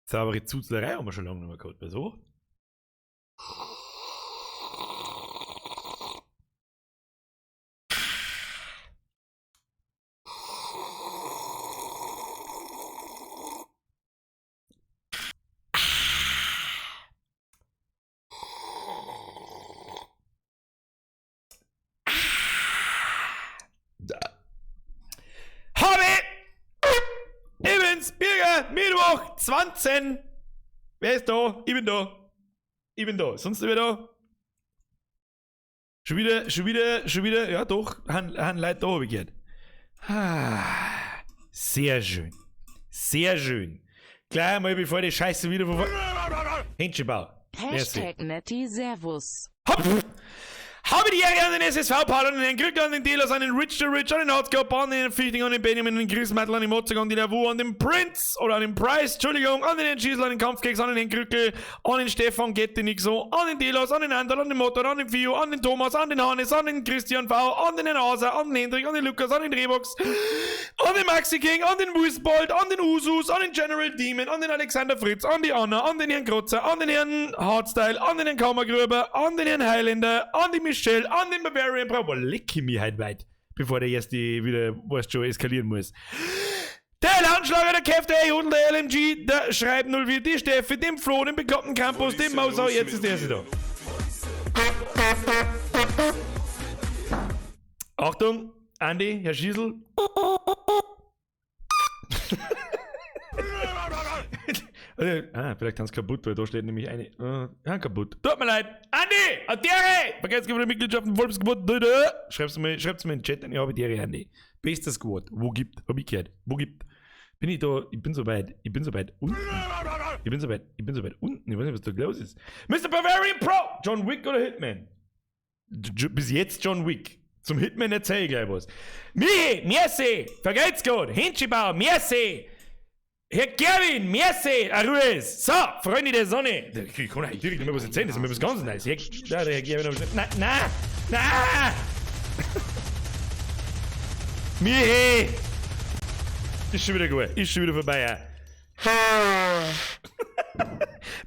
Saubere Zuzlerei haben wir schon lange nicht mehr gehabt. Wieso? Habe ich bin's, Birger, Mittwoch, 20. Wer ist da? Ich bin da. Ich bin da. Sonst wer da? Schon wieder, schon wieder, schon wieder, ja doch, han Leute da, hab ich gehört. Ah, sehr schön. Sehr schön. Gleich einmal, bevor die Scheiße wieder von Händchenbau. Merci. Hashtag Netti Servus. Hopp! Habe die Ehre an den SSV Paul, an den Herrn Krüger, an den Delos, an den Rich the Rich, an den Hardcore, an den Fichting, an den Benjamin, an den Chris Mattel, an den Mozart, an den Lavu, an den Prince oder an den Price, Entschuldigung, an den Herrn Schießl, an den Kampfkeks, an den Herrn Krückel, an den Stefan Gettenixo, an den Delos, an den Anderl, an den Motor, an den Fio, an den Thomas, an den Hannes, an den Christian V, an den Herrn Hauser, an den Hendrik, an den Lukas, an den Rebox, an den Maxi King, an den Wisbold, an den Usus, an den General Demon, an den Alexander Fritz, an die Anna, an den Herrn Krotzer, an den Herrn Hardstyle, an den Herrn Kammergröber, an den Herrn Highlander, an die Michelle, an den Bavarian Brau. Boah, leck ich mich halt weit, bevor der erste wieder, weißt schon, eskalieren muss. Der Landschlager, der Kev, der Jodel, der LMG, der Schreib 04, die Steffi, dem Flo, dem bekloppten Campus, dem Mausau, jetzt ist der erste da. Achtung, Andi, Herr Schießl. Ah, vielleicht haben sie kaputt, weil da steht nämlich eine. Ja, kaputt. Tut mir leid. Andi! Adere! Vergesst nicht, Mitgliedschaften, Volksgebot. Schreib's mir, schreib's mir in den Chat, ich habe die Andi. Bester Squad. Wo gibt? Hab ich gehört. Wo gibt? Bin ich da? Ich bin so weit. Ich bin so weit unten. Ich bin so weit. Ich bin so weit unten. Ich weiß nicht, was da los ist. Mr. Bavarian Pro! John Wick oder Hitman? Bis jetzt John Wick. Zum Hitman erzähl ich gleich was. Michi, merci! Vergeht's gut! Hinschibau, merci! Herr Gerwin, merci! Arues! So, Freunde der Sonne! Ich kann eigentlich direkt nicht mehr was erzählen, das ist mir was ganz Neues. Herr, da, der Herr Gerwin, nein, nein, nein! Michi! Ist schon wieder gut, ist schon wieder vorbei. Ja.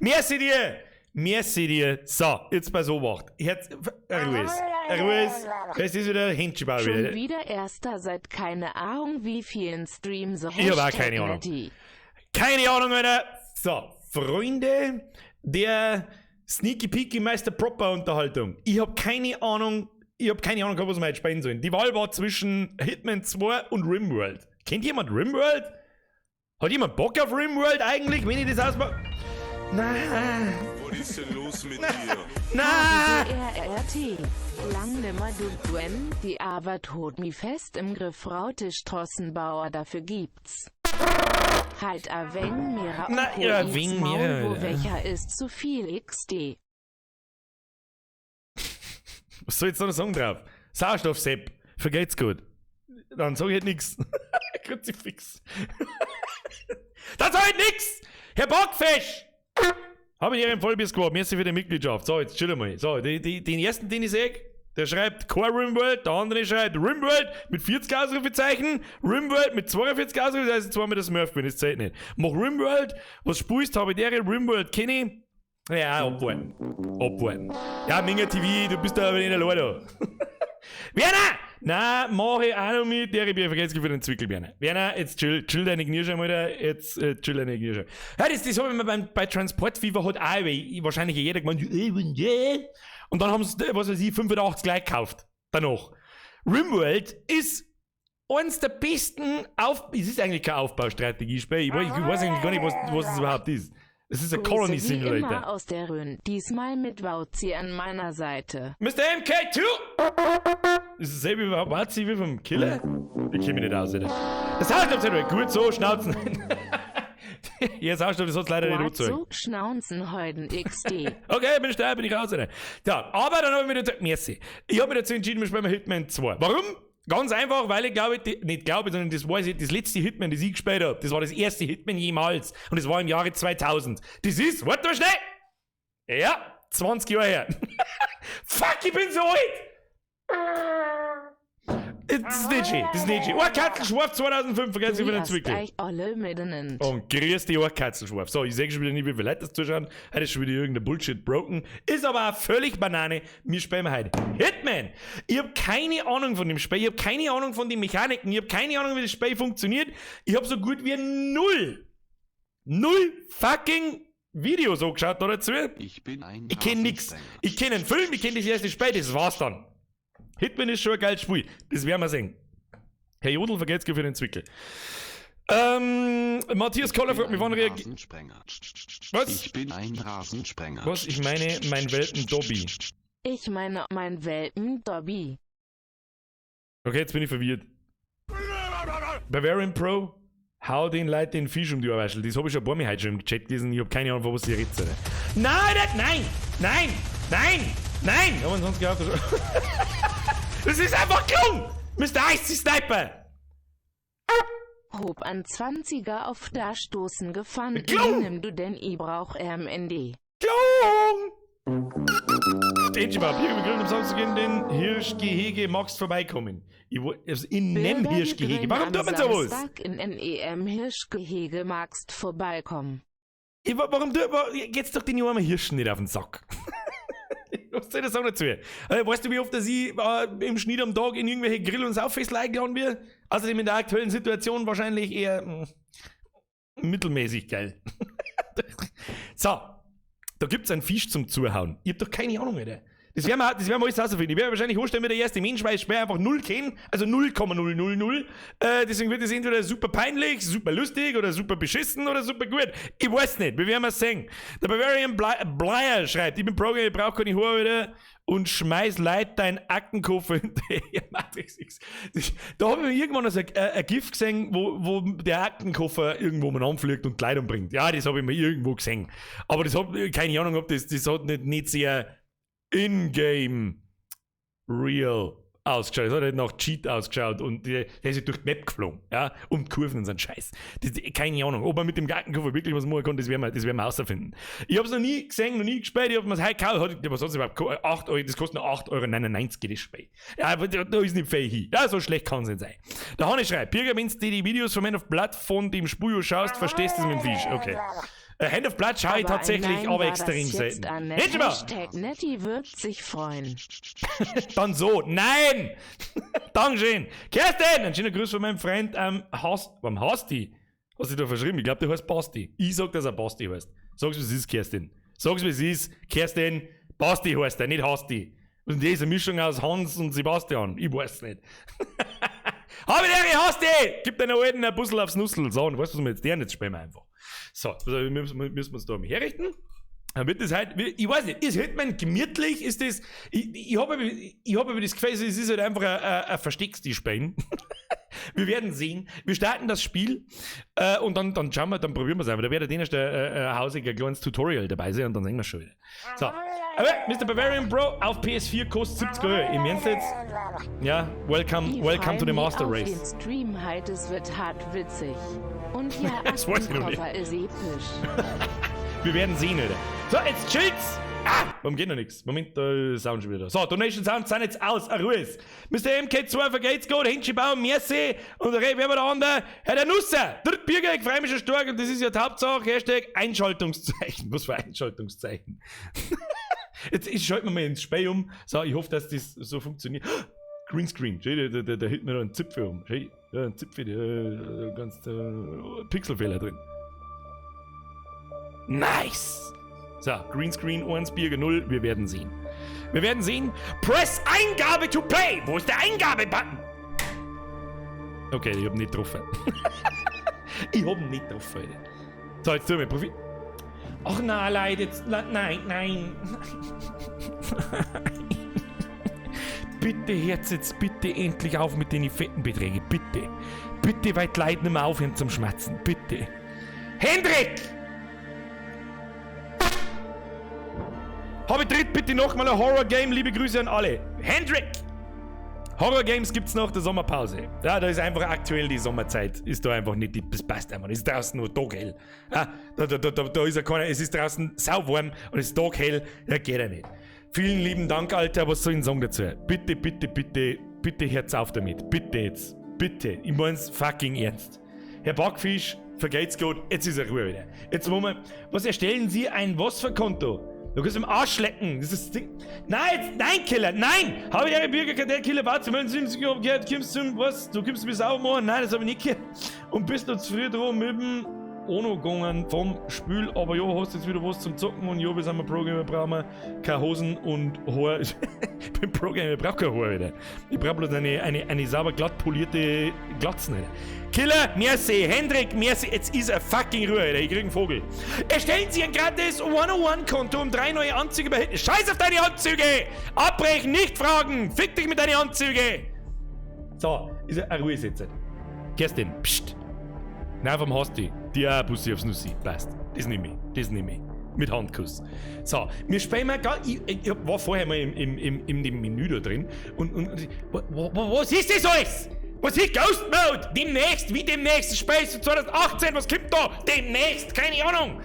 Merci dir! Merci dir! So, jetzt bei Obacht. Herz, Ruhig, Ruhig. Das ist wieder Händchenbau Schon wieder. wieder erster seit keine Ahnung wie vielen Streams. Ich hab auch keine Ahnung. Netti. Keine Ahnung, Alter. So, Freunde der Sneaky Peaky Meister Proper Unterhaltung. Ich hab keine Ahnung, ich hab keine Ahnung gehabt, was wir heute spielen sollen. Die Wahl war zwischen Hitman 2 und Rimworld. Kennt jemand Rimworld? Hat jemand Bock auf Rimworld eigentlich, wenn ich das ausmache? Nein. Was ist denn los mit dir? Nein. RRT. Lang nimmer du Gwen, die Arbeit holt mi fest im Griff Raute Strossenbauer, dafür gibt's. Halt a weng mehrer Na, und ja, Ins weng Maul, mehrer, wo ja. welcher ist zu viel XD. Was soll jetzt noch ein Song drauf? Sauerstoff, Sepp. Vergeht's gut. Dann sag ich halt nix. Kruzifix. Dann sag ich nix! Herr Bockfisch! Hab ich hier im Vollbiss gehabt. Merci für die Mitgliedschaft. So, jetzt chill mal. So, den ersten, den ich sehe, der schreibt Core Rimworld, der andere schreibt Rimworld mit 40 Ausrufezeichen, Rimworld mit 42 Ausrufezeichen, also zweimal das Smurf bin, das zählt nicht. Mach Rimworld, was spielst, habe ich der Rimworld kenne ich. Ja, abwarten. Abwarten. Ja, Minga TV, du bist da aber nicht allein da. Werner! Nein, mach ich auch noch mit. Der ich vergesse für den Zwickel, Werner. Werner, jetzt chill, chill deine Kniescheibe, Alter. Jetzt chill deine Kniescheibe. Ja, das hab ich mir bei Transport Fever hat auch, weil wahrscheinlich jeder gemeint, und dann haben sie, was weiß ich, 85 gleich gekauft. Danach. Rimworld ist eins der besten es ist eigentlich kein Aufbaustrategiespiel. Ich weiß eigentlich gar nicht, was es überhaupt ist. Es ist ein Grüße Colony wie Simulator. immer aus der Rhön, diesmal mit Wauzi an meiner Seite. Mr. MK2! Ist dasselbe wie Wauzi wie vom Killer? Ich kenn mich nicht aus, Alter. Das Sauerstoff-Zettel, gut so, Schnauzen. Ja, Sauerstoff, das hat's leider nicht What so angezogen. Schnauzen heuden XD. Okay, bin ich da, bin ich raus, Alter. Ja, aber dann hab ich mich dazu, merci. Ich hab mich dazu entschieden, wir spielen Hitman 2. Warum? Ganz einfach, weil ich glaube, die, nicht glaube, sondern das weiß ich, das letzte Hitman, das ich gespielt hab, das war das erste Hitman jemals. Und das war im Jahre 2000. Das ist, warte mal schnell! Ja, 20 Jahre her. Fuck, ich bin so alt! Das ist nicht schön, das ist nicht schön. Ohrkatzelschwarf 2005, vergessen Sie wieder Grüßt entwickeln. euch alle miteinander. Und grüß die Ohrkatzelschwarf. So, ich sehe schon wieder nicht, wie viele Leute das zuschauen. Heute ist schon wieder irgendein Bullshit broken. Ist aber auch völlig Banane. Wir spielen heute Hitman. Ich habe keine Ahnung von dem Spiel. Ich habe keine Ahnung von den Mechaniken. Ich habe keine Ahnung, wie das Spiel funktioniert. Ich habe so gut wie null. Null fucking Videos angeschaut da dazu. Ich bin ein Ich kenne nix. Rasensprenger. Ich kenne einen Film, ich kenne das erste Spiel, das war's dann. Hitman ist schon ein geiles Spiel. Das werden wir sehen. Herr Jodl, vergelt's für den Zwickel. Matthias Ich Koller bin fragt mich, ein wann reagiert. Rasensprenger. Was? Ich bin ein Rasensprenger. Was? Ich meine, mein Welpen Dobby. Ich meine, mein Welpen Dobby. Okay, jetzt bin ich verwirrt. Bavarian Pro, hau den Leuten den Fisch um die Ohrwaschel. Das habe ich schon ein paar Mal heute schon im Chat gelesen. Ich habe keine Ahnung, von was ihr redet. Alter. Nein, nein, nein, nein, nein, nein! Haben wir sonst gehabt? Das ist einfach klung! Mr. Icy Sniper! Hob an 20er auf da stoßen gefunden. Klung! Nimm du denn i brauch RMND. Klung! Dejibab, hier wir grillen am Samstag in den Hirschgehege, magst vorbeikommen. Ich, also in nem Bürger, wir Hirschgehege. grillen Warum am tut man sowas? Samstag in NEM Hirschgehege magst vorbeikommen. Ich, warum tut man, geht's doch den armen Hirschen nicht auf den Sack? Was soll ich das sagen dazu? Weißt du, wie oft dass ich im Schnitt am Tag in irgendwelche Grill- und Sauffestel eingeladen wird? Außerdem in der aktuellen Situation wahrscheinlich eher mittelmäßig geil. So, da gibt's einen Fisch zum Zuhauen. Ich hab doch keine Ahnung, Alter. Das werden wir, das werden wir alles rausfinden. Ich werde wahrscheinlich hochstellen, wie der erste Mensch, weil ich schwer einfach 0 kenne. Also 0,000. Deswegen wird es entweder super peinlich, super lustig oder super beschissen oder super gut. Ich weiß nicht. Wir werden es sehen. Der Bavarian Blyer schreibt, ich bin Pro, ich brauche keine Haare wieder und schmeiß Leid deinen Aktenkoffer hinterher. Matrix X. Da habe ich irgendwann so ein GIF gesehen, wo der Aktenkoffer irgendwo mal anfliegt und Leid umbringt. Ja, das habe ich mir irgendwo gesehen. Aber das hab keine Ahnung, ob das hat nicht sehr in-game real ausgeschaut. Das hat halt nach Cheat ausgeschaut und der ist halt durch die Map geflogen, ja, um die Kurven und so ein Scheiß. Das, keine Ahnung, ob man mit dem Aktenkoffer wirklich was machen kann, das werden wir rausfinden. Ich hab's noch nie gesehen, noch nie gespielt, ich hab mir's heute gekauft, hat, was hat's überhaupt gekostet? 8 Euro, das kostet nur 8,99 Euro, das Spiel. Ja, aber da ist nicht viel hin. Ja, so schlecht kann's nicht sein. Der Hannes schreibt, Birger, wenn du die Videos von Man of Blood von dem Spujo schaust, verstehst du es mit dem Fisch. Okay. Hand of Blood schaue ich Aber tatsächlich, nein, aber war extrem das jetzt selten. Annette? Hätte mal. Hashtag Nettie wird sich freuen. Dann so. Nein! Dankeschön. Kerstin! Ein schöner Gruß von meinem Freund warum Hasti? Hast du da verschrieben? Ich glaub, der heißt Basti. Ich sag, dass er Basti heißt. Sag's, wie es ist, Kerstin. Sag's, wie es ist. Kerstin, Basti heißt er, nicht Hasti. Und die ist eine Mischung aus Hans und Sebastian. Ich weiß nicht. Habe die Ehre, Hasti! Gib deiner Alten ein Bussel aufs Nussel. So, und weißt du, was wir jetzt deren jetzt spielen wir einfach. So, also müssen wir uns da mal herrichten. Dann wird das halt, ich weiß nicht, ist Hitman gemütlich? Ist das, ich habe aber das Gefühl, es ist halt einfach ein verstecktes Spiel. Wir werden sehen. Wir starten das Spiel und dann schauen wir, dann probieren wir es einfach. Da wird der erste Hausig ein kleines Tutorial dabei sein und dann sehen wir schon wieder. So, aber Mr. Bavarian Bro auf PS4 kostet 70 Euro. Im Ernst jetzt? Ja, Die welcome to the freuen mich Master auf Race. Den Stream halt, es wird hart witzig. Und ja, Das weiß ich noch nicht. Aktenkoffer ist episch. Wir werden sehen, Alter. So, jetzt chillt's! Ah! Warum geht noch nichts? Moment, da ist Sound schon wieder da. So, Donation Sound sind jetzt aus. A Ruhe ist. Mr. MK2 vergeht's gut, Hinschi Baum, merci. Und der wer war der andere? Herr der Nusser! Dritt Bürger, ich freue mich schon stark und das ist ja die Hauptsache. Hashtag Einschaltungszeichen. Was für Einschaltungszeichen? Jetzt ich schalte mir mal ins Spiel um. So, ich hoffe, dass das so funktioniert. Greenscreen. Schau, da hält mir noch ein Zipfel um. Schau, ja, ein Zipfel, ganz Pixelfehler drin. Nice! So, Greenscreen 1, Birger 0, wir werden sehen. Wir werden sehen. Press Eingabe to play! Wo ist der Eingabe-Button? Okay, ich hab nicht getroffen. Ich hab ihn nicht getroffen, Alter. So, jetzt tun wir Profil. Ach na, Leute, jetzt, nein, nein. Bitte hört jetzt bitte endlich auf mit den fetten Beträgen. Bitte. Bitte, weil die Leute nicht mehr aufhören zum Schmerzen. Bitte. Hendrik! Habe dritt bitte nochmal ein Horror-Game. Liebe Grüße an alle. Hendrik! Horror-Games gibt's nach der Sommerpause. Ja, da ist einfach aktuell die Sommerzeit. Ist da einfach nicht, das passt einfach nicht. Es ist draußen nur taghell. Ja, da ist ja keiner, es ist draußen sauwarm und es ist taghell. Ja, geht ja nicht. Vielen lieben Dank, Alter. Was soll ich denn sagen dazu? Bitte, bitte, bitte. Bitte hört's auf damit. Bitte jetzt. Bitte. Ich mein's fucking ernst. Herr Backfisch, vergelt's Gott, jetzt ist er Ruhe wieder. Jetzt wollen wir. Was erstellen Sie ein was für Konto? Du kannst im Arsch lecken. Das ist das Ding. Nein, jetzt, nein, Killer, nein! Habe ich Ihre Bürgerkartell Killer Bad zu gehört, kommst zum, was? Du kommst mir sauber machen? Nein, das habe ich nicht gehört. Und bist noch zu früh dran mit dem Ono gegangen vom Spül, aber ja, hast jetzt wieder was zum Zocken und ja, wir sind wir Pro-Gamer, brauchen wir keine Hosen und Haar. Ich bin Pro-Gamer, ich brauch keine Haare wieder. Ich brauch bloß eine sauber glatt polierte Glatzen. Alter. Killer, merci, Hendrik, merci, jetzt ist er fucking Ruhe, Alter. Ich krieg einen Vogel. Erstellen Sie ein gratis 101-Konto, um 3 neue Anzüge bei. Scheiß auf deine Anzüge! Abbrechen, nicht fragen! Fick dich mit deinen Anzüge! So, ist er Ruhe jetzt. Kerstin, pst. Nein, vom Hasti. Die auch Bussi aufs Nussi. Passt. Das nehme ich. Das nehme ich. Mit Handkuss. So, wir spielen mal gar. Ich war vorher mal in dem Menü da drin und was ist das alles? Was ist Ghost Mode? Demnächst, wie demnächst? Space 2018, was kommt da? Demnächst, keine Ahnung.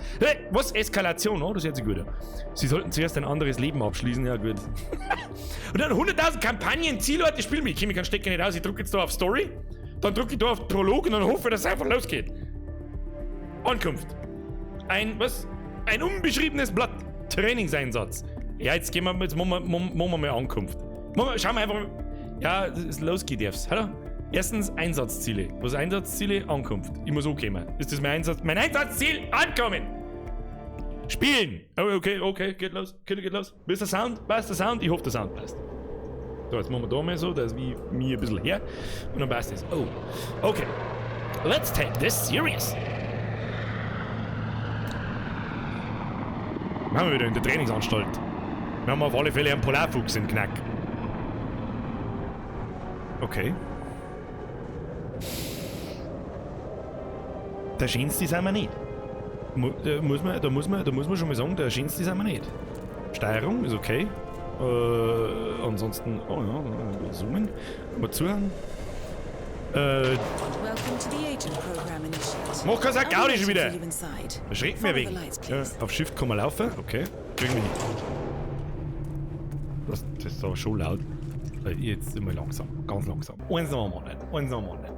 Was? Eskalation, oh, das hört sich gut an. Sie sollten zuerst ein anderes Leben abschließen, ja gut. Und dann 100.000 Kampagnen, Zielorte, spielen mich. Ich kenne mich keinen Stecker nicht aus, ich drücke jetzt da auf Story, dann drücke ich da auf Prolog und dann hoffe ich, dass es einfach losgeht. Ankunft. Ein, was? Ein unbeschriebenes Blatt. Trainingseinsatz. Ja, jetzt gehen wir, jetzt machen wir mal Ankunft. Schauen wir einfach mal. Ja, es losgeht jetzt. Hallo? Erstens Einsatzziele. Was ist Einsatzziele? Ankunft. Ich muss ankommen. Ist das mein Einsatz? Mein Einsatzziel? Ankommen! Spielen! Oh, okay, okay, geht los. Geht los. Ist der Sound? Passt der Sound? Ich hoffe, der Sound passt. So, jetzt machen wir da mal so, dass ich mir ein bisschen her. Und dann passt es. Oh. Okay. Let's take this serious. Machen wir wieder in der Trainingsanstalt. Wir haben auf alle Fälle einen Polarfuchs im Knack. Okay. Der schönste sind wir nicht. Da muss man schon mal sagen, der schönste sind wir nicht. Steuerung ist okay. Ansonsten, oh ja, zoomen. Mal zuhören. Mach keinen Gaudi schon wieder! Erschreckt mir wegen. Ja, auf Shift kann man laufen. Okay, kriegen wir hin. Das ist aber schon laut. Jetzt immer langsam, ganz langsam. Eins nach dem anderen, eins nach dem anderen.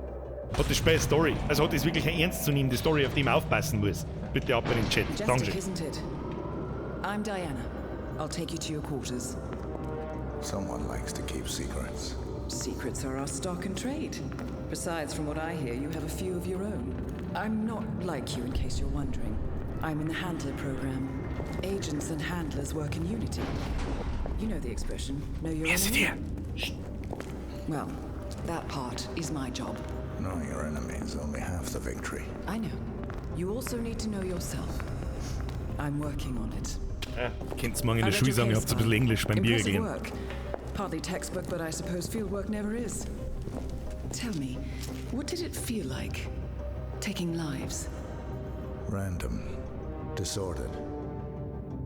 Hat das Spiel Story? Also hat das wirklich eine ernstzunehmende Story, auf die man aufpassen muss? Bitte ab in den Chat. Dankeschön. I'm Diana. I'll take you to your quarters. Someone likes to keep secrets. Secrets are our stock and trade. Besides, from what I hear, you have a few of your own. I'm not like you, in case you're wondering. I'm in the Handler program. Agents and handlers work in unity. You know the expression, know your enemy. Well, that part is my job. Knowing your enemy is only half the victory. I know. You also need to know yourself. I'm working on it. Ja, könnt's morgen in der Schule sagen, ihr habt ein bisschen Englisch beim Bier gelernt. Partly textbook, but I suppose fieldwork never is. Tell me, what did it feel like, taking lives? Random. Disordered.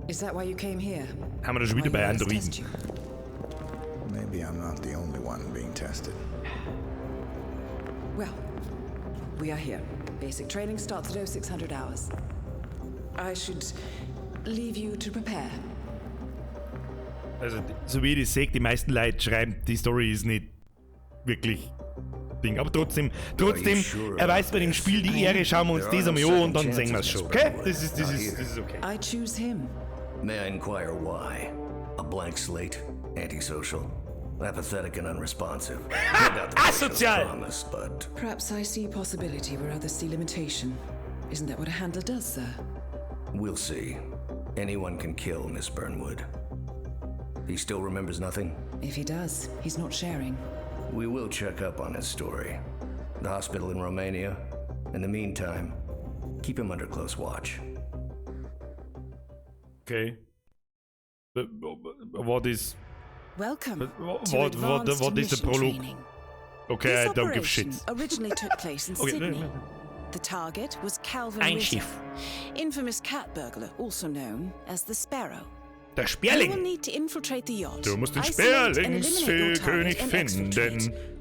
Is that why you came here? Haben wir da schon wieder bei Androiden? Maybe I'm not the only one being tested. Well, we are here. Basic training starts at 0600 hours. I should leave you to prepare. Also, so wie ich das sehe, die meisten Leute schreiben, die Story ist nicht wirklich Ding. Aber trotzdem, erweist bei dem Spiel die Ehre, schauen wir uns das einmal an und dann sehen wir es schon, okay? Das ist okay. I choose him. May I inquire why? A blank slate, antisocial, apathetic and unresponsive. Asozial! Promise, but perhaps I see possibility where others see limitation. Isn't that what a handler does, sir? We'll see. Anyone can kill Miss Burnwood. He still remembers nothing? If he does, he's not sharing. We will check up on his story. The hospital in Romania. In the meantime, keep him under close watch. Okay. What is... Welcome what is the prologue? Okay, I don't give shit. Originally took place in okay. Sydney. The target was Calvin Ein Ritter, Schiff. infamous cat burglar, also known as the Sparrow. Der Sperling. Du musst den Sperlingskönig finden.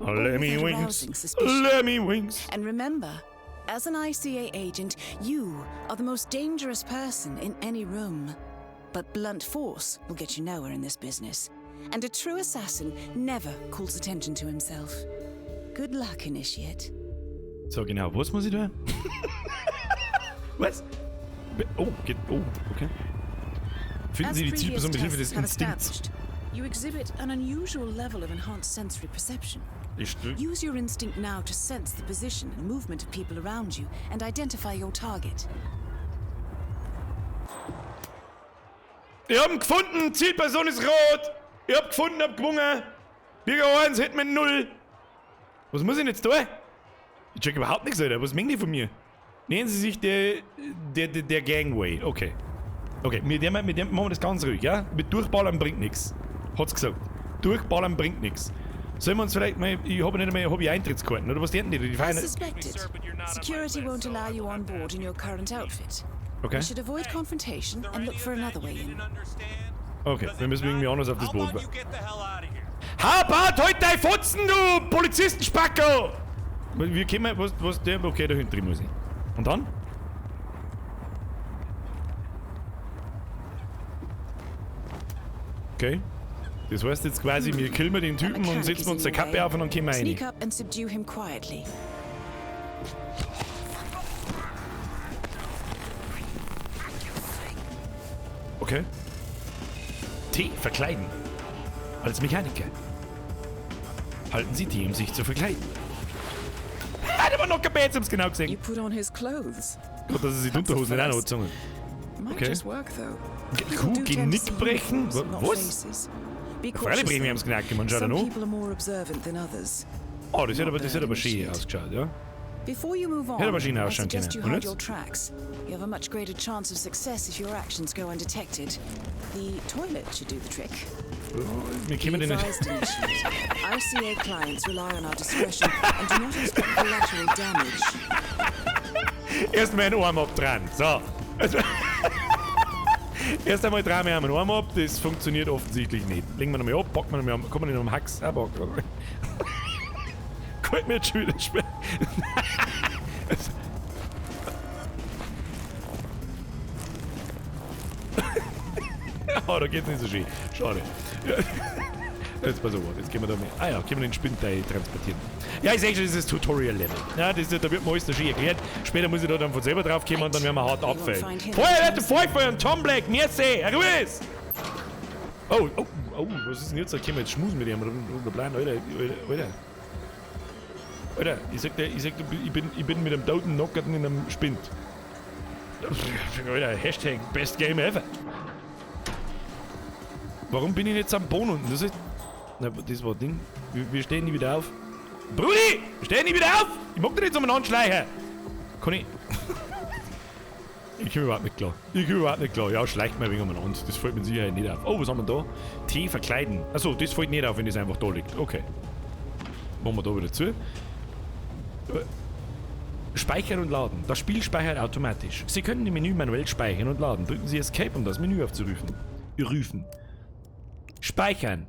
Lemmy Wings. Lemmy Wings. And remember, as an ICA agent, you are the most dangerous person in any room. But blunt force will get you nowhere in this business. And a true assassin never calls attention to himself. Good luck, Initiate. So, genau. Was muss ich da? Was? Oh, geht. Oh, okay. Finden As Sie die previous Zielperson mit Hilfe des tests have Instinkts. established, you exhibit an unusual level of enhanced sensory perception. Ich, Use your instinct now to sense the position and movement of people around you and identify your target. Ich hab ihn gefunden! Zielperson ist rot! Ich hab gefunden, hab gewonnen! Bürger 1, Hitman 0! Was muss ich denn jetzt tun? Ich check überhaupt nichts, Alter. Was mengen die von mir? Nähern Sie sich der Gangway. Okay. Okay, mit dem machen wir das ganz ruhig, ja? Mit Durchballern bringt nichts. Hat's gesagt. Durchballern bringt nichts. Sollen wir uns vielleicht mal. Ich habe nicht einmal hab ich Eintrittskarten, oder was denken die? Die As feiern. suspected, security won't allow you on board in your current outfit. Okay. You should avoid confrontation and look for another way in. Okay, wir müssen irgendwie anders auf das Boot. How about heute dein Fotzen, du Polizistenspacko! Wir kommen, was, der, okay, da hinten drin muss ich. Und dann? Okay. Das heißt jetzt quasi, wir killen wir den That Typen und mechanic setzen is uns in der your Kappe way. auf und dann kommen wir rein. Sneak up and subdue him quietly. Okay. T, verkleiden. Als Mechaniker. Halten Sie T, um sich zu verkleiden. Hat aber noch kein hab's genau gesehen. You put on his clothes. Gott, dass er sich die Unterhosen nicht auch noch angezogen hat. Might Okay. just work though. Kuh, People do tend to Genick see brechen? uniforms, not Was? faces. Be Freilich cautious, brechen wir though. ihm's Knack, man schaut Some an. people are more observant than others. Oh, das hätte Not aber, bad, schön initiate. ausgeschaut, ja? Before you move on, Hätte aber schön I ausschauen suggest you können. Und hide jetzt? your tracks. You have a much greater chance of success if your actions go undetected. The toilet should do the trick. Wir Be kommen den nicht. advised, Initiate. ICA clients rely on our discretion and do not expect collateral damage. Erstmal einen Arm ab dran. So. Also, erst einmal drehen wir einen Arm ab, das funktioniert offensichtlich nicht. Legen wir nochmal ab, packen wir nochmal am, kommen wir nicht am Hax. Aber Gefällt mir jetzt schon wieder schwer. Oh, da geht's nicht so schön. Schade. Jetzt pass auf, jetzt gehen wir da mal. Ah ja, können wir den Spindteil transportieren. Ja, ich sehe schon, das ist Tutorial-Level. Ja, das, da wird mir alles noch schön erklärt. Später muss ich da dann von selber drauf kommen und dann werden wir hart abfällen. Feuer, der Feuer und Tom Black, merci, Ruhe! Oh, oh, oh, was ist denn jetzt? Da können wir jetzt schmusen mit ihm. Oder bleiben, Alter, Alter, Alter. Alter, ich sag dir, ich bin mit einem toten Nockerten in einem Spind. Alter, Hashtag Best Game Ever. Warum bin ich jetzt am Boden unten? Das ist. Na, das war Ding. Wir stehen nie wieder auf. Brudi! Wir stehen nie wieder auf! Ich mag dich nicht umeinander schleichen! Kann ich. Ich komme überhaupt nicht klar. Ich komme überhaupt nicht klar. Ja, schleicht mir ein wenig umeinander. Das fällt mir sicher nicht auf. Oh, was haben wir da? Tee verkleiden. Achso, das fällt nicht auf, wenn das einfach da liegt. Okay. Machen wir da wieder zu. Speichern und laden. Das Spiel speichert automatisch. Sie können im Menü manuell speichern und laden. Drücken Sie Escape, um das Menü aufzurufen. Rufen. Speichern.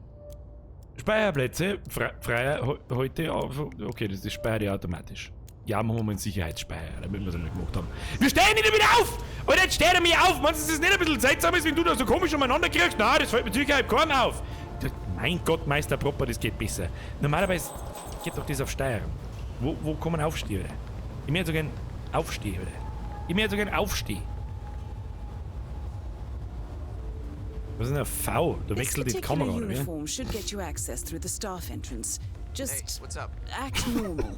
Speicherplätze freier heute. Okay, das ist speichert ja automatisch. Ja, machen wir mal einen Sicherheitsspeicher, damit wir es nicht gemacht haben. Wir stehen nicht wieder auf! Und jetzt steht er mir auf! Meinst du, das nicht ein bisschen seltsam ist, wenn du da so komisch umeinander kriegst? Nein, das fällt mit Sicherheit keinem auf! Das, mein Gott, Meister Propper, das geht besser. Normalerweise geht doch das auf Steuern. Wo kann man aufstehen, oder? Ich möchte so gern aufstehen, oder? Ich möchte so gern aufstehen. Was ist denn ein V? Da This wechselt die particular Kamera, oder wie? uniform should get you access through the staff entrance. Just Hey, what's up? act normal.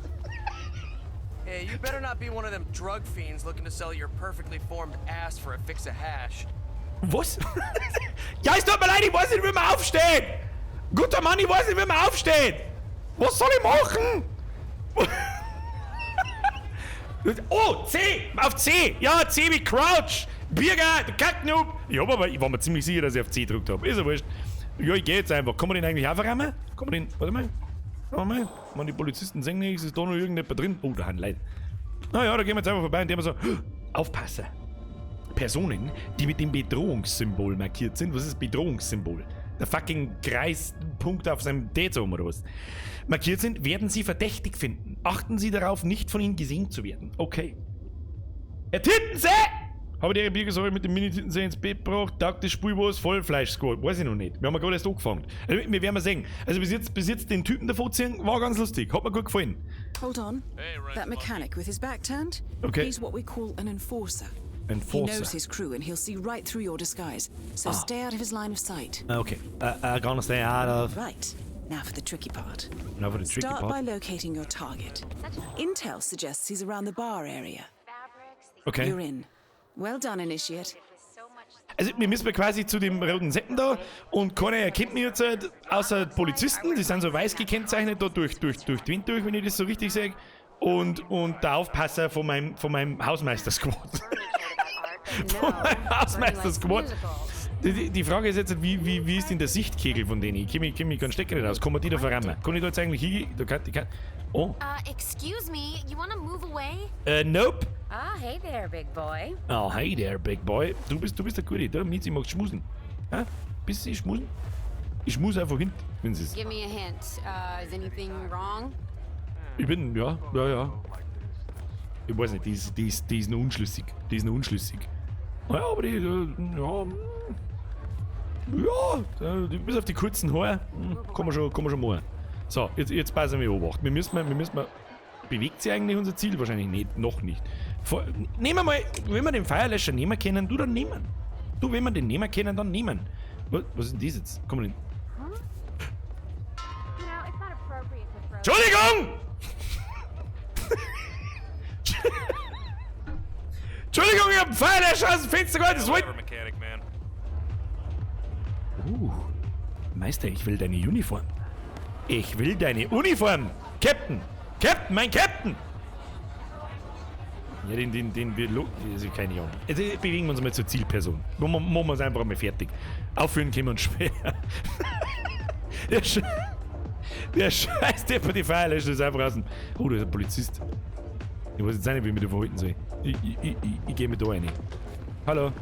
Hey, you better not be one of them drug fiends looking to sell your perfectly formed ass for a fix of hash. Was? Ja, es tut mir leid, ich weiß nicht, wie man aufsteht! Guter Mann, ich weiß nicht, wie man aufsteht! Was soll ich machen? Oh, C! Auf C! Ja, C wie Crouch! Birger, du Kacknoob! Ich hab aber, ich war mir ziemlich sicher, dass ich auf C gedrückt habe. Ist ja wurscht. Ja, ich geh jetzt einfach. Kann man den eigentlich einfach rammen? Kann man den. Warte mal. Warte mal. Man, die Polizisten sehen nichts, ist da noch irgendjemand drin? Oh, da haben Leute. Naja, da gehen wir jetzt einfach vorbei und die haben so. Aufpassen! Personen, die mit dem Bedrohungssymbol markiert sind. Was ist Bedrohungssymbol? Der fucking Kreispunkt auf seinem Datum oder was? Markiert sind, werden sie verdächtig finden. Achten Sie darauf, nicht von ihnen gesehen zu werden. Okay. Herr Tittensee! Habe die Biergesäure mit dem Mini-Tittensee ins Bett gebracht, taugt das Spiel was, Vollfleisch-Squad. Weiß ich noch nicht. Wir haben ja gerade erst angefangen. Also, wir werden mal sehen. Also bis jetzt den Typen davor ziehen, war ganz lustig. Hat mir gut gefallen. Hold on. That mechanic with his back turned? Okay. He's what we call an enforcer. He Enforcer. knows his crew and he'll see right through your disguise. So stay out of his line of sight. Okay. Gonna stay out of. Right. Now for the tricky part. Now for the tricky Start part. by locating your target. Intel suggests he's around the bar area. Okay. You're in. Well done, Initiate. Also wir müssen quasi zu dem roten Seppen da und keiner erkennt mich jetzt halt, außer Polizisten, die sind so weiß gekennzeichnet da durch die Wind durch, wenn ich das so richtig sehe. Und der Aufpasser von meinem Hausmeister-Squad. Von meinem Hausmeister-Squad. Die Frage ist jetzt, wie ist denn der Sichtkegel von denen? Ich kenne mich keinen Stecker nicht aus. Kann man die da verrammen? Kann ich da jetzt eigentlich hingehen? Da kann, ich kann. Oh. Excuse me, you wanna move away? Nope. Ah, hey there, big boy. Oh, hey there, big boy. Du bist der Gute. Da, Mietzi mag schmusen. Hä? Bist du schmusen? Ich schmuse einfach hin, wenn sie es. Give me a hint. Is anything wrong? Ich bin, ja. Ich weiß nicht, die ist noch unschlüssig. Die ist noch unschlüssig. Ja, aber die, ja. Ja, bis auf die kurzen Haare, kann man schon machen. So, jetzt passen wir Obacht. Wir müssen mal. Bewegt sich eigentlich unser Ziel? Wahrscheinlich nicht, noch nicht. Nehmen wir mal, wenn wir den Feuerlöscher nehmen können, du dann nehmen. Du, wenn wir den nehmen können, dann nehmen. Was ist denn das jetzt? Komm mal hin. Entschuldigung! Entschuldigung, ich hab einen Feuerlöscher aus dem Fenster geholt. Das wollte. Meister, ich will deine Uniform. Ich will deine Uniform! Captain! Captain, mein Captain! Ja, den wir. Also keine Ahnung. Also bewegen wir uns mal zur Zielperson. Machen wir es einfach mal fertig. Aufführen können wir uns schwer. Der Scheiß, der bei die Feuerlöscher ist einfach aus dem. Oh, da ist ein Polizist. Ich weiß jetzt auch nicht, wie ich mich da verhalten soll. Ich gehe mit da rein. Hallo.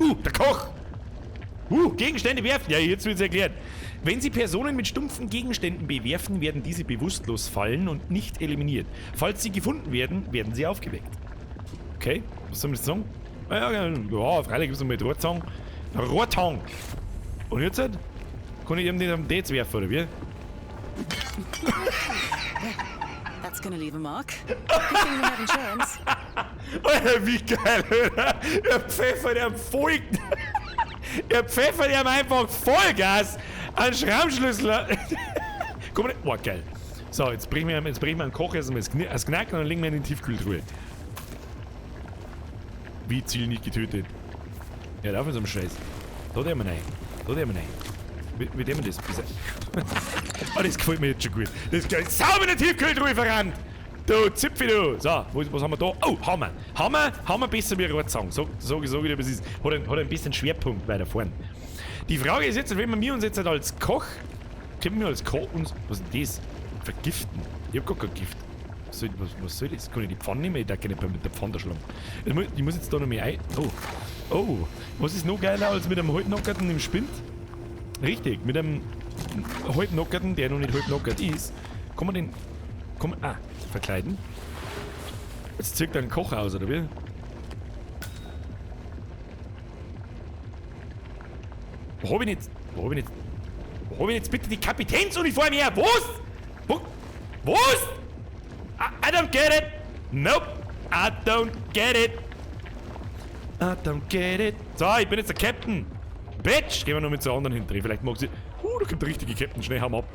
Der Koch! Gegenstände werfen. Ja, jetzt wird's erklärt. Wenn Sie Personen mit stumpfen Gegenständen bewerfen, werden diese bewusstlos fallen und nicht eliminiert. Falls sie gefunden werden, werden sie aufgeweckt. Okay, was soll man jetzt sagen? Ja, freilich gibt's noch mit Rohrzang. Rohrtang! Und jetzt? Kann ich eben den am Dates werfen, oder wie? That's gonna leave a mark. Good thing we have insurance. Alter, wie geil, oder? Der Pfeffer, der folgt. Der pfeffert ihm einfach Vollgas an Schrammschlüssel. Guck mal, oh, geil. So, jetzt bringen wir einen Kochessen das Knacken und dann legen wir ihn in die Tiefkühltruhe. Wie Ziel nicht getötet. Ja, da auf mit so einem Scheiß. Da der wir rein. Da der wir rein. Wie dem wir das? Oh, das gefällt mir jetzt schon gut. Das ist geil. Sauber in der Tiefkühltruhe verrannt! Du Zipfi, du! So, was haben wir da? Oh, Hammer! Hammer besser wie Rotzang. So wie das ist. Hat ein bisschen Schwerpunkt weiter vorn. Die Frage ist jetzt, wenn wir uns jetzt als Koch. Können wir als Koch uns. Was ist denn das? Vergiften. Ich hab gar kein Gift. Was soll das? Kann ich die Pfanne nehmen? Ich darf nicht mit der Pfanne schlagen. Ich muss jetzt da noch mehr ein. Oh. Oh. Was ist noch geiler als mit einem halbnockerten im Spind? Richtig, mit einem halbnockerten, der noch nicht halbnockert ist. Kann man den. Komm, verkleiden. Jetzt zirkt er einen Koch aus, oder wie? Wo hab ich jetzt bitte die Kapitänsuniform her? Was? Was? I don't get it! Nope! I don't get it! I don't get it! So, ich bin jetzt der Captain! Bitch! Gehen wir noch mit zur anderen hinten. Vielleicht mag sie. Da kommt der richtige Captain. Schnell, hauen wir ab.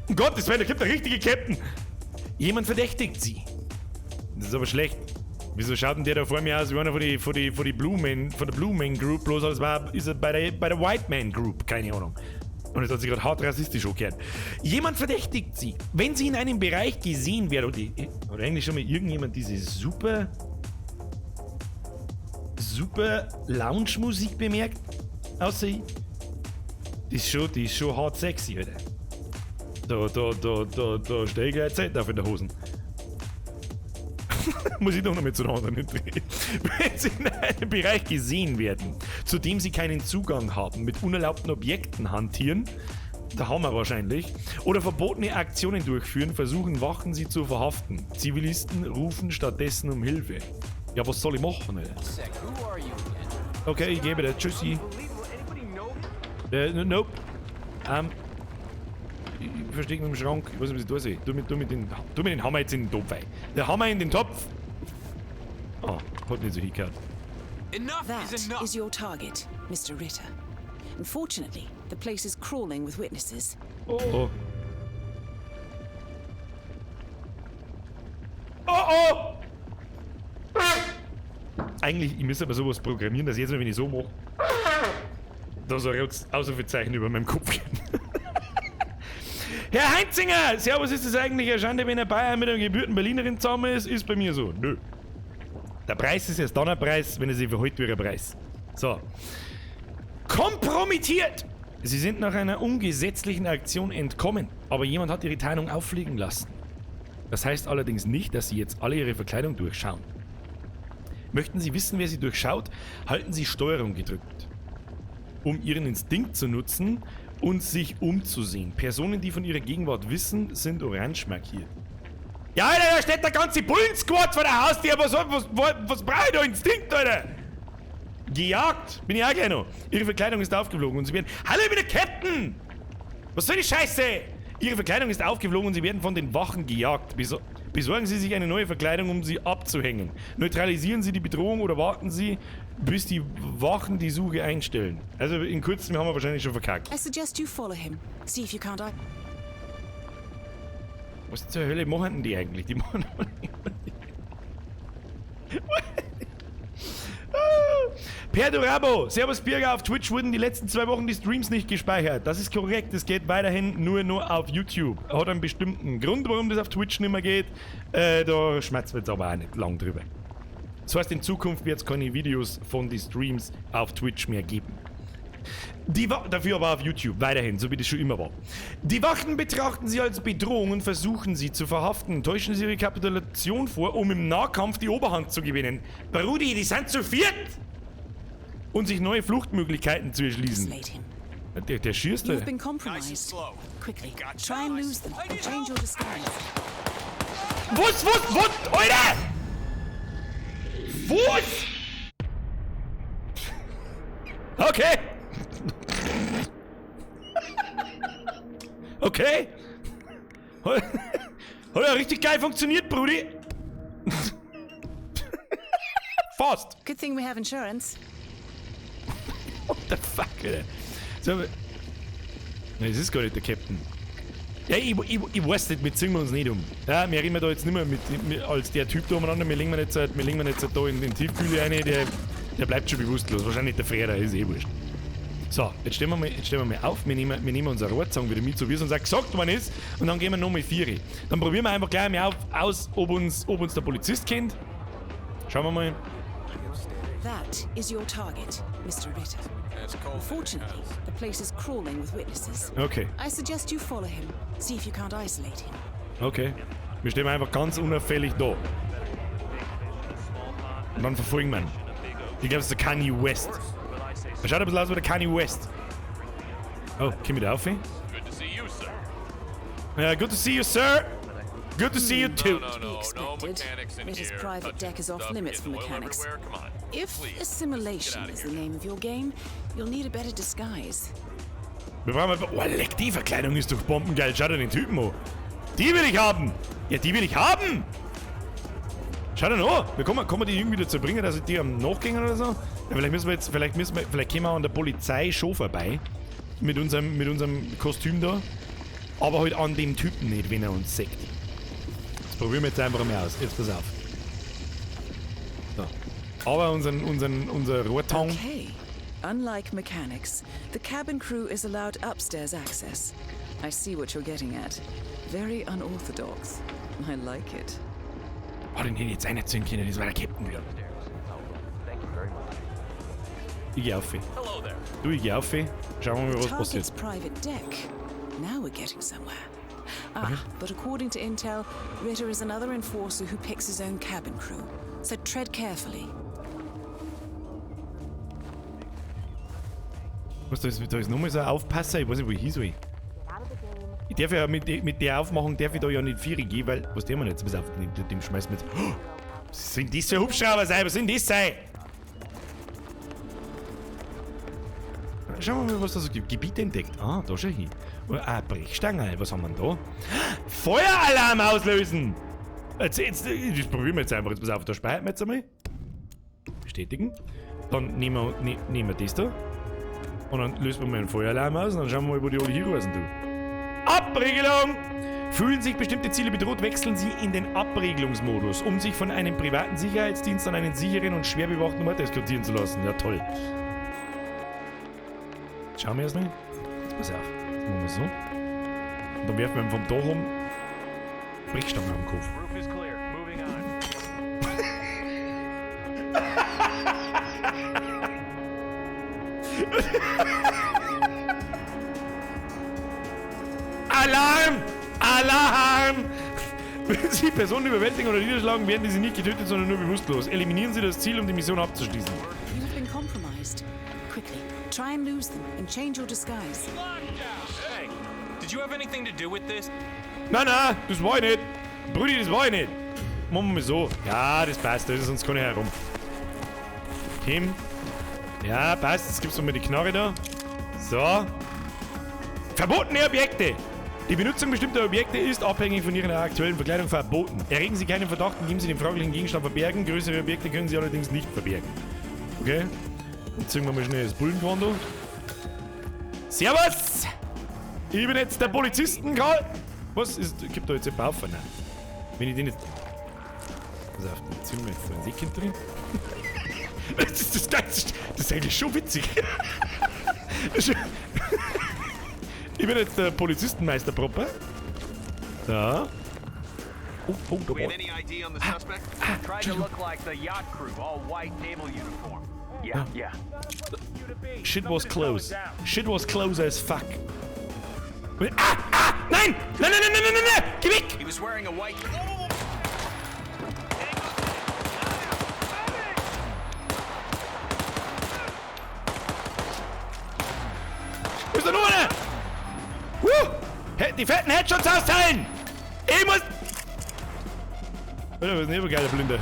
Um Gottes Willen, da kommt der richtige Captain! Jemand verdächtigt sie. Das ist aber schlecht. Wieso schaut denn der da vor mir aus wie einer von der Blue Man Group, bloß als war, ist er bei der White Man Group, keine Ahnung. Und jetzt hat sich gerade hart rassistisch angehört. Jemand verdächtigt sie. Wenn sie in einem Bereich gesehen werden, oder eigentlich schon mal irgendjemand diese super Lounge-Musik bemerkt? Außer ich. Die ist schon hart sexy, Alter. Da steh ich gleich Zeit auf in der Hosen. Muss ich doch noch mit zu den anderen drehen. Wenn sie in einem Bereich gesehen werden, zu dem sie keinen Zugang haben, mit unerlaubten Objekten hantieren, Der Hammer wahrscheinlich. Oder verbotene Aktionen durchführen, versuchen Wachen sie zu verhaften. Zivilisten rufen stattdessen um Hilfe. Ja, was soll ich machen, Alter? Okay, ich gebe dir. Tschüssi. Nope. Ich verstecke mich im Schrank. Ich weiß nicht, was ich da sehe. Tu mir den Hammer jetzt in den Topf rein. Der Hammer in den Topf! Ah, hat nicht so hingehört. That is your target, Mr. Ritter. Unfortunately, the place is crawling with witnesses. Oh oh. Oh oh! Eigentlich, ich müsste aber sowas programmieren, dass jetzt mal, wenn ich so mache, da so ein rotes Ausrufezeichen über meinem Kopf geht. Herr Heinzinger! Servus, ist es eigentlich eine Schande, wenn ein Bayer mit einer gebürtigen Berlinerin zusammen ist? Ist bei mir so. Nö. Der Preis ist erst dann ein Preis, wenn er sich verhält wie ein Preis. So. Kompromittiert! Sie sind nach einer ungesetzlichen Aktion entkommen, aber jemand hat ihre Tarnung auffliegen lassen. Das heißt allerdings nicht, dass sie jetzt alle ihre Verkleidung durchschauen. Möchten Sie wissen, wer sie durchschaut? Halten Sie Steuerung gedrückt, um Ihren Instinkt zu nutzen und sich umzusehen. Personen, die von ihrer Gegenwart wissen, sind orange markiert. Ja, Alter, da steht der ganze Bullensquad vor der Haustür. Was brauche ich da? Instinkt, Alter! Gejagt! Bin ich auch gleich noch. Ihre Verkleidung ist aufgeflogen und sie werden... Hallo, ich bin der Captain! Was soll die Scheiße? Ihre Verkleidung ist aufgeflogen und sie werden von den Wachen gejagt. Besorgen Sie sich eine neue Verkleidung, um sie abzuhängen. Neutralisieren Sie die Bedrohung oder warten Sie, bis die Wachen die Suche einstellen. Also in kurzem haben wir wahrscheinlich schon verkackt. I suggest you follow him. See if you can't. Was zur Hölle machen denn die eigentlich? Die machen Perdurabo! Servus Birger, auf Twitch wurden die letzten 2 Wochen die Streams nicht gespeichert. Das ist korrekt, es geht weiterhin nur auf YouTube. Hat einen bestimmten Grund, warum das auf Twitch nicht mehr geht. Da schmerzen wir jetzt aber auch nicht lang drüber. Das heißt, in Zukunft wird es keine Videos von den Streams auf Twitch mehr geben. Dafür aber auf YouTube, weiterhin, so wie das schon immer war. Die Wachen betrachten sie als Bedrohung und versuchen sie zu verhaften. Täuschen sie ihre Kapitulation vor, um im Nahkampf die Oberhand zu gewinnen. Brudi, die sind zu viert! Und sich neue Fluchtmöglichkeiten zu erschließen. Der schießt, Alter. Was, Alter! Was? Okay! Okay! Hat ja richtig geil funktioniert, Brudi! Fast! Good thing we have insurance. What the fuck, Alter? So, nein, das ist gar nicht der Captain. Ja, ich weiß nicht, wir ziehen wir uns nicht um. Ja, wir reden da jetzt nicht mehr mit als der Typ da umeinander, wir legen wir jetzt da in den Tiefkühle rein, der bleibt schon bewusstlos. Wahrscheinlich der Frerer, ist eh wurscht. So, jetzt stehen wir mal auf, wir nehmen unser Rohrzange wieder mit, so wie es uns auch gesagt worden ist, und dann gehen wir nochmal 4. Dann probieren wir einfach gleich mal aus, ob uns der Polizist kennt. Schauen wir mal. That is your target, Mr. Ritter. Unfortunately, the place is crawling with witnesses. Okay. I suggest you follow him. See if you can't isolate him. Okay. Wir stehen einfach ganz unauffällig da. Und dann verfolgen wir ihn. Ich glaube, es ist der Kanye West. Er schaut ein bisschen aus wie der Kanye West. Oh, komm ich da auf? Good to see you, sir. Yeah, good to see you, sir. Good to see you too. To be expected. Ritter's private deck is off limits for mechanics. If assimilation is the name of your game, you'll need a better disguise. Wir brauchen einfach. Oh, leck, die Verkleidung ist doch bombengeil. Schau dir den Typen an. Die will ich haben. Ja, die will ich haben. Schau dir an. Wir kommen die irgendwie dazu bringen, dass ich die am Nachgängen oder so? Ja, vielleicht müssen wir jetzt, vielleicht kommen wir an der Polizei schon vorbei. Mit unserem Kostüm da. Aber halt an dem Typen nicht, wenn er uns sieht. Das probieren wir jetzt einfach mal aus. Jetzt pass auf. So. Aber unser Rohrtang. Okay. Unlike mechanics, the cabin crew is allowed upstairs access. I see what you're getting at. Very unorthodox. I like it. Oh, den hätte ich jetzt einer ziehen können, das war der Captain wieder. Ich geh auf. Du, ich geh auf. Schauen wir mal, was passiert. Private deck. Now we're getting somewhere. Ah, but according to intel, Ritter is another enforcer who picks his own cabin crew. So tread carefully. Was, da ist nochmal so ein Aufpasser? Ich weiß nicht, wo ich hin soll. Ich darf ja mit der Aufmachung darf ich da ja nicht vier gehen, weil. Was tun wir jetzt? Pass auf, dem schmeißen wir jetzt. Oh, was sind das für Hubschrauber sein? Was sind das sein? Schauen wir mal, was da so gibt. Gebiet entdeckt. Ah, da schau hin. Ah, Brechstange. Was haben wir denn da? Feueralarm auslösen! Jetzt, das probieren wir jetzt einfach. Jetzt pass auf, da speichern wir jetzt einmal. Bestätigen. Dann nehmen wir, nehmen wir das da. Und dann lösen wir mal einen Feueralarm aus und dann schauen wir mal, wo die alle hinreisen, du. Abriegelung! Fühlen sich bestimmte Ziele bedroht, wechseln sie in den Abriegelungsmodus, um sich von einem privaten Sicherheitsdienst an einen sicheren und schwer bewachten Ort eskortieren zu lassen. Ja, toll. Schauen wir erstmal. Jetzt pass auf. Das machen wir so. Und dann werfen wir ihn vom Dach um. Brechstange am Kopf. Alarm! Alarm! Wenn Sie Personen überwältigen oder niederschlagen, werden diese nicht getötet, sondern nur bewusstlos. Eliminieren Sie das Ziel, um die Mission abzuschließen. You have been compromised. Quickly, try and lose them and change your disguise. Hey, did you have anything to do with this? Nein, nein, das war ich nicht. Brudi, das war ich nicht. Machen wir mal so. Ja, das passt, da ist sonst keiner herum. Kim. Ja, passt. Jetzt gibt's nochmal die Knarre da. So. Verbotene Objekte! Die Benutzung bestimmter Objekte ist abhängig von ihrer aktuellen Verkleidung verboten. Erregen Sie keinen Verdacht, indem Sie den fraglichen Gegenstand verbergen. Größere Objekte können Sie allerdings nicht verbergen. Okay. Dann ziehen wir mal schnell das Bullenkommando. Servus! Ich bin jetzt der Polizisten, Karl. Was ist. Gibt da jetzt jemand auf? Nein. Wenn ich den jetzt. Pass auf, dann ziehen wir jetzt so ein Säckchen drin. Das ist das Geilste. Das ist eigentlich schon witzig. Ich bin jetzt der Polizistenmeister proper. Da. Oh, oh, da war. Shit was close. Shit was close as fuck. Ah, ah, nein! Nein, nein, nein, nein, nein, nein! Geh weg! He was wearing a white. Wo ist der Nummer? Die fetten Headshots austeilen! Ich muss... Alter, was ist denn hier für ein geiler Blinder?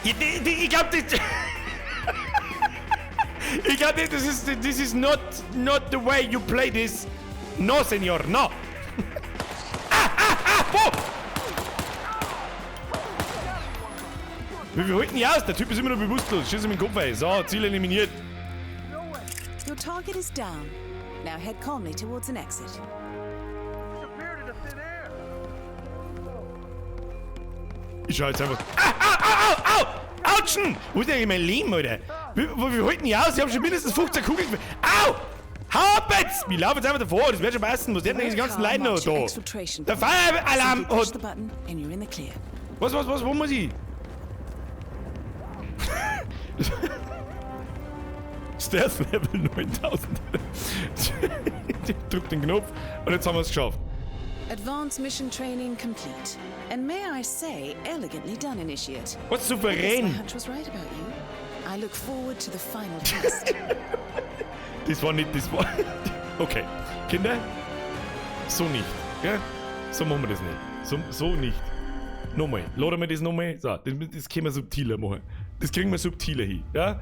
Ich glaub, das... Ich glaub, das ist... This is not the way you play this. No, senor, no! Ah, ah, ah, wo? Wie viel holt denn die aus? Der Typ ist immer noch bewusstlos. Schieß ihm in den Kopf ein. So, Ziel eliminiert. Your target is down. Now head calmly towards an exit. Ich schau jetzt einfach. Ah, au, au, au, au! Autschen! Wo ist denn eigentlich mein Leben, Alter? Wie holt denn die aus? Ich hab schon mindestens 15 Kugeln. Au! Hau ab jetzt! Ich laufe jetzt einfach davor, das wird schon passen. Was sind denn eigentlich die ganzen Leute noch da? Der Feueralarm hat. Was, wo muss ich? Stealth Level 9000. Ich drück den Knopf und jetzt haben wir es geschafft. Advanced mission training complete. And may I say, elegantly done, Initiate. Was souverän! My hunch was right about you. I look forward to the final test. Das war nicht, das war. Okay. Kinder, so nicht. Gell? So machen wir das nicht. So nicht. Nochmal. Laden wir das nochmal. So, das können wir subtiler machen. Das kriegen wir subtiler hin. Ja?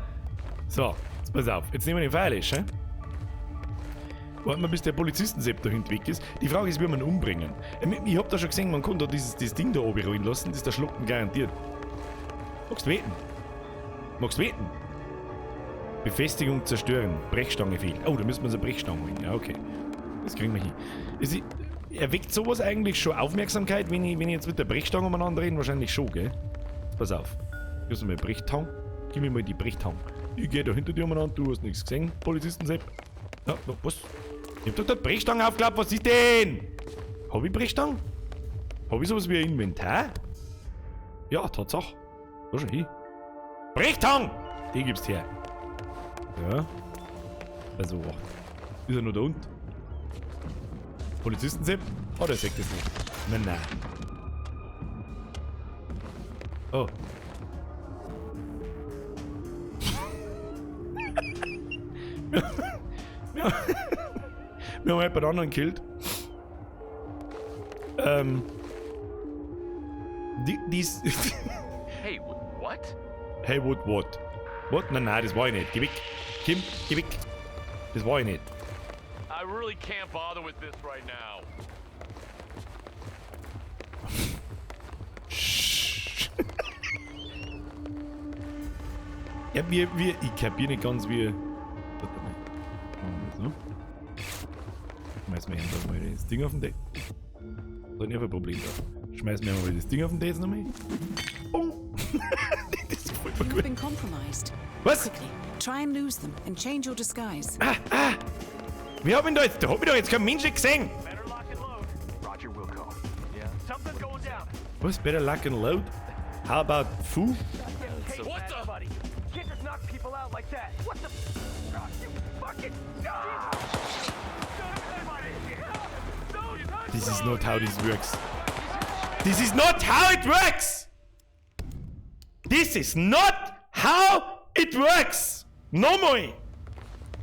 So, jetzt pass auf. Jetzt nehmen wir den Feuerlöscher. Warten wir, bis der Polizistensepp da hinten weg ist. Die Frage ist, wie wir ihn umbringen. Ich hab da schon gesehen, man kann da dieses Ding da oben rollen lassen, das ist der Schlucken garantiert. Magst du wetten? Magst du wetten? Befestigung zerstören. Brechstange fehlt. Oh, da müssen wir uns eine Brechstange holen. Ja, okay. Das kriegen wir hin. Erweckt sowas eigentlich schon Aufmerksamkeit, wenn ich jetzt mit der Brechstange umeinander rede? Wahrscheinlich schon, gell? Jetzt pass auf. Gib mir mal Brechtang. Gib mir mal die Brechtang. Ich geh da hinter dir umeinander, du hast nichts gesehen, Polizistensepp. Ja, was? Ich hab doch da Brechstange aufgeklappt, was ist denn? Hab ich Brechstange? Hab ich sowas wie ein Inventar? Ja, Tatsache. Da schon hin. Brechtang! Den gibst her. Ja. Also, ist er nur da unten? Polizistensepp? Oh, der sagt das nicht. Nein, nein. Oh. Wir haben jemand anderen gekillt. Dies. Hey, what? Hey, what, what? What? Nein, nein, das war ich nicht. Geh weg. Kim, geh weg. Das war ich nicht. I really can't bother with this right now. Ja, ich kapier nicht ganz, wie. Warte mal. So. Schmeißen wir einfach mal das Ding auf den Deck. So, nicht ein Problem da. Schmeißen wir mal das Ding auf den Deck nochmal. Oh! Das ist voll gut. Been compromised. Was? Quickly, try and lose them and change your disguise. Ah, ah! Wer hat mich da jetzt? Da hat mich doch jetzt kein Mensch gesehen! Roger Wilco. Yeah. Something's going down. Was? Better luck and load? How about Fu? What the? Buddy. Can't just knock people out like that. What the? You fucking. This is not how this works. This is not how it works! This is not how it works! Nochmal!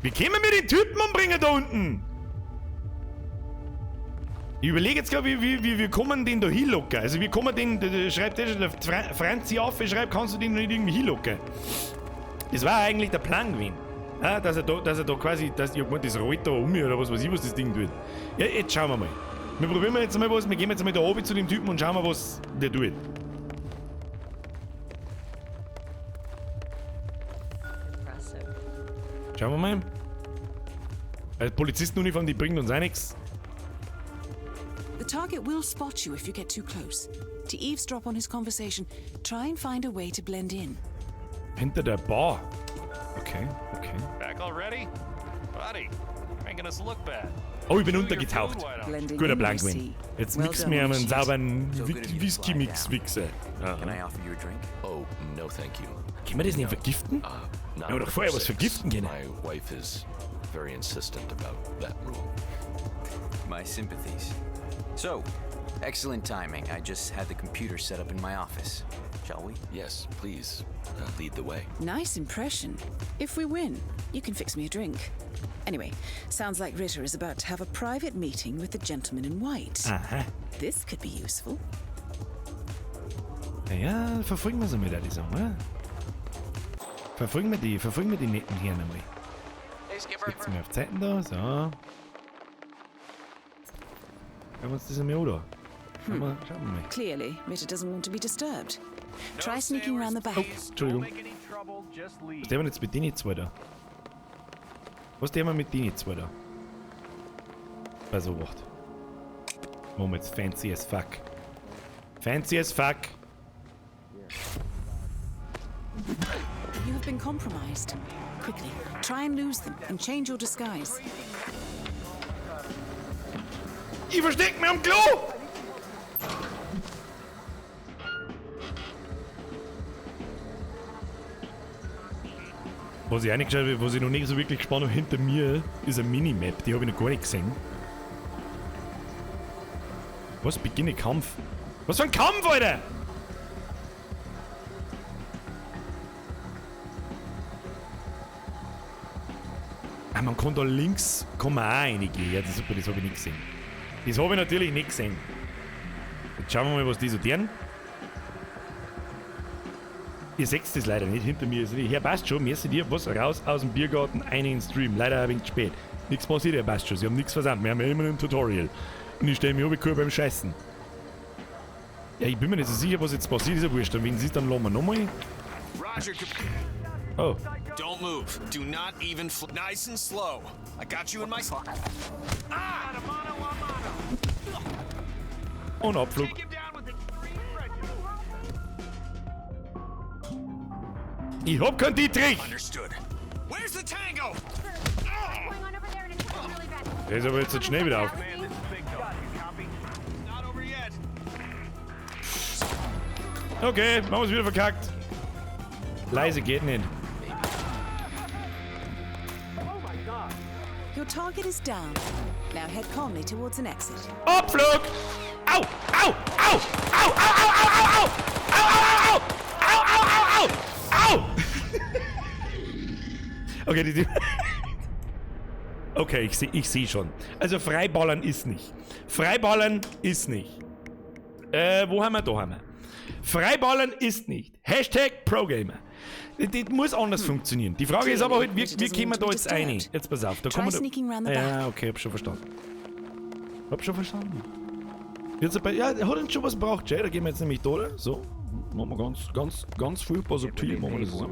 Wie können wir den Typen umbringen da unten? Ich überlege jetzt gerade, wie kommen den da hinlocken? Also, wie kommen den, der schreibt der schon, der Franzi auf, schreibt, kannst du den nicht irgendwie hinlocken? Das war eigentlich der Plan gewesen. Ja, dass er da quasi, dass ich hab gemeint, das rollt da um mich oder was weiß ich, was das Ding tut. Ja, jetzt schauen wir mal. Wir probieren jetzt mal was, wir gehen jetzt mal da oben zu dem Typen und schauen mal, was der tut. Schauen wir mal. Also Polizistenuniform, die bringt uns auch nichts. The target will spot you if you get too close. To eavesdrop on his conversation, try and find a way to blend in. Hinter der Bar. Okay, okay. Back already? Buddy, making us look bad. Oh, ich bin untergetaucht. Guter Plan gewesen. Jetzt mixen wir einen sauberen Whisky-Mix-Wichser. Can I offer you a drink? Oh, no, thank you. Können wir das nicht vergiften? Not Ja, doch vorher was vergiften können. My wife is very insistent about that rule. My sympathies. So, excellent timing. I just had the computer set up in my office. Shall we? Yes, please. Lead the way. Nice impression. If we win, you can fix me a drink. Anyway, sounds like Ritter is about to have a private meeting with the gentleman in white. Aha. This could be useful. Naja, verfolgen wir sie mal, die sagen, oder? Verfolgen wir die netten Herren einmal. Setzen wir auf Zeiten da, so. Schauen wir uns das einmal an, da. Schauen wir mal. Clearly, Ritter doesn't want to be disturbed. Try sneaking round the back. Oh, Entschuldigung. Was der jetzt mit denen zwei da? Was der mit denen zwei da? Also, warte. Moment, fancy as fuck. Fancy as fuck. You have been compromised. Quickly, try and lose them and change your disguise. Ich versteck mich am Klo! Was ich reingeschaut habe, was ich noch nicht so wirklich gespannt habe, hinter mir ist eine Minimap, die habe ich noch gar nicht gesehen. Was? Beginne Kampf? Was für ein Kampf, Alter! Ah, man kann da links, kann man auch reingehen. Ja, das ist super, das habe ich nicht gesehen. Das habe ich natürlich nicht gesehen. Jetzt schauen wir mal, was die so tun. Ihr seht das leider nicht, hinter mir ist nicht. Herr, passt schon, merci dir, was raus aus dem Biergarten, rein in den Stream. Leider ein wenig spät. Nichts passiert, Herr, passt schon, Sie haben nichts versandt. Wir haben ja immer noch ein Tutorial. Und ich stelle mich oben beim Scheißen. Ja, ich bin mir nicht so sicher, was jetzt passiert, ist ja wurscht. Und wenn sie ist, dann lassen wir nochmal. Oh. Don't move. Do not even nice and slow. I got you in my Ah! Und Abflug. Ich hab keinen Dietrich! Understood. Where's the tango? Der ist aber jetzt schnell wieder auf. Okay, machen wir's wieder verkackt. Leise geht nicht. Your target is down. Now head calmly towards an exit. Abflug! Au! Au! Au! Au! Au! Au! Au! Au! Au! Au! Au! Au! Au! Au! Au! Okay, die. Okay, ich seh schon. Also freiballern ist nicht. Freiballern ist nicht. Wo haben wir? Da haben wir. Freiballern ist nicht. Hashtag ProGamer. Das muss anders funktionieren. Die Frage ist aber halt, wie kommen wir da jetzt rein? Jetzt pass auf, da kommen wir da. Ja, okay, hab schon verstanden. Hab schon verstanden. Jetzt, ja, hat uns schon was gebraucht, Jay. Da gehen wir jetzt nämlich da, oder? So. Machen wir ganz, ganz, ganz furchtbar subtil. Machen wir das so.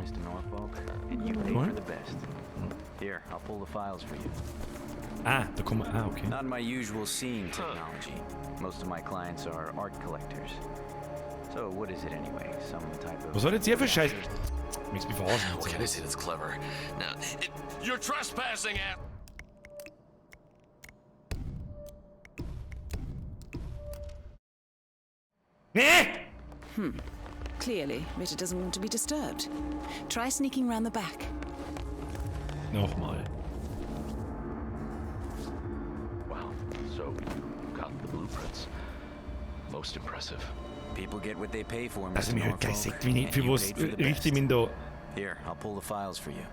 Ah, da kommen wir. Ah, okay. Not my usual scene technology. Most of my clients are art collectors. So what is it anyway? Some type of Was hat jetzt hier für Scheiß? Möchtest mich verarschen? What can I say that's clever? Now, you're trespassing at. Nee! Clearly, Ritter doesn't want to be disturbed. Try sneaking round the back. Nochmal. Wow. So you got the blueprints. Most impressive. People get what they pay for, Mr. Also mir halt gleich Norfolk, sagt, wie ich, für was richte ich mich da. Here, I'll pull the files for you.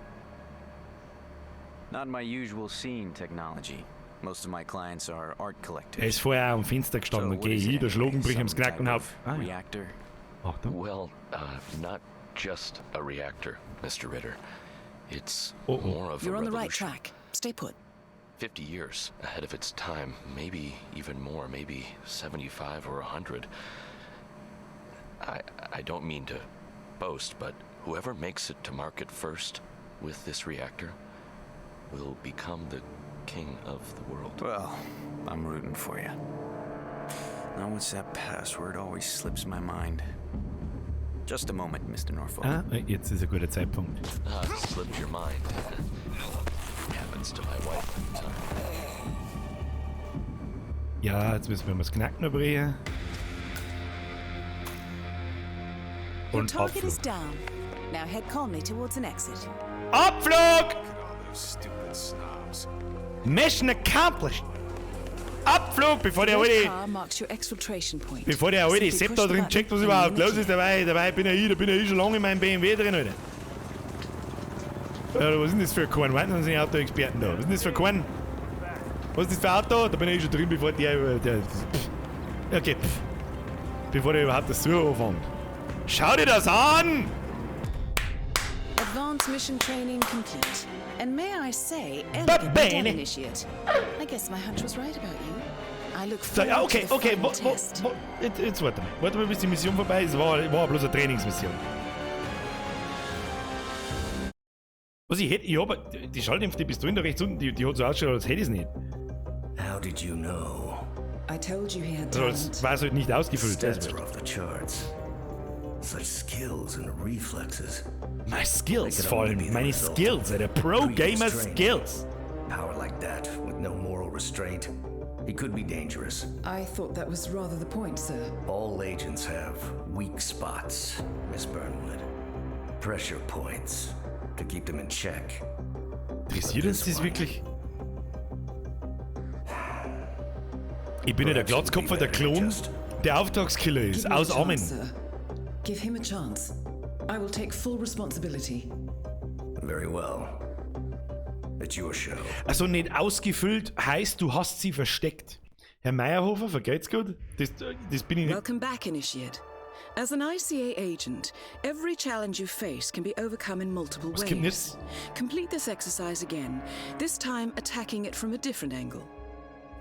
Not my usual scene technology. Most of my clients are art collectors. Er ist vorher am Fenster gestanden und geh ich, da schlagen, brich ihm das Knack und hab. Ah, ja. Reactor. Achtung. Well, not just a reactor, Mr. Ritter. It's Oh, oh. more of You're a on the right revolution. track. Stay put. 50 years ahead of its time, maybe even more, maybe 75 or 100. I don't mean to boast, but whoever makes it to market first with this reactor will become the king of the world. Well, I'm rooting for you. Now, what's that password? Always slips my mind. Just a moment, Mr. Norfolk. Ah, jetzt ist ein guter Zeitpunkt. Slipped your mind. Happens to my wife all the time. Ja, jetzt müssen wir mal das Knacken noch brechen. Your Und target is Abflug. down. Now head calmly towards an exit. Abflug! Stupid snobs. Mission accomplished! Abflug, bevor der Red alte, car marks your exfiltration point. bevor der alte Simply Sepp push da the drin button checkt, was and überhaupt you're los ist, dabei bin ja ich, da bin ja ich schon lange in meinem BMW drin, Alter. Ja, was ist denn das für ein Korn? Warten Sie, sind Autoexperten da. Was ist denn das für ein Korn? Was ist das für ein Auto? Da bin ich schon drin, bevor der pff. Okay, pff. Bevor der überhaupt das Suchen anfängt. Schau dir das an! Advanced mission training complete. And may I say, elegantly done, bene. initiate. I guess my hunch was right about you. I look So, forward ja, okay, to the okay, final test. jetzt warte mal. Warte mal, bis die Mission vorbei ist. War bloß eine Trainingsmission. Was ich hätte, ich hab, die schalldämpfte Pistole da rechts unten, die hat so ausgeschaut, als hätte ich es nicht. How did you know? I told you he had Also, als talent. war es halt nicht ausgefüllt. Stats Also, are off the charts. Such skills and reflexes. My Skills They could vor only allem. be the Meine result Skills, Alter. of Pro-Gamer previous training. Skills. Power like that, with no moral restraint, he could be dangerous. I thought that was rather the point, sir. All agents have weak spots, Miss Burnwood. Pressure points to keep them in check. Interessiert uns das wirklich? Ich bin ja der Glatzkopf, der Klon, der Auftragskiller ist. Give me a Aus chance, Amen. sir. Give him a chance. I will take full responsibility. Very well. It's your show. Also nicht ausgefüllt heißt, du hast sie versteckt. Herr Meyerhofer, vergeht's gut? Das bin ich nicht. Welcome back, Initiate. As an ICA agent, every challenge you face can be overcome in multiple Was kommt denn ways. jetzt? Complete this exercise again, this time attacking it from a different angle.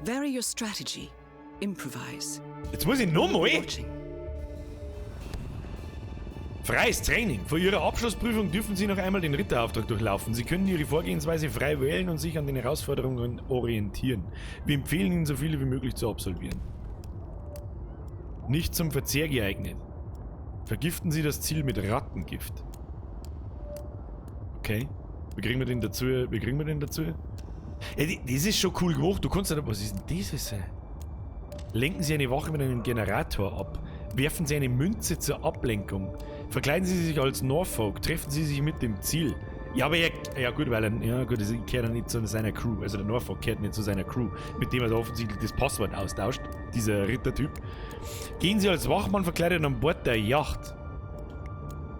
Vary your strategy. Improvise. Jetzt muss ich nochmal. Freies Training. Vor Ihrer Abschlussprüfung dürfen Sie noch einmal den Ritterauftrag durchlaufen. Sie können Ihre Vorgehensweise frei wählen und sich an den Herausforderungen orientieren. Wir empfehlen Ihnen, so viele wie möglich zu absolvieren. Nicht zum Verzehr geeignet. Vergiften Sie das Ziel mit Rattengift. Okay. Wie kriegen wir den dazu? Wie kriegen wir den dazu? Ja, das ist schon cool gemacht. Du kannst ja... Was ist denn dieses? Lenken Sie eine Wache mit einem Generator ab. Werfen Sie eine Münze zur Ablenkung. Verkleiden Sie sich als Norfolk. Treffen Sie sich mit dem Ziel. Ja, aber er... Ja gut, weil er... Ja gut, er kehrt ja nicht zu seiner Crew. Also der Norfolk kehrt nicht zu seiner Crew, mit dem er da offensichtlich das Passwort austauscht. Dieser Rittertyp. Gehen Sie als Wachmann verkleidet an Bord der Yacht.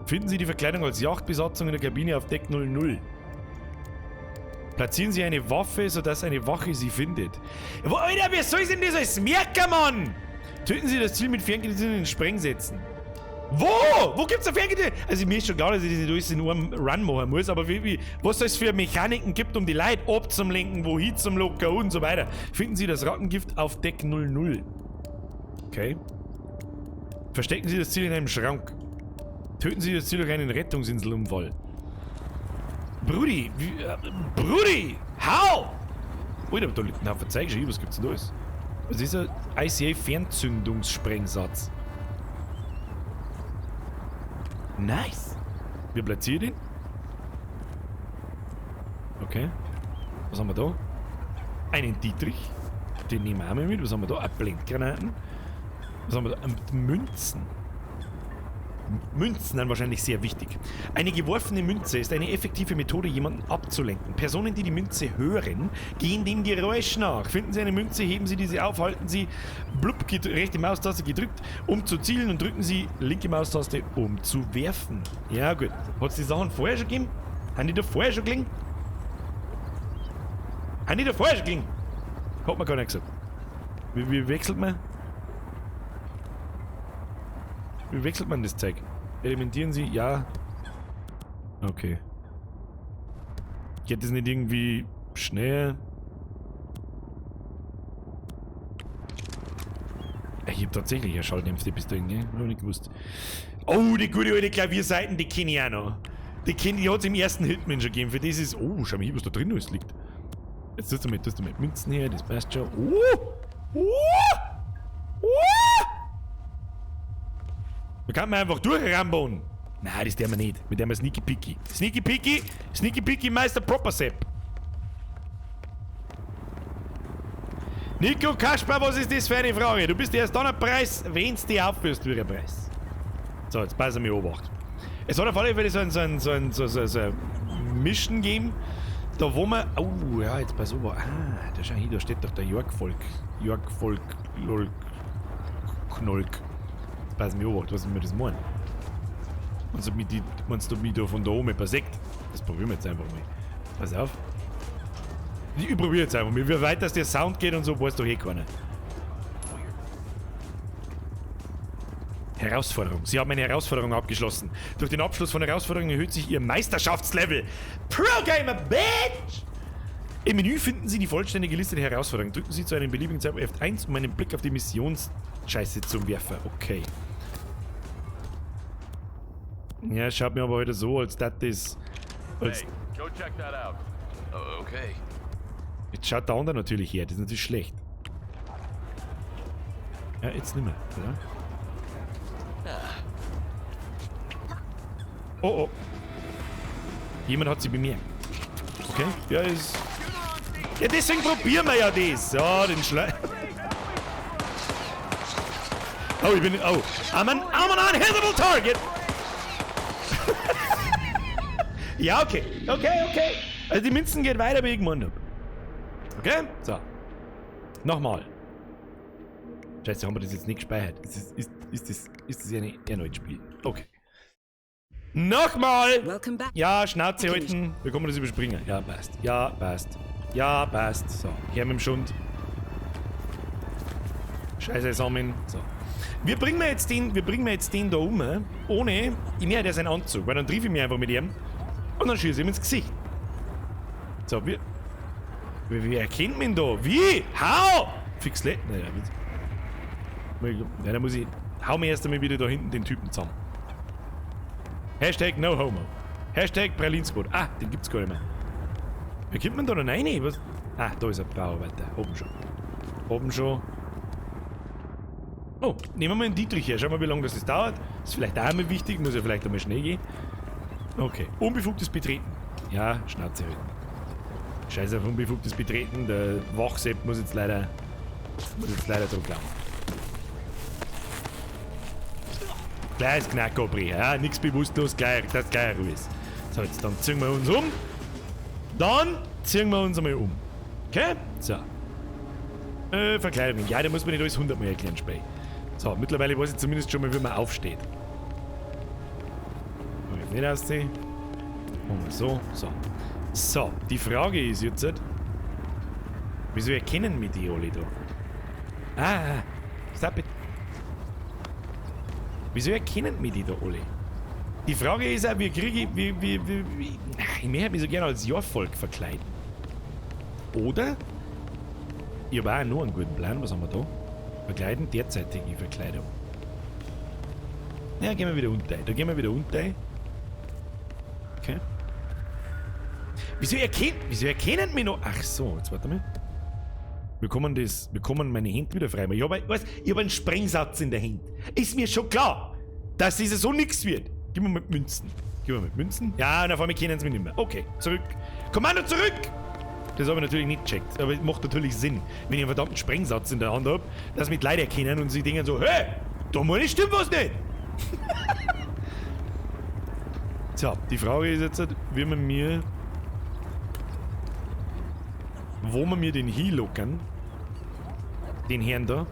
Finden Sie die Verkleidung als Yachtbesatzung in der Kabine auf Deck 00. Platzieren Sie eine Waffe, sodass eine Wache sie findet. Wo, Alter, wer soll denn das alles merken, Mann? Töten Sie das Ziel mit ferngezündeten Sprengsätzen. Wo? Wo gibt's da ferngezündete? Also mir ist schon klar, dass ich das nicht alles in einem Run machen muss, aber wie, was es für Mechaniken gibt, um die Leute abzulenken, wohin zum Locker und so weiter. Finden Sie das Rattengift auf Deck 00. Okay. Verstecken Sie das Ziel in einem Schrank. Töten Sie das Ziel durch einen Rettungsinselunfall. Brudi! Brudi! How? Alter, da liegt ein Haufen Zeug schon. Was gibt's denn da alles? Was ist ein ICA-Fernzündungssprengsatz? Nice! Wie platziere ich den? Okay. Was haben wir da? Einen Dietrich. Den nehmen wir auch mal mit. Was haben wir da? Ein Blendgranaten. Was haben wir da? Münzen. Münzen sind wahrscheinlich sehr wichtig. Eine geworfene Münze ist eine effektive Methode, jemanden abzulenken. Personen, die die Münze hören, gehen dem Geräusch nach. Finden Sie eine Münze, heben Sie diese auf, halten Sie blub, rechte Maustaste gedrückt, um zu zielen und drücken Sie linke Maustaste, um zu werfen. Ja gut. Hat es die Sachen vorher schon gegeben? Haben die da vorher schon gelingen? Haben die da vorher schon gelingen? Hat man gar nicht gesagt. Wie wechselt man? Wie wechselt man das Zeug? Elementieren Sie? Ja. Okay. Geht das nicht irgendwie schnell? Ich hab tatsächlich eine schalldämpfte Pistole, gell? Hab ich nicht gewusst. Oh, die gute alte Klavierseiten, die kenne ich auch noch. Die kenne ich, hat es im ersten Hitman schon gegeben. Für das ist. Oh, schau mal hier, was da drin alles liegt. Jetzt tust du mal Münzen her, das passt schon. Oh! Oh! Oh! Da kann man einfach durchrambonen. Nein, das tun wir nicht. Mit dem Sneaky Peeky. Sneaky Peeky, Sneaky Peeky Meister Proper Sepp. Nico Kasper, was ist das für eine Frage? Du bist erst dann ein Preis, wenn's dir aufführst, wie ein Preis. So, jetzt pass auf mich Obacht. Es hat auf alle Fälle so ein Mission gegeben, da wo man. Oh, ja, jetzt pass auf. Ah, da schau hin, da steht doch der York-Volk. York-Volk, Lolk, Knolk. Pass mir auf, was wir das meinen. Meinst du mich da von da oben passt? Das probieren wir jetzt einfach mal. Pass auf. Ich probiere jetzt einfach mal. Wie weit das der Sound geht und so, weiß doch eh keiner. Herausforderung. Sie haben eine Herausforderung abgeschlossen. Durch den Abschluss von Herausforderungen erhöht sich Ihr Meisterschaftslevel. Pro Gamer, Bitch! Im Menü finden Sie die vollständige Liste der Herausforderungen. Drücken Sie zu einem beliebigen Zeitpunkt F1, um einen Blick auf die Missionsscheiße zu werfen. Okay. Ja, schaut mir aber heute so, als das ist. Als hey, go check that out. Okay. Jetzt schaut der andere natürlich her, das ist natürlich schlecht. Ja, jetzt nicht mehr, oder? Oh, oh. Jemand hat sie bemerkt. Okay, ja, ist. Ja, deswegen probieren wir ja das. Ja, den Schle. Oh, ich bin. Oh. I'm an unhittable target! Ja, okay. Okay. Also die Münzen geht weiter, wie ich gemeint hab. Okay? So. Nochmal. Scheiße, haben wir das jetzt nicht gespeichert? Ist das eine erneut Spiel? Okay. Nochmal! Ja, Schnauze halten. Wir können das überspringen. Ja, passt. Ja, passt. Ja, passt. So, her mit dem Schund. Scheiße, sammeln. So. Wir bringen jetzt den da um, ohne. Ich merke, der ist ein Anzug, weil dann triff ich mich einfach mit ihm und dann schieße ich ihm ins Gesicht. So, wie erkennt man ihn da? Wie? How? Fix le. Naja, ja, da muss ich. Hau mir erst einmal wieder da hinten den Typen zusammen. Hashtag no homo. Hashtag Pralinsquad. Ah, den gibt's gar nicht mehr. Wie kommt man da noch rein? Was? Ah, da ist ein Bauarbeiter. Oben schon. Oben schon. Oh, nehmen wir mal einen Dietrich her. Schauen wir mal, wie lange das dauert. Ist vielleicht auch einmal wichtig. Muss ja vielleicht einmal schnell gehen. Okay. Unbefugtes Betreten. Ja, Schnauze halten. Scheiße auf unbefugtes Betreten. Der Wachsepp muss jetzt leider dran glauben. Gleich ist Knackobri, ja, nix bewusstlos, gleich, das gleich Ruhe ist. So, jetzt dann ziehen wir uns um. Dann ziehen wir uns einmal um. Okay? So. Verkleidung. Ja, da muss man nicht alles 100 Mal erklären, Spey. So, mittlerweile weiß ich zumindest schon mal, wie man aufsteht. Jetzt nicht aussehen. Machen wir so, so. So, die Frage ist jetzt, wieso erkennen mich die alle da? Ah, stop it. Wieso erkennen mich die da alle? Die Frage ist auch, wie kriege ich... Ich möchte mich so gerne als Jorfolk verkleiden. Oder? Ich habe auch noch einen guten Plan. Was haben wir da? Verkleiden, derzeitige Verkleidung. Ja, gehen wir wieder unter. Da gehen wir wieder unter. Okay. Wieso erkennen mich noch? Ach so, jetzt warte mal. Wir kommen meine Hände wieder frei. Ich habe hab einen Sprengsatz in der Hand. Ist mir schon klar, dass dieses so nichts wird. Gib mir mit Münzen. Gib mir mit Münzen. Ja, und auf einmal kennen sie mich nicht mehr. Okay, zurück. Kommando zurück! Das habe ich natürlich nicht gecheckt. Aber es macht natürlich Sinn, wenn ich einen verdammten Sprengsatz in der Hand habe, dass mich die Leute erkennen und sie denken so, hey, da meine ich stimmt was nicht! So, die Frage ist jetzt, wie man mir... Wo man mir den hinlockern, den Herrn da.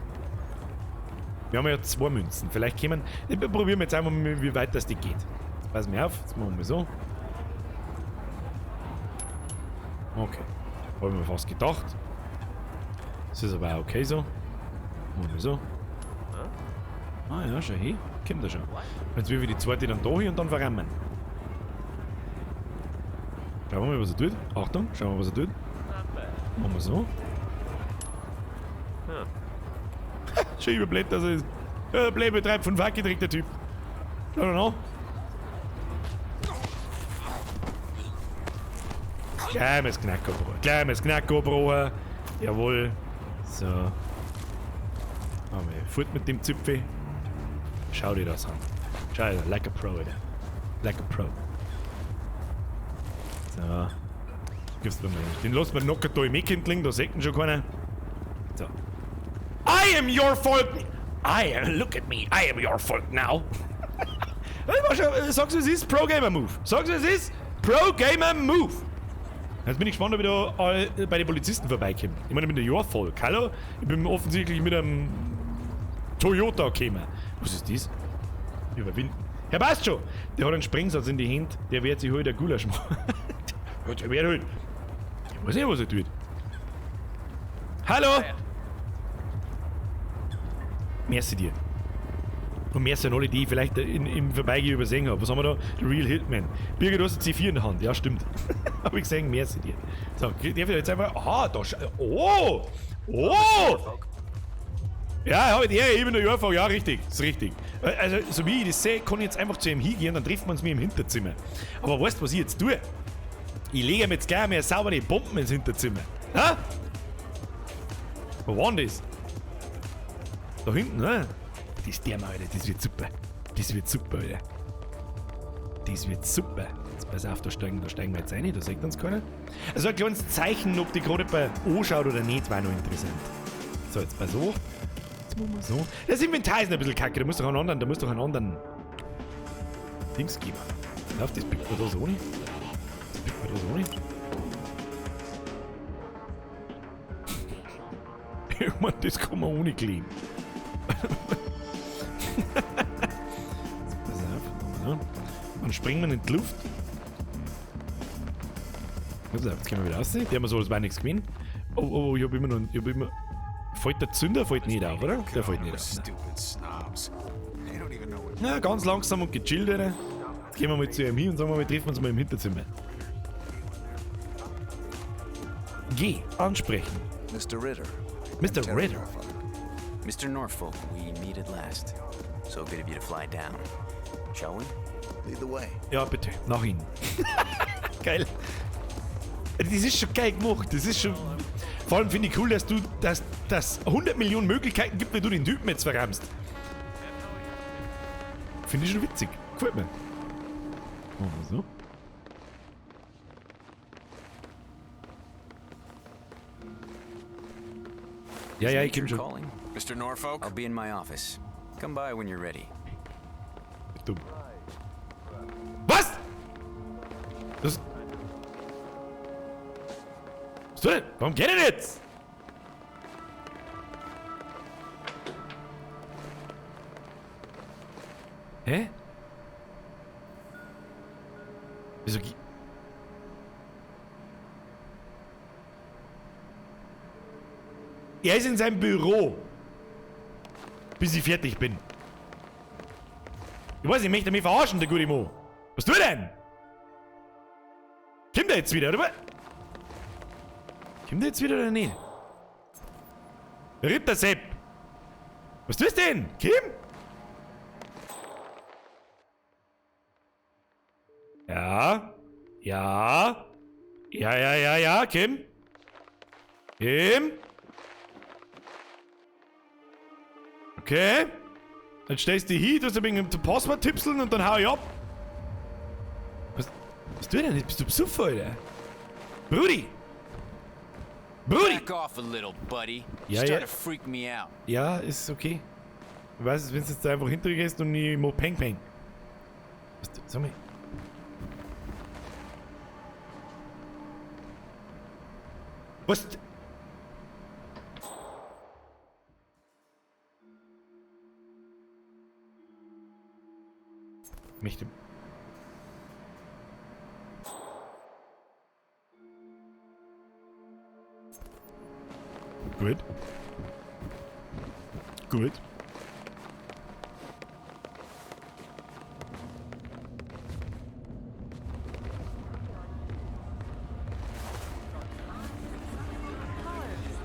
Wir haben ja 2 Münzen. Vielleicht kämen. Probieren wir jetzt einfach mal, wie weit das die geht. Jetzt pass mir auf, jetzt machen wir so. Okay. Habe ich mir fast gedacht. Das ist aber auch okay so. Machen wir so. Ah ja, schau her. Kommt da schon. Jetzt will ich die zweite dann da hin und dann verrammen. Schauen wir mal, was er tut. Achtung, schauen wir mal, was er tut. Machen wir so. Schön überbläht, dass er ist. Blöd betreibt von Wack gedreht, der Typ. I don't know. Kleines Knackerbrot. Kleines Knackerbrot. Jawohl. So. Machen wir fort mit dem Zipfel. Schau dir das an. Schau dir, like a pro, Alter. Like a pro. So. Gibst du mir nicht. Den lassen wir locker da im Eck liegen, da sieht ihn schon keiner. So. I am your folk! I am, look at me, I am your folk now. Sag's, es ist Pro Gamer Move. Sag's, es ist Pro Gamer Move. Jetzt bin ich gespannt, ob ich da bei den Polizisten vorbeikomme. Ich meine, ich bin der Your Folk. Hallo? Ich bin offensichtlich mit einem Toyota gekommen. Was ist das? Überwinden. Herr passt schon! Der hat einen Sprengsatz in die Hand, der wird sich heute ein Gulasch machen. Der wird halt. Ich weiß nicht, was er tut. Hallo! Merci dir. Und merci an alle, die ich vielleicht im Vorbeigehen übersehen habe. Was haben wir da? The Real Hitman. Birgit, du hast eine C4 in der Hand. Ja, stimmt. Hab ich gesehen, merci dir. So, darf ich jetzt einfach. Aha, da. Oh! Oh! Ja, hab ich, ja, ich bin der Jorfolk. Ja, richtig. Das ist richtig. Also, so wie ich das sehe, kann ich jetzt einfach zu ihm hingehen, dann treffen wir uns mir im Hinterzimmer. Aber weißt du, was ich jetzt tue? Ich lege mir jetzt gleich mehr saubere Bomben ins Hinterzimmer. Ha? Wo war denn das? Da hinten, ne? Das ist der mal, Alter. Das wird super. Das wird super, Alter. Das wird super. Jetzt pass auf, da steigen wir jetzt rein, da sieht uns keiner. Also ein kleines Zeichen, ob die gerade bei anschaut oder nicht, war noch interessant. So, jetzt pass auf. Jetzt machen wir so. Das Inventar ist noch ein bisschen kacke, da muss doch einen anderen, Dings geben. Auf, das pickt man da so nicht. Das pickt man da so nicht. Ich meine, das kann man ohne kleben. Pass auf. Dann springen wir in die Luft. Pass auf, jetzt können wir wieder raus. Die haben wir so, das war nichts gewesen. Oh, oh, ich hab immer noch. Ich hab immer. Fällt der Zünder? Fällt nicht auf, oder? Der fällt nicht auf. Na, ganz langsam und gechillt, oder? Jetzt gehen wir mal zu ihm hin und sagen wir mal, treffen wir uns mal im Hinterzimmer. Geh, ansprechen. Mr. Ritter. Mr. Ritter. Mr. Norfolk, we meet at last. So good of you to fly down. Shall we? Lead the way. Ja, bitte. Nach Ihnen. Geil. Das ist schon geil gemacht. Das ist schon. Vor allem finde ich cool, dass du, dass 100 Millionen Möglichkeiten gibt, wie du den Typen jetzt verramst. Finde ich schon witzig. Gefällt mir. Machen wir so. Ja, ja, ich komm schon. Mr. Norfolk? I'll be in my office. Come by when you're ready. Dumm. Was? Das. Was denn? Warum geht denn jetzt? Hä? Wieso? Er ist in seinem Büro. Bis ich fertig bin. Ich weiß nicht, möchte mich verarschen, der gute Mo. Was tut er denn? Kommt der jetzt wieder, oder was? Kommt der jetzt wieder oder nicht? Ritter Sepp! Was tust du denn? Kim? Ja. Ja. Ja, ja, ja, ja, Kim. Kim. Okay. Dann stellst du dich hin, tust ein wenig zum Passwort tipseln und dann hau ich ab. Was tut denn? Bist du besoffen, Alter? Brudi! Brudi! Back off a little, buddy. Ja, You're ja. starting to freak me out. Ja, ist okay. Du weißt, wenn du jetzt da einfach hintergehst und ich mach Peng Peng. Was, sag mal. Was? Möchte. Gut. Gut.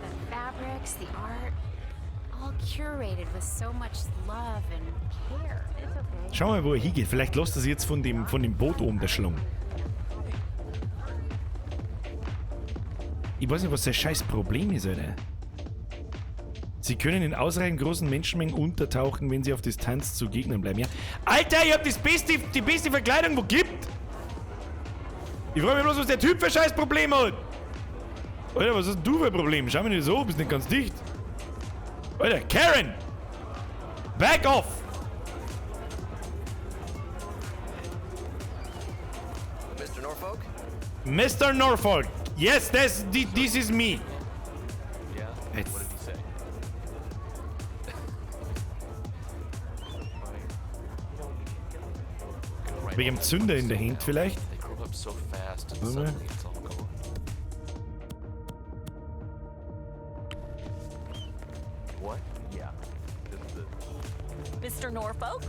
The fabrics, the art, all curated with so much love and care. It's okay. Schau mal, wo er hingeht. Vielleicht lässt er sich jetzt von dem Boot oben, der Schlong. Ich weiß nicht, was sein scheiß Problem ist, Alter. Sie können in ausreichend großen Menschenmengen untertauchen, wenn sie auf Distanz zu Gegnern bleiben. Ja. Alter, ich hab die beste Verkleidung, wo gibt! Ich frage mich bloß, was der Typ für scheiß Problem hat! Alter, was hast denn du für ein Problem? Schau mich nicht so, bist nicht ganz dicht. Alter, Karen! Back off! Mr. Norfolk? Mr. Norfolk! Yes, this is me! Yeah? It's- What did he say? Wegen dem Zünder in der Hand vielleicht? They grow up so fast and Warte mal. suddenly it's all gone. What? Yeah. Mr. Norfolk?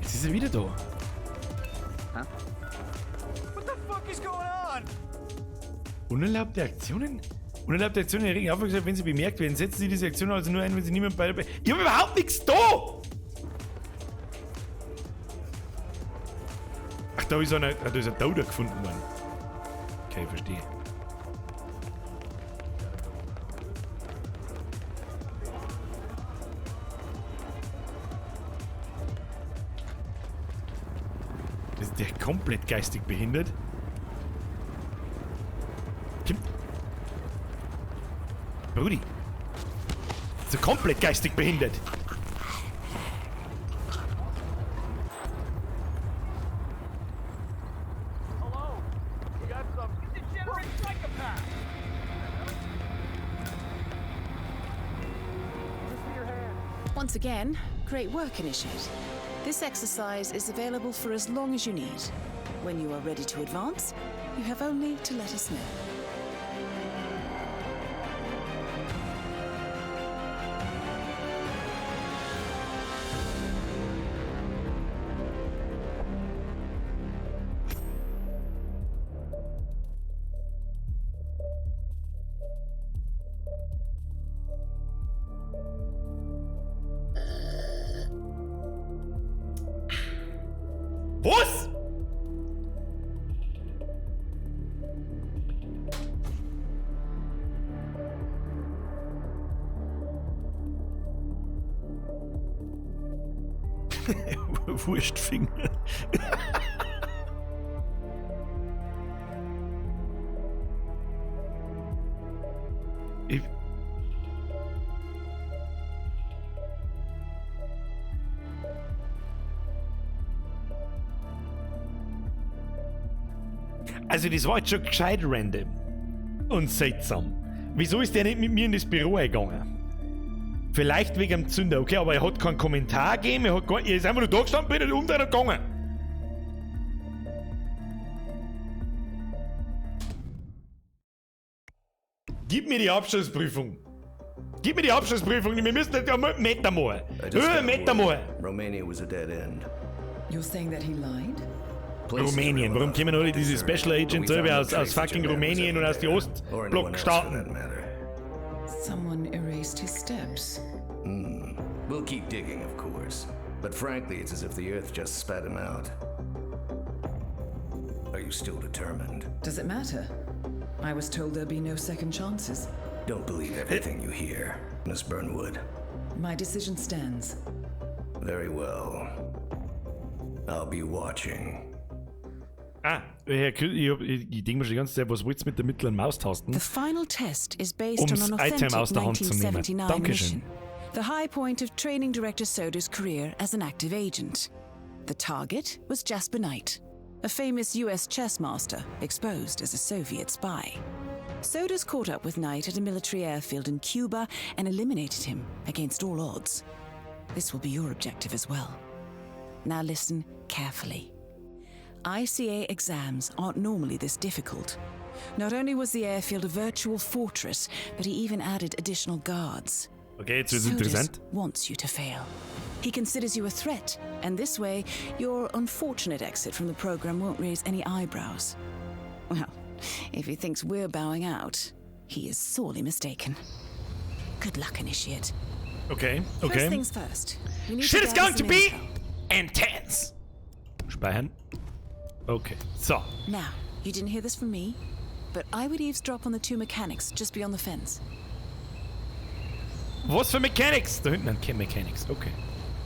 Jetzt ist er wieder da. What the fuck is going on? Unerlaubte Aktionen? Unerlaubte Aktionen erregen Aufmerksamkeit, wenn sie bemerkt werden. Setzen Sie diese Aktion also nur ein, wenn sie niemand bei... Ich hab überhaupt nichts da! Ach, da ist einer, da ist ein Toter gefunden worden. Okay, verstehe. Ist der komplett geistig behindert? Kim? Brudi. So komplett geistig behindert. Once again, great work, Initiate. This exercise is available for as long as you need. When you are ready to advance, you have only to let us know. Was? Wurstfinger. Ich. Also das war jetzt schon gescheit random und seltsam. Wieso ist der nicht mit mir in das Büro eingegangen? Vielleicht wegen dem Zünder, okay, aber er hat keinen Kommentar gegeben, er, hat gar, er ist einfach nur da gestanden, bin und umdrehen und gegangen. Gib mir die Abschlussprüfung. Gib mir die Abschlussprüfung, wir müssen nicht einen Meter mal. I just got Meter word mal. Romania was a dead end. You're saying that he lied? Rumänien. Warum kommen alle diese Special Agents selber aus fucking Rumänien und aus den Ostblockstaaten? Someone erased his steps. We'll keep digging, of course. But frankly, it's as if the earth just spat him out. Are you still determined? Does it matter? I was told there'd be no second chances. Don't believe everything you hear, Miss Burnwood. My decision stands. Very well. I'll be watching. Ah, Herr Kü, ich denke mir schon die ganze Zeit, was willst du mit der mittleren Maustasten? The final test is based Um's on an authentic Item aus der Hand zu nehmen. 1979 Dankeschön. mission. The high point of training director Soda's career as an active agent. The target was Jasper Knight, a famous US chess master exposed as a Soviet spy. Soda's caught up with Knight at a military airfield in Cuba and eliminated him against all odds. This will be your objective as well. Now listen carefully. ICA exams aren't normally this difficult. Not only was the airfield a virtual fortress, but he even added additional guards. Okay, jetzt wird's Soders interessant. wants you to fail. He considers you a threat, and this way, your unfortunate exit from the program won't raise any eyebrows. Well, if he thinks we're bowing out, he is sorely mistaken. Good luck, Initiate. Okay, First okay. things first. We need Shit to is gather going to some be intel. intense. Speichern. Okay, so. Now, you didn't hear this from me, but I would eavesdrop on the two mechanics just beyond the fence. Was für Mechanics? Da hinten sind keine Mechanics. Okay.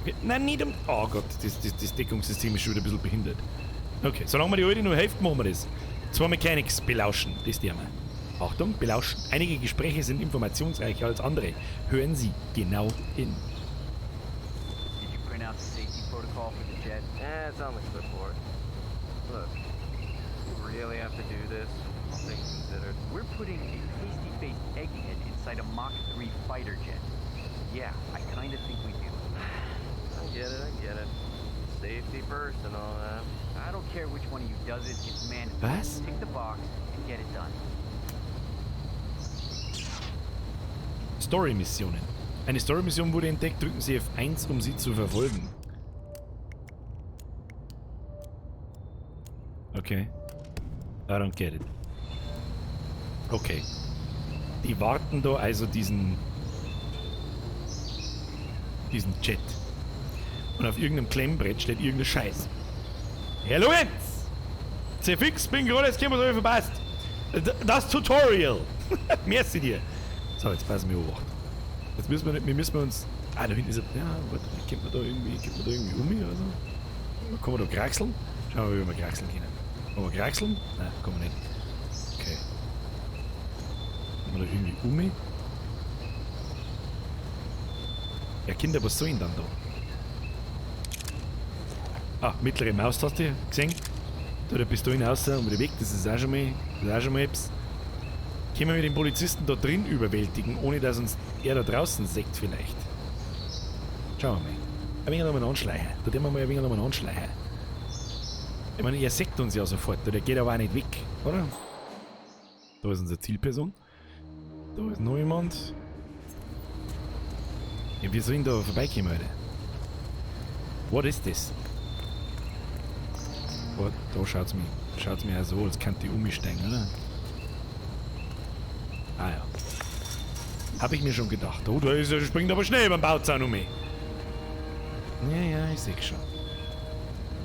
Okay. Nein, nicht um. Oh Gott, das Deckungssystem ist schon wieder ein bisschen behindert. Okay, solange wir die Alte nur hilft, machen wir das. Zwei Mechanics belauschen, das die wir. Achtung, belauschen. Einige Gespräche sind informationsreicher als andere. Hören Sie genau hin. Did you print out the safety protocol for the jet? Eh, it's on the clipboard. Look, we really have to do this, all things considered. We're putting a pasty-faced egghead inside a Mach 3 fighter jet. Yeah, I kinda think we do. I get it, I get it. Safety first and all that. I don't care which one of you does it, it's mandatory. Was? Tick the box and get it done. Story-Missionen. Eine Story-Mission wurde entdeckt. Drücken Sie F1, um sie zu verfolgen. Okay. I don't get it. Okay. Die warten da also diesen Jet. Und auf irgendeinem Klemmbrett steht irgendein Scheiß. Herr Lorenz! CFX, bin gerade erst gekommen, was hab ich verpasst? Das Tutorial! Merci dir! So, jetzt passen wir auf. Jetzt müssen wir, nicht, wir müssen uns. Ah, da hinten ist er. Ja, warte, kommt man da irgendwie, kommt man da irgendwie um mich oder so? Kann man da kraxeln? Schauen wir mal, wie wir kraxeln können. Kann man kraxeln? Nein, kann man nicht. Okay. Kann man da irgendwie um mich? Ja, Kinder, was soll ich denn dann da? Ah, mittlere Maustaste, gesehen? Da der Pistolen raus und wieder weg, das ist auch schon mal, das ist auch schon mal etwas. Können wir den Polizisten da drin überwältigen, ohne dass uns er da draußen sägt vielleicht? Schauen wir mal. Ein wenig nochmal anschleichen. Da tun wir mal ein wenig nochmal anschleichen. Ich meine, er sägt uns ja sofort, der geht aber auch nicht weg, oder? Da ist unsere Zielperson. Da ist noch jemand. Ja, wir sollen da vorbeikommen, Alter. What is this? Oh, da schaut's mir ja so, als könnte ich umsteigen, oder? Ah ja. Hab ich mir schon gedacht. Oh, da ist er, springt aber schnell über den Bauzaun um mich. Ja, ja, ich seh schon.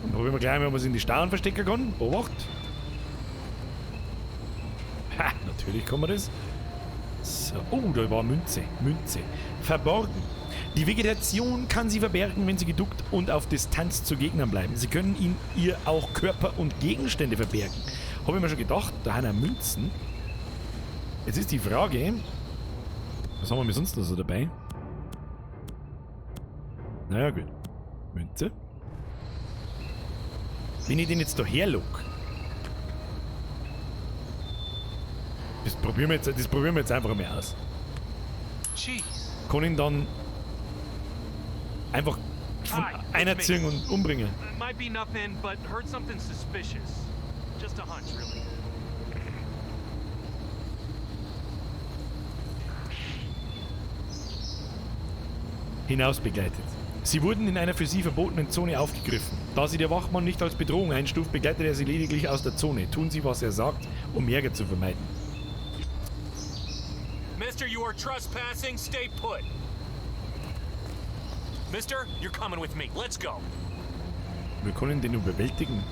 Dann probieren wir gleich mal, ob wir es in die Starren verstecken können. Obacht. Ha, natürlich kann man das. So. Oh, da war Münze. Münze. Verborgen. Die Vegetation kann sie verbergen, wenn sie geduckt und auf Distanz zu Gegnern bleiben. Sie können in ihr auch Körper und Gegenstände verbergen. Habe ich mir schon gedacht, da haben wir Münzen. Jetzt ist die Frage, was haben wir sonst noch so dabei? Naja, gut. Münze. Wenn ich den jetzt da herlock. Das probieren wir jetzt einfach mal aus. Jeez. Kann ihn dann einfach von einer ziehen und umbringen. Might be nothing, but heard something suspicious. Just a hunch, really. hinaus begleitet. Sie wurden in einer für sie verbotenen Zone aufgegriffen. Da sie der Wachmann nicht als Bedrohung einstuft, begleitet er sie lediglich aus der Zone. Tun sie, was er sagt, um Ärger zu vermeiden. Mister, you are trespassing. Stay put. Mister, you're coming with me. Let's go. Wir können den überwältigen.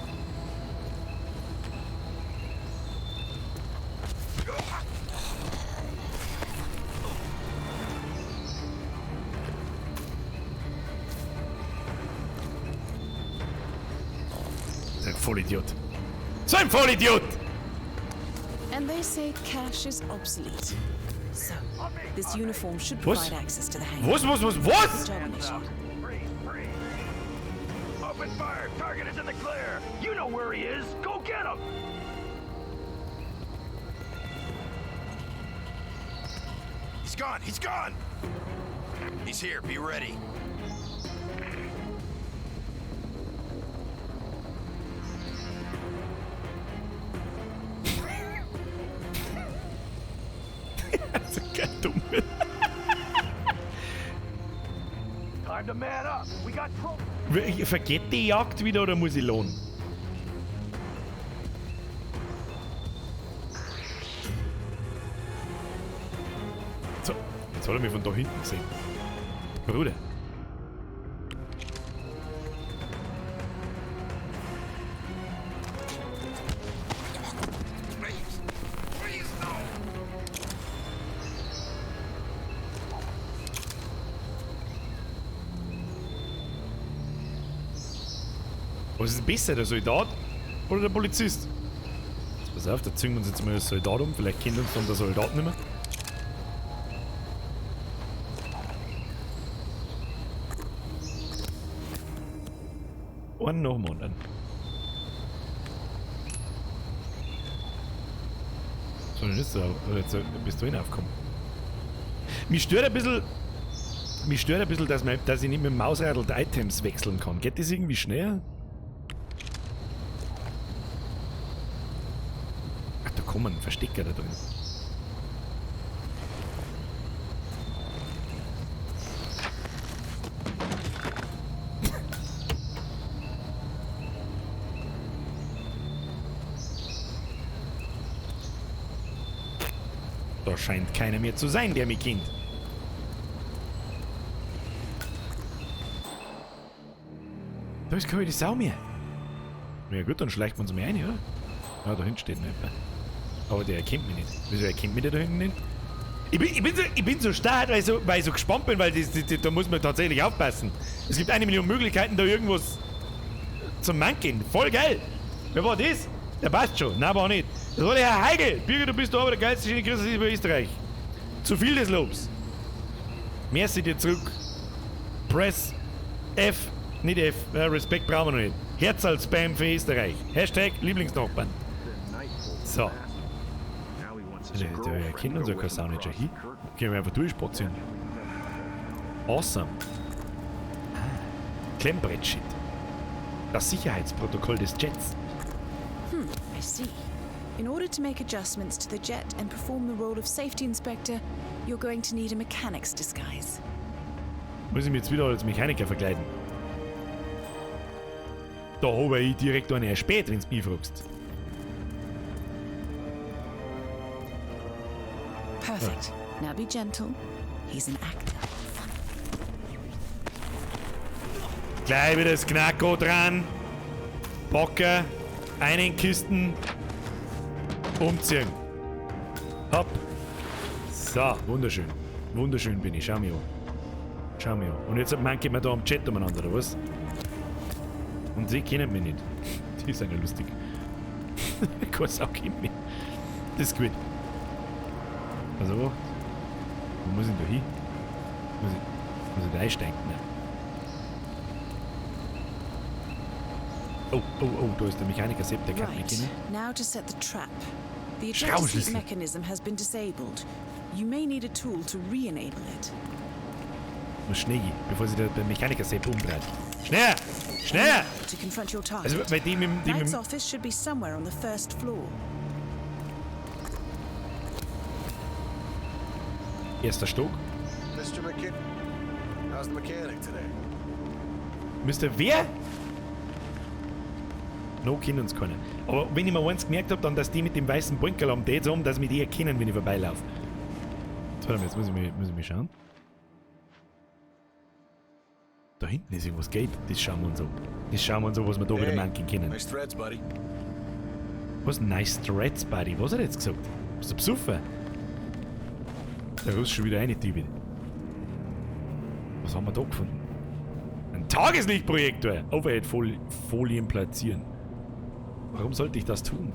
Das ist ein Vollidiot. So ein Vollidiot! And they say cash is obsolete. So, this uniform should Was? provide access to the hangar. Was, was, was, was? Good job, Initiate. Open fire! Target is in the clear! You know where he is! Go get him! He's gone! He's gone! He's here. Be ready. Das ist geil dumm. Time to man up! We got trouble! Vergeht die Jagd wieder oder muss ich lohnen? So, jetzt hat er mich von da hinten gesehen. Bruder. Was ist besser, der Soldat oder der Polizist? Jetzt pass auf, da ziehen wir uns jetzt mal als Soldat um. Vielleicht kennt uns dann der Soldat nicht mehr. Einen nach dem anderen. So, dann ist so, jetzt bist du hinaufgekommen. Mich stört ein bisschen, dass ich nicht mit dem Mausradl die Items wechseln kann. Geht das irgendwie schneller? Ach, da kommen Verstecker da drin. Da scheint keiner mehr zu sein, der mich kennt. Da ist keine Sau mehr. Na ja gut, dann schleicht man uns mal rein, oder? Ja, da hinten steht noch jemand. Aber der erkennt mich nicht. Wieso erkennt mich der da hinten nicht? Ich bin so stark, weil ich so gespannt bin, weil da muss man tatsächlich aufpassen. Es gibt 1 Million Möglichkeiten, da irgendwas zum Manken. Voll geil! Wer war das? Der passt schon. Nein, aber auch nicht. Das war der Herr Heigl. Birger, du bist da aber der geilste schöne Christus über Österreich. Zu viel des Lobs. Merci dir zurück. Press F, nicht F. Respekt brauchen wir noch nicht. Herz als Spam für Österreich. Hashtag Lieblingsnachbarn. So. Der erkennt uns ja keine Sau nicht schon hin. Können wir einfach durchspazieren. Awesome. Klemmbrett-Shit. Das Sicherheitsprotokoll des Jets. I see. In order to make adjustments to the jet and perform the role of safety inspector, you're going to need a mechanic's disguise. Muss ich mich jetzt wieder als Mechaniker verkleiden? Da habe ich direkt eine erspäht, wenn's mich fragst. Perfect. Now be gentle. He's an actor. Gleich wieder das Knacko dran. Bocker. Einen Kisten. Umziehen. Hopp. So, wunderschön. Wunderschön bin ich. Schau mich an. Schau mich an. Und jetzt manke mir da am Chat umeinander, oder was? Und sie kennen mich nicht. Die sind ja lustig. Keine Sau kennt mich. Das ist gut. Also, wo muss ich denn da hin? Muss ich da einsteigen? Nein. Oh, oh, oh, da ist der Mechaniker Sepp, der kann mich kennen. Now to set the trap. The ejector seat Schraubenschlüssel. mechanism has been disabled. You may need a tool to re-enable it. Muss schnell gehen, bevor sich der Mechaniker Sepp umdreht. Schneller! Schneller! To confront your target. Also bei dem im, dem Knight's im office should be somewhere on the first floor. erster Stock. Mr. McKinnon, How's the mechanic today? Mr. Wer? No kennt uns keiner. Aber wenn ich mir eins gemerkt habe, dann, dass die mit dem weißen Bunkerl am Date haben, dass mich die erkennen, wenn ich vorbeilaufe. Jetzt, warte mal, jetzt muss ich mich schauen. Da hinten ist irgendwas gelb. Das schauen wir uns an. Das schauen wir uns an, was wir da wieder manchen können. Nice threads, buddy. Was? Nice threads, buddy. Was hat er jetzt gesagt? Bist du besoffen? Da ist schon wieder eine Typ. Was haben wir da gefunden? Ein Tageslichtprojektor! Overhead-Folien platzieren. Warum sollte ich das tun?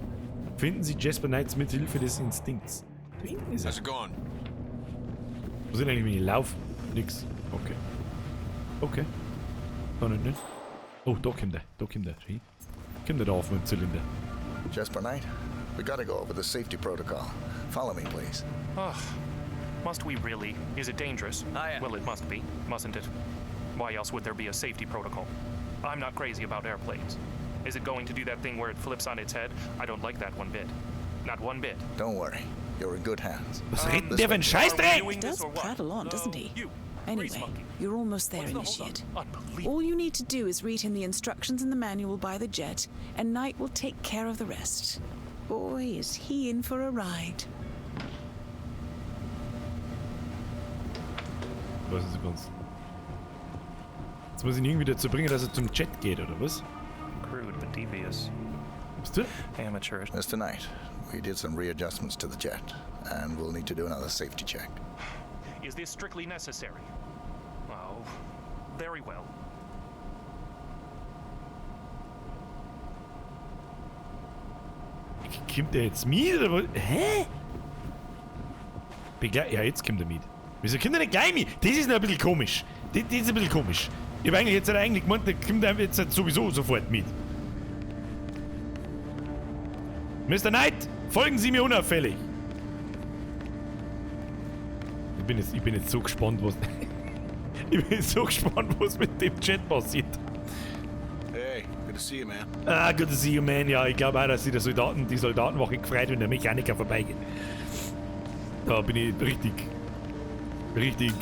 Finden Sie Jasper Knights mit Hilfe des Instinkts. Da hinten ist er. How's it going? Wo sind eigentlich meine Lauf? Nix. Okay. Okay. Da nicht, nicht. Oh, da kommt er. Da kommt er. Schau. Kommt er da auf mit dem Zylinder. Jasper Knight, we gotta go over the safety protocol. Follow me, please. Ugh. Must we really? Is it dangerous? Well, it must be, mustn't it? Why else would there be a safety protocol? I'm not crazy about airplanes. Is it going to do that thing where it flips on its head? I don't like that one bit. Not one bit. Don't worry, you're in good hands. Was redet der für ein Scheißdreck? He does prattle on, doesn't he? Anyway, you're almost there, Initiate. All you need to do is read him the instructions in the manual by the jet, and Knight will take care of the rest. Boy, is he in for a ride. Was ist ganz? Jetzt muss ich ihn irgendwie dazu bringen, dass er zum Jet geht, oder was? Crude but devious. Was du? Amateurish. Mr. Knight, we did some readjustments to the jet, and we'll need to do another safety check. Is this strictly necessary? Oh, very well. Kommt der jetzt mit, oder was? Hä? Ja, jetzt kommt er mit. Wieso kommt er nicht gleich mit? Das ist noch ein bisschen komisch. Das ist ein bisschen komisch. Ich hab eigentlich jetzt eigentlich gemeint, der kommt jetzt sowieso sofort mit. Mr. Knight, folgen Sie mir unauffällig. Ich bin jetzt so gespannt, was... Ich bin so gespannt, was mit dem Chat passiert. Hey, good to see you, man. Ah, good to see you, man. Ja, ich glaube auch, dass sich die Soldatenwache gefreut, wenn der Mechaniker vorbeigeht. Da bin ich richtig... Richtig...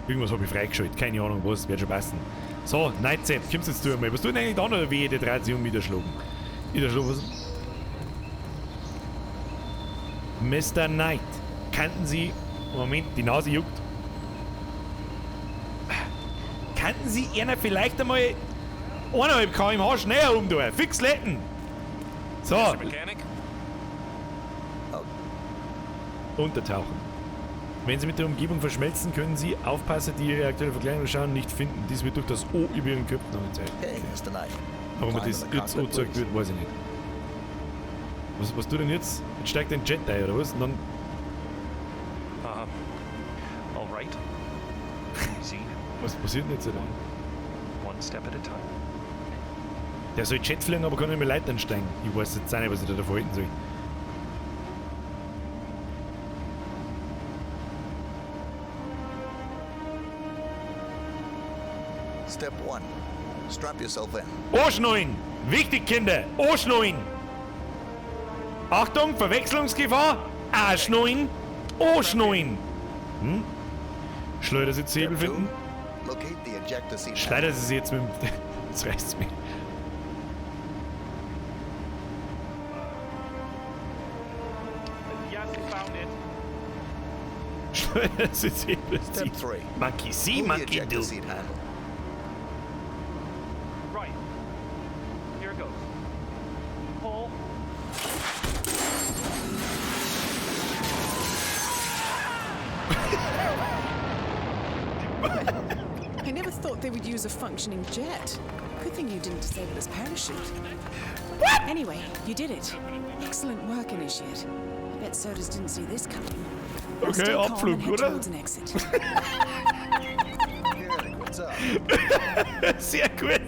Irgendwas habe ich freigeschaltet. Keine Ahnung was, wird schon passen. So, Nightsepp, kommst jetzt du einmal. Was tut denn eigentlich da noch weh, der dreht sich um niederschlagen? Niederschlagen, was? Mr. Knight, kannten Sie... Moment, die Nase juckt. Kannten Sie einer vielleicht einmal 1,5 km/h schneller um da? Fix letten! So. Untertauchen. Wenn Sie mit der Umgebung verschmelzen, können Sie Aufpasser, die Ihre aktuelle Verkleidung schauen, nicht finden. Dies wird durch das O über Ihren Köpfen angezeigt. Hey, Mr. Knight. Warum das jetzt angezeigt wird, weiß ich nicht. Was tut denn jetzt? Jetzt steigt ein Jet ein, oder was? Und dann. All right. Easy. Was passiert denn jetzt da? One step at a time. Der soll Jet fliegen, aber kann nicht mehr Leitern steigen. Ich weiß jetzt auch nicht, was ich da davor halten soll. Step 1. Strap yourself in. Anschnallen! Wichtig, Kinder! Anschnallen! Achtung, Verwechslungsgefahr! Anschnallen! Anschnallen! Hm? Schleudersitzhebel finden? Schleudersitz jetzt mit dem... Jetzt reißt's mich. Schleudersitzhebel. Monkey see, monkey do. Right. Here it goes. Pull. I never thought they would use a functioning jet. Good thing you didn't disable his parachute. What? Anyway, you did it. Excellent work, Initiate. I bet Soders didn't see this coming. Now Okay, stay calm Abflug, and head oder? towards an exit. What's up? Sehr gut.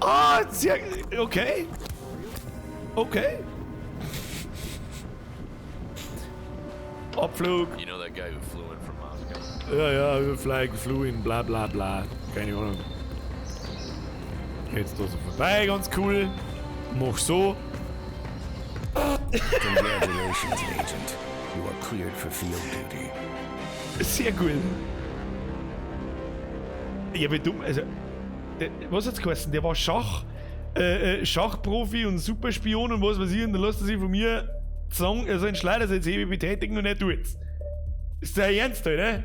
Ah, sehr. Okay. Okay. Abflug. You know that guy who flew in from Moscow? Ja, ja, fly, flew in, bla bla bla. Keine Ahnung. Jetzt da so vorbei, ganz cool. Mach so. Congratulations, Agent. You are cleared for field duty. Sehr gut. Ja, wie dumm, also, der, was hat's geheißen? Der war Schachprofi und Superspion und was weiß ich, und dann lässt er sich von mir sagen, er soll einen Schleudersitz heben, betätigen und er tut's. Ist der ernst, oder?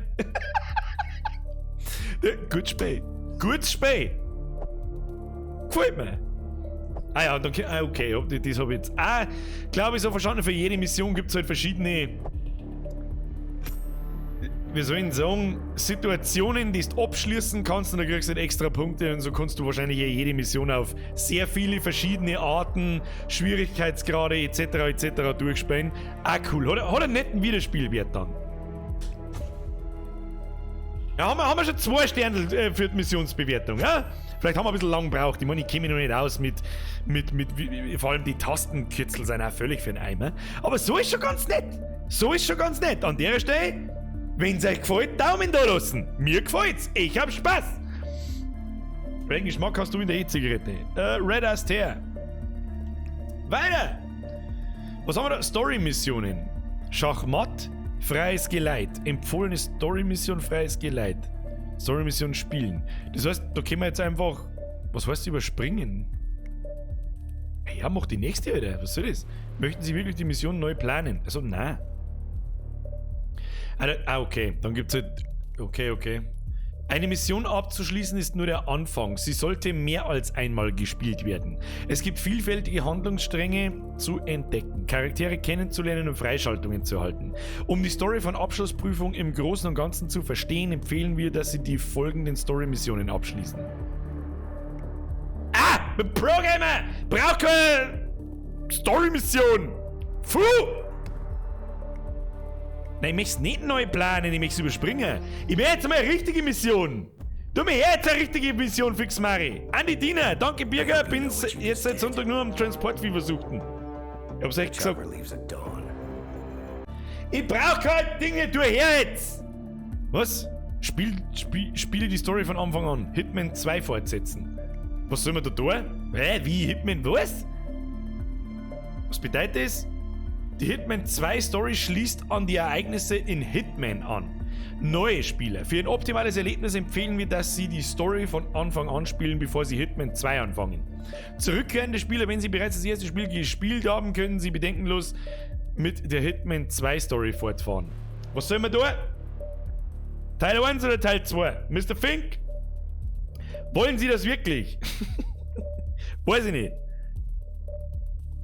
Gut Spiel. Gutes Spiel. Gefällt mir. Ah ja, dann, okay, das hab ich jetzt auch, glaube ich, so verstanden. Für jede Mission gibt's halt verschiedene, wie soll ich sagen, Situationen, die du abschließen kannst, und da kriegst du halt extra Punkte, und so kannst du wahrscheinlich jede Mission auf sehr viele verschiedene Arten, Schwierigkeitsgrade etc. etc. durchspielen. Ah, cool. Hat einen netten Wiederspielwert dann. Ja, haben wir schon 2 Sterne für die Missionsbewertung, ja? Vielleicht haben wir ein bisschen lang gebraucht. Ich meine, ich kenne mich noch nicht aus mit vor allem die Tastenkürzel sind auch völlig für den Eimer. Aber so ist schon ganz nett. So ist schon ganz nett. An der Stelle, wenn's euch gefällt, Daumen da lassen. Mir gefällt's. Ich hab Spaß. Welchen Geschmack hast du in der E-Zigarette? Red Astaire. Weiter! Was haben wir da? Story-Missionen. Schachmatt. Freies Geleit. Empfohlene Story-Mission, freies Geleit. Story-Mission spielen. Das heißt, da können wir jetzt einfach... Was heißt überspringen? Ja, mach die nächste, Alter. Was soll das? Möchten Sie wirklich die Mission neu planen? Also, nein. Ah, okay. Dann gibt's halt... Okay, okay. Eine Mission abzuschließen ist nur der Anfang. Sie sollte mehr als einmal gespielt werden. Es gibt vielfältige Handlungsstränge zu entdecken, Charaktere kennenzulernen und Freischaltungen zu erhalten. Um die Story von Abschlussprüfung im Großen und Ganzen zu verstehen, empfehlen wir, dass Sie die folgenden Story-Missionen abschließen. Ah! Mit Programmer! Braucht keine Story-Mission! Puh! Nein, ich möchte es nicht neu planen, ich möchte es überspringen. Ich will jetzt mal eine richtige Mission. Du mir jetzt eine richtige Mission, fix Mari. Andi Diener, danke Birger, bin jetzt seit Sonntag nur am Transportfieber suchten. Ich hab's echt gesagt. Ich brauch keine Dinge, du her jetzt! Was? Spiele die Story von Anfang an. Hitman 2 fortsetzen. Was soll man da tun? Hä? Wie? Hitman was? Was bedeutet das? Die Hitman 2 Story schließt an die Ereignisse in Hitman an. Neue Spieler. Für ein optimales Erlebnis empfehlen wir, dass sie die Story von Anfang an spielen, bevor sie Hitman 2 anfangen. Zurückkehrende Spieler, wenn sie bereits das erste Spiel gespielt haben, können sie bedenkenlos mit der Hitman 2 Story fortfahren. Was sollen wir tun? Teil 1 oder Teil 2? Mr. Fink? Wollen Sie das wirklich? Weiß ich nicht.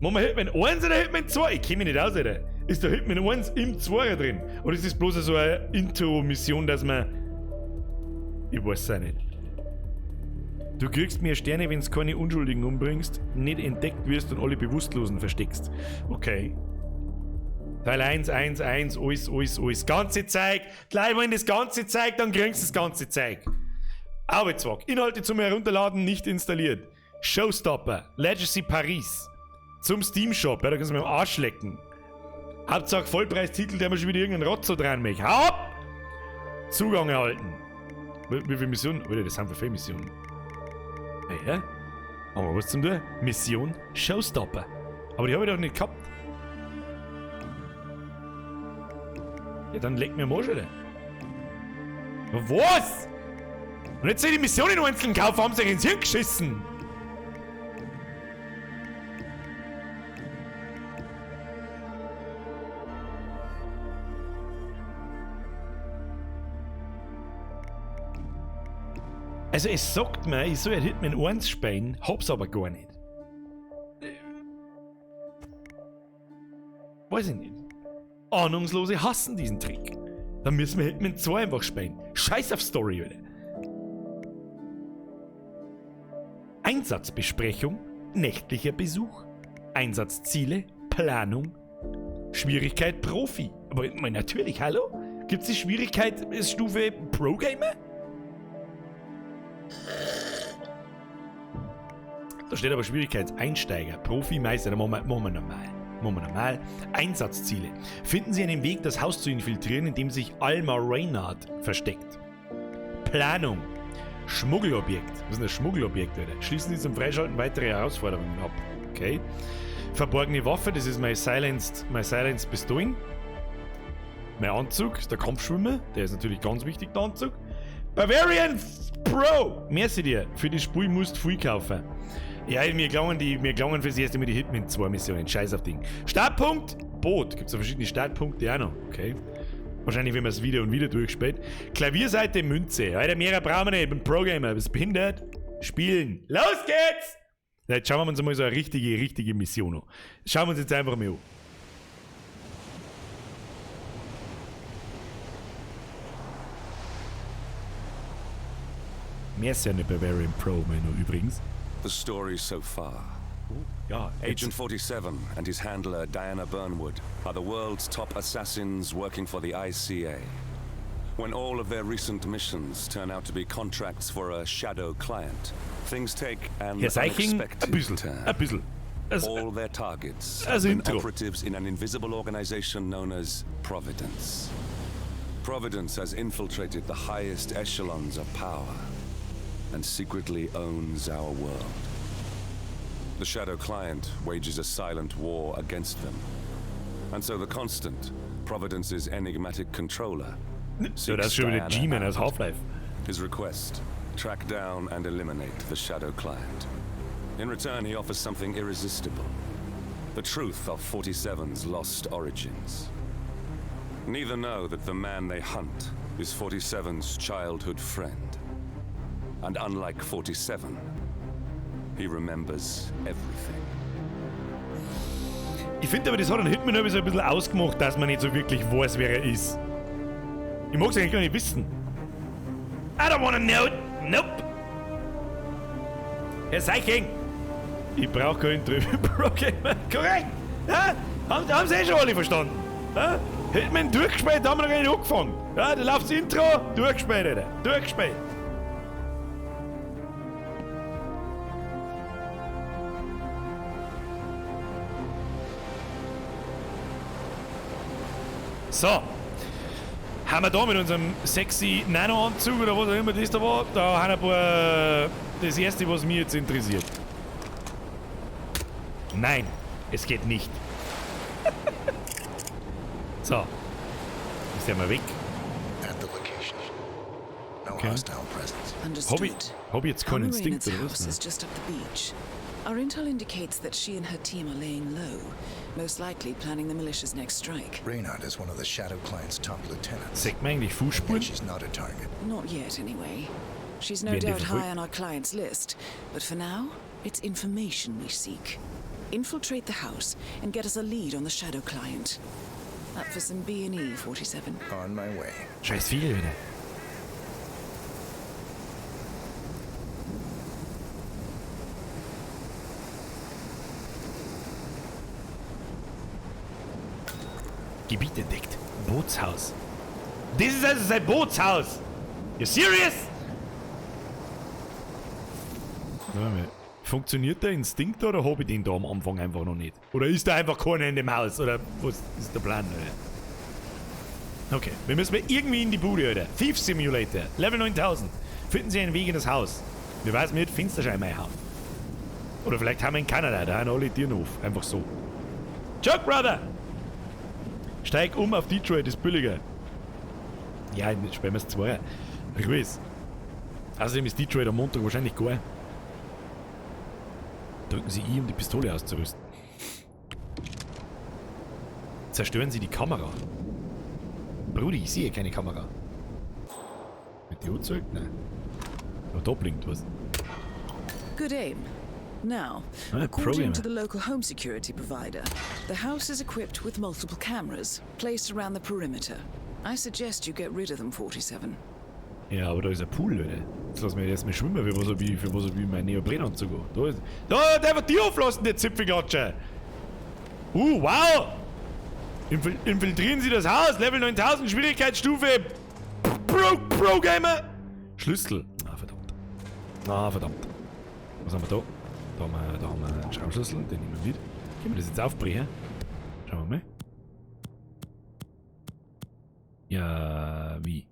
Machen wir Hitman 1 oder Hitman 2? Ich kenn mich nicht aus, Alter. Ist der Hitman 1 im 2er drin? Oder ist das bloß so eine Intro-Mission, dass man... Ich weiß es auch nicht. Du kriegst mehr Sterne, wenn du keine Unschuldigen umbringst, nicht entdeckt wirst und alle Bewusstlosen versteckst. Okay. Teil 1, 1, 1, alles, alles, alles. Ganze Zeug. Die Leute wollen das ganze Zeug, dann kriegst du das ganze Zeug. Arbeitszweck. Inhalte zum Herunterladen nicht installiert. Showstopper. Legacy Paris. Zum Steam Shop, ja, da kannst du mir am Arsch lecken. Hauptsache Vollpreistitel, der mir schon wieder irgendeinen Rotzo dran möchte. Hau ab! Zugang erhalten. Wie viele Missionen? Alter, das sind für viele Missionen. Hey, hä? Aber was zum tun? Mission Showstopper. Aber die habe ich doch nicht gehabt. Ja, dann leck mir am Arsch, Alter. Was? Und jetzt soll ich die Missionen einzeln kaufen, haben sie sich ins Hirn geschissen. Also es sagt mir, ich soll Hitman 1 spielen, hab's aber gar nicht. Weiß ich nicht. Ahnungslose hassen diesen Trick. Dann müssen wir Hitman 2 einfach spielen. Scheiß auf Story, Alter. Einsatzbesprechung, nächtlicher Besuch, Einsatzziele, Planung, Schwierigkeit Profi. Aber natürlich, hallo? Gibt's die Schwierigkeitsstufe Pro-Gamer? Da steht aber Schwierigkeitseinsteiger, Profi, Meister, da machen wir normal. Machen wir normal. Einsatzziele. Finden Sie einen Weg, das Haus zu infiltrieren, in dem sich Alma Reynard versteckt. Planung. Schmuggelobjekt. Was ist denn das Schmuggelobjekt, Alter? Schließen Sie zum Freischalten weitere Herausforderungen ab. Okay. Verborgene Waffe, das ist my silenced Pistolen. Mein Anzug ist der Kampfschwimmer. Der ist natürlich ganz wichtig, der Anzug. Bavarian Pro! Merci dir. Für das Spiel musst du viel kaufen. Ja, mir gelangen fürs erste Mal die Hitman 2 Missionen. Scheiß auf Ding. Startpunkt: Boot. Gibt's da verschiedene Startpunkte auch noch. Okay. Wahrscheinlich, wenn man es wieder und wieder durchspielt. Klavierseite, Münze. Alter, mehr brauchen wir nicht. Ich bin Pro-Gamer. Bist behindert? Spielen. Los geht's! Jetzt schauen wir uns mal so eine richtige Mission an. Schauen wir uns jetzt einfach mal an. Mehr ist ja eine Bavarian Pro, meine übrigens. The story so far. Ja, Agent 47 and his handler Diana Burnwood are the world's top assassins working for the ICA. When all of their recent missions turn out to be contracts for a shadow client, things take an Herr Seiching, unexpected ein bisschen, turn. ein bisschen. Also, all their targets also have been Intro. operatives in an invisible organization known as Providence. Providence has infiltrated the highest echelons of power and secretly owns our world. The Shadow Client wages a silent war against them. And so the Constant, Providence's enigmatic controller, So, das ist seeks schon wieder Diana G-Man aus out. Half-Life. His request, track down and eliminate the Shadow Client. In return, he offers something irresistible. The truth of 47's lost origins. Neither know that the man they hunt is 47's childhood friend. And unlike 47, he remembers everything. Ich finde aber, das hat einen Hitman so ein bisschen ausgemacht, dass man nicht so wirklich weiß, wer er ist. Ich mag's eigentlich gar nicht wissen. I don't wanna know. Nope. Herr Seiching! Ich brauch keinen Intro. Pro Gamer. Korrekt! Ja? Haben sie eh schon alle verstanden? Ja? Hitman durchgespielt, haben wir noch gar nicht angefangen. Ja, da läuft das Intro, durchgespielt, Alter. Durchgespielt. So. Haben wir da mit unserem sexy Nano-Anzug oder was auch immer das da war, da haben ein paar. Das erste, was mich jetzt interessiert. Nein, es geht nicht. So. Ist der mal weg? At the location. No Okay. hostile presence. Understood. Hab ich jetzt keinen Alma Instinkt Reynard's oder was? house is just up the beach. Our intel indicates that she and her team are laying low, most likely planning the militia's next strike. Reynard is one of the Shadow Client's top lieutenants. Sagt man eigentlich Fußspuren? She's not a target. Not yet, anyway. She's no Werden die doubt verfolgt? high on our client's list, but for now, it's information we seek. Infiltrate the house and get us a lead on the Shadow Client. Up for some B&E, 47. On my way. Scheiß Vögel wieder. Gebiet entdeckt. Bootshaus. Das ist also sein Bootshaus. You serious? Warte mal. Funktioniert der Instinkt oder hab ich den da am Anfang einfach noch nicht? Oder ist da einfach keiner in dem Haus? Oder was ist der Plan? Alter? Okay, wir müssen mal irgendwie in die Bude, Alter. Thief Simulator, Level 9000. Finden Sie einen Weg in das Haus. Wir weiß nicht, Fensterscheiben einhauen. Oder vielleicht haben wir in Kanada, da haben alle Türen auf. Einfach so. Joke, Brother! Steig um auf Detroit, ist billiger. Ja, jetzt spielen wir es zwei. Ich weiß. Außerdem ist Detroit am Montag wahrscheinlich gar. Drücken Sie I, um die Pistole auszurüsten. Zerstören Sie die Kamera. Brudi, ich sehe keine Kamera. Mit die Uhrzeit? Nein. Aber da blinkt was. Good aim. Now, Ah, according programmer. to the local home security provider, the house is equipped with multiple cameras placed around the perimeter. I suggest you get rid of them, 47. Ja, aber da ist ein Pool, Alter. Jetzt lass mich erstmal schwimmen, für was hab ich meinen Neoprenanzug an. Da ist. Da, der wird die auflassen, der Zipfelklatscher! Wow! Infiltrieren Sie das Haus, Level 9000, Schwierigkeitsstufe Pro Gamer! Schlüssel. Ah, verdammt. Ah, verdammt. Was haben wir da? Da haben wir einen Schraubenschlüssel, den nehmen wir mit. Können wir das jetzt aufbrechen? Schauen wir mal. Ja, wie?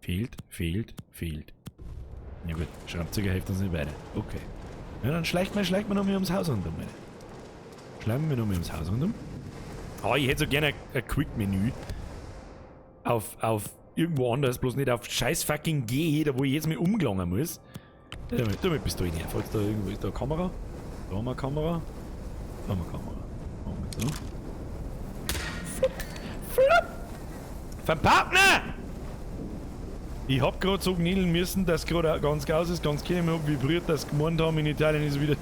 Fehlt, fehlt, fehlt. Ja gut, Schraubzieher hilft uns nicht weiter. Okay. Ja, dann schleicht man noch mal ums Haus rundum. Alter. Schleichen wir noch mal ums Haus rundum. Oh, ich hätte so gerne ein Quick-Menü. Auf irgendwo anders, bloß nicht auf scheiß fucking G, da wo ich jetzt mal umgelangen muss. Damit bist du hin. Falls da irgendwo ist da eine Kamera. Da haben wir eine Kamera. Da haben wir eine Kamera. So. Flupp, flupp. Vom Partner! Ich hab grad so gniedeln müssen, dass gerade ganz aus ist, ganz klar, ich hab vibriert, dass gemeint haben, in Italien ist wieder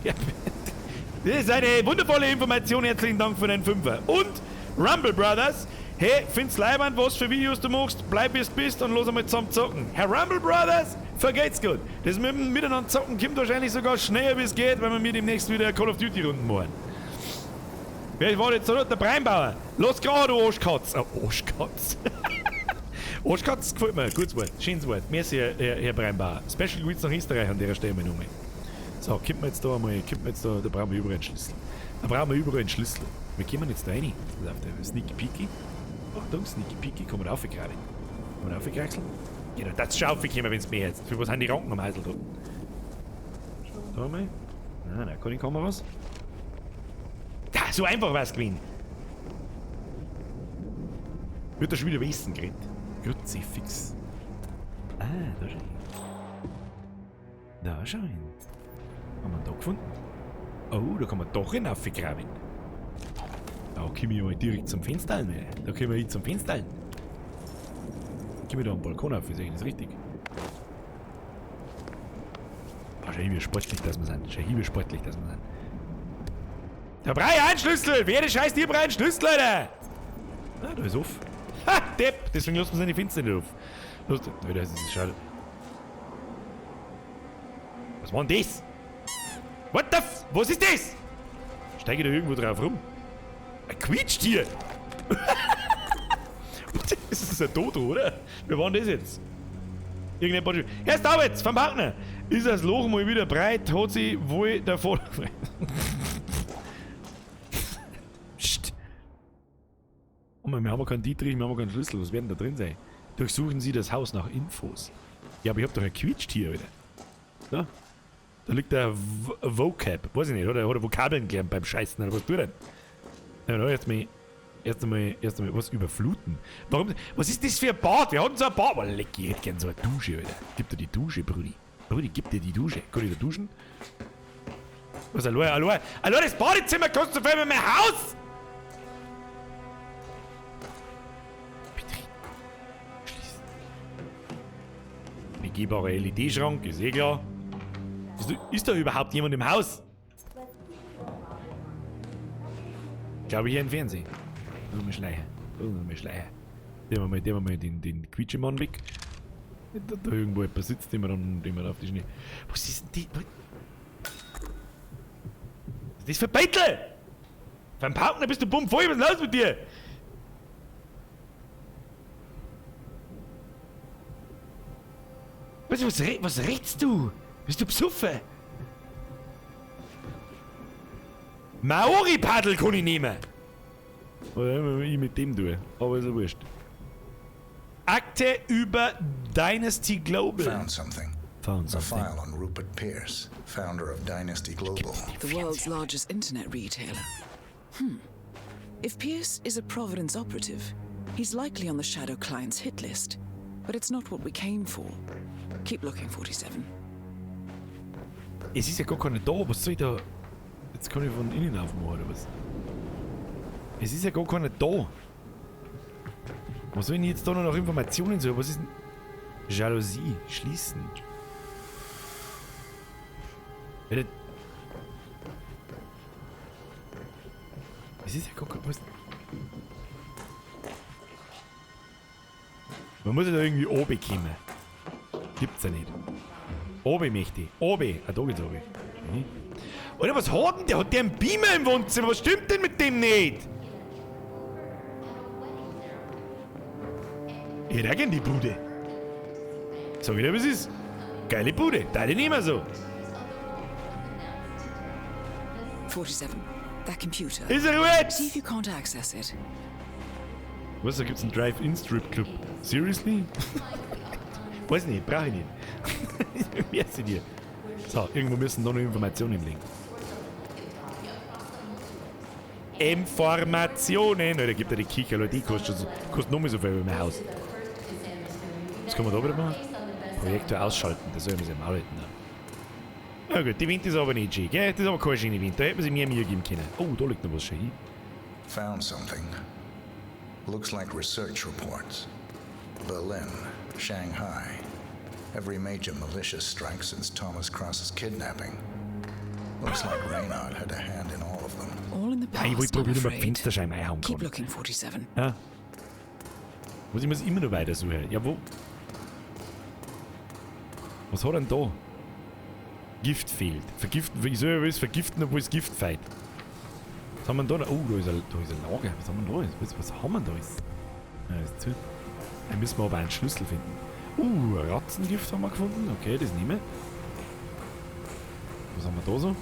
Das ist eine wundervolle Information, herzlichen Dank für den Fünfer. Und Rumble Brothers, hey, find's leibend, was für Videos du machst, bleib wie es bist und los einmal zusammen zocken. Herr Rumble Brothers, vergeht's gut. Das mit dem Miteinander zocken kommt wahrscheinlich sogar schneller, wie es geht, wenn wir mir demnächst wieder Call of Duty Runden machen. Wer war jetzt da? Der Breinbauer. Los grad, du Arschkatz. Oh, Arschkatz. Arschkatz gefällt mir. Gutes Wort. Schönes Wort. Merci, Herr Breinbauer. Special Greets nach Österreich an der Stelle mal nochmal. So, kommt man jetzt da einmal, da brauchen wir überall einen Schlüssel. Da brauchen wir überall einen Schlüssel. Wie kommen wir jetzt da rein? Sneaky Peeky. Achtung, Sneaky Peeky, kann man raufgekrabbeln. Kann man raufgekraxeln? Genau, das ist schon raufgekommen, wenn es mehr jetzt. Für was haben die Ranken am Heisel da? Da einmal. Nein, nein, keine Kameras. Da, so einfach war's gewesen. Wird da schon wieder Wissen geredet. Kruzifix. Ah, da schau hin. Da schau hin. Haben wir da gefunden? Oh, da kann man doch hinaufgraben. Da komme ich mal direkt zum Fenster rein. Da können wir hin zum Fenster rein. Komme ich da am Balkon auf, sehe ich das richtig? Oh, schau hier, wie sportlich das wir sind. Schau hier, wie sportlich das wir sind. Der Brei, ein Schlüssel! Wer der scheiß dir einen Schlüssel, Alter? Ah, da ist auf. Ha, Depp! Deswegen lassen wir seine Fenster nicht auf. Los, das ist schade. Was war denn das? What the f... Was ist das? Steige ich da irgendwo drauf rum? Ein quietscht hier! Das ist ein Dodo, oder? Wer war denn das jetzt? Irgendein Botsch. Herr Staubitz vom Partner! Ist das Loch mal wieder breit, hat sie wohl davor. Psst. Oh Mann, wir haben keinen Dietrich, wir haben keinen Schlüssel. Was werden da drin sein? Durchsuchen Sie das Haus nach Infos. Ja, aber ich hab doch ein quietscht hier wieder. Da. Da liegt der Vocab. Weiß ich nicht, hat er Vokabeln gelernt beim Scheißen oder was tut er denn? Ja, jetzt mal. Erst einmal, was überfluten? Warum? Was ist das für ein Bad? Wir hatten so ein Bad. Oh, leck, ich hätte gern so eine Dusche, Alter. Gib dir die Dusche, Brudi. Brudi, gib dir die Dusche. Kann ich da duschen? Was, hallo, hallo? Hallo, das Badezimmer kostet so viel wie mein Haus! Betreten. Schließen. Begehbarer LED-Schrank, ist eh klar. Ist da überhaupt jemand im Haus? Ich glaube, hier im Fernsehen. Nur mal schleichen. Nur mal schleichen. Nehmen wir mal den Quietschemann weg. Da irgendwo jemand sitzt, den wir dann auf die Schnee. Was ist denn die? Was ist das für Beitel? Beim Partner bist du bummvoll, was ist los mit dir? Was redst du? Bist du besoffen? Maori-Paddel kann ich nehmen! Oder ich mit dem tue, aber ist ja wurscht. Akte über Dynasty Global. Found something. Found something. A file on Rupert Pierce, founder of Dynasty Global. The world's largest internet retailer. Hmm. If Pierce is a Providence operative, he's likely on the Shadow Client's hit list. But it's not what we came for. Keep looking, 47. Es ist ja gar keiner da, was soll ich da? Jetzt kann ich von innen aufmachen, oder was? Es ist ja gar keiner da. Was soll ich denn jetzt da noch nach Informationen suchen? Was ist denn? Jalousie. Schließen. Es ist ja gar kein... Was? Man muss ja da irgendwie oben kommen. Gibt's ja nicht. Oben möchte ich. Oben. Ah, da geht's oben. Mhm. Alter, was hat denn der? Hat der einen Beamer im Wohnzimmer? Was stimmt denn mit dem nicht? Ich hätte auch gern die Bude. Sag ich dir, was ist? Geile Bude. Da die nehmen wir so. 47. That computer. Ist er gut? See if you can't access it. Was, da gibt's einen Drive-In-Strip-Club. Seriously? Weiß nicht, brauche ich nicht. Merci dir. So, irgendwo müssen da noch Informationen liegen. Informationen. Da gibt ja die Kicherl, die kostet, kostet noch mal so viel wie mein Haus. Was kann man da wieder machen? Projektor ausschalten, das soll man sich im Maul halten. Na gut, die Wind ist aber nicht schön, gell? Das ist aber keine schöne Wind, da hätte man sich mehr Mühe geben können. Oh, da liegt noch was schön hin. Found something. Looks like research reports. Berlin, Shanghai. Every major militia strike since Thomas Cross's kidnapping. Looks like Reynard had a hand in all of them. All in the Ja, ich past, wollte I'm probieren, ob man afraid. Fensterscheiben einhauen Keep kann. looking, 47. Ja. Muss ich muss immer noch weiter suchen. Ja, wo? Was hat er denn da? Gift fehlt. Vergiften, ich soll ja was vergiften, obwohl es Gift fehlt. Was haben wir denn da? Oh, da ist ein Lager. Was haben wir denn da? Was haben wir denn da? Ja, ist zu. Da müssen wir aber einen Schlüssel finden. Ratzengift haben wir gefunden. Okay, das nehme ich. Was haben wir da so?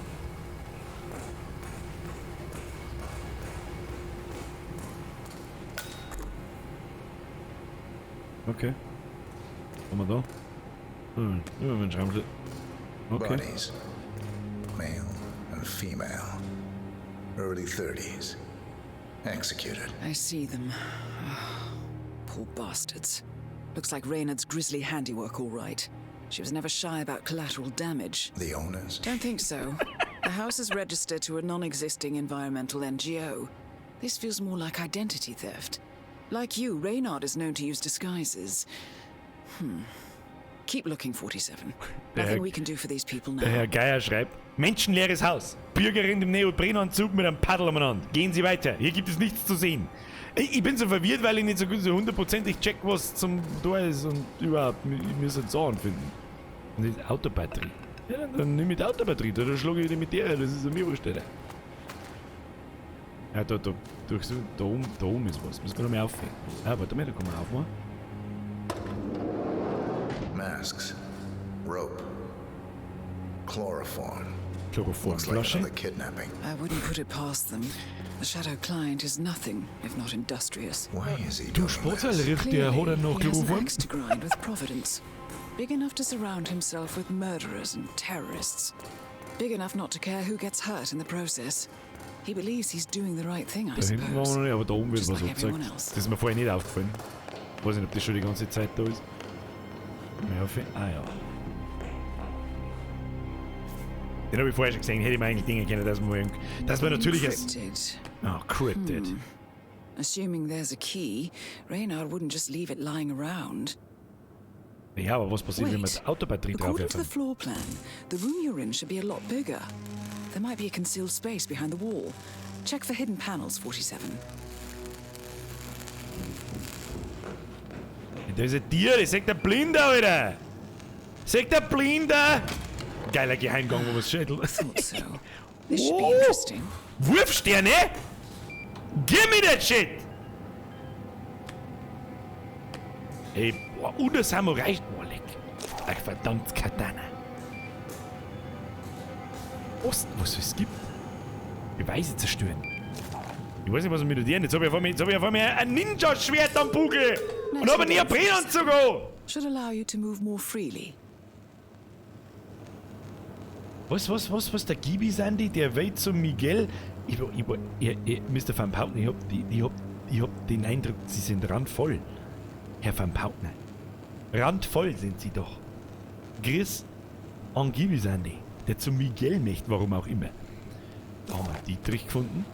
Okay. Was haben wir da? Nehmen wir einen Schraubschlüssel. Okay. Bodies. Male and female. Early 30s. Executed. I see them. Poor bastards. Looks like Reynard's grisly handiwork, all right. She was never shy about collateral damage. The owners? Don't think so. The house is registered to a non existing environmental NGO. This feels more like identity theft. Like you, Reynard is known to use disguises. Keep looking, 47. Der Nothing Herr- we can do for these people now. Der Herr Geier schreibt, menschenleeres Haus. Bürgerin im Neoprenanzug mit einem Paddel umeinander. Gehen Sie weiter, hier gibt es nichts zu sehen. Ich bin so verwirrt, weil ich nicht so gut so hundertprozentig check, was zum Tor ist und überhaupt, ich muss jetzt Sachen finden. Und die Autobatterie. Ja, dann nimm ich die Autobatterie, da schlage ich die mit der, das ist ja mir wurscht, Alter. Ja, da oben ist was. Müssen wir noch mal aufhängen. Ah, warte mal, da kann man aufmachen. Masks. Rope. Chloroform. Looks like Chloroformflasche. another kidnapping. I wouldn't put it past them. The Shadow Client is nothing if not industrious. Why is he Du Sportseil, der hat er noch He has an Chloroform? axe to grind with Providence. Big enough to surround himself with murderers and terrorists. Big enough not to care who gets hurt in the process. He believes he's doing the right thing, I Da hinten waren wir suppose. noch nicht, aber da oben wird Just was like everyone angezeigt. else. Das ist mir vorher nicht aufgefallen. Weiß nicht, ob das schon die ganze Zeit da ist. Ja, ah ja. Den habe ich vorher schon gesehen, hätte ich mir eigentlich denken können, dass man, dass man natürlich als. Encrypted. Ah, crypted. Assuming there's a key, Reynard wouldn't just leave it lying around. Ja, aber was passiert, wenn wir Wait. die Autobatterie According to the draufwerfen? floor plan, the room you're in should be a lot bigger. There might be a concealed space behind the wall. Check for hidden panels, 47. Da ist ein Tier, das sagt der Blinder, Alter! Sagt der Blinder! Geiler Geheimgang, wo man es schädelt. This should be interesting. Wurfsterne? Give me that shit! Ey, boah, und der Samurai. Boah, leck. Ach, verdammt, Katana. Was, was es gibt? Beweise zerstören. Ich weiß nicht, was mit dir. Jetzt hab ich auf einmal, jetzt hab ich auf einmal ein Ninja-Schwert am Buckel! Und hab einen Neoprenanzug an! Should allow you to move more freely. Was, der Gibi Sandy, der will zum Miguel. Mr. Van Pauten, ich hab den Eindruck, Sie sind randvoll. Herr Van Pautner. Randvoll sind Sie doch. Chris an Gibi Sandy, der zum Miguel möchte, warum auch immer. Da haben wir Dietrich gefunden.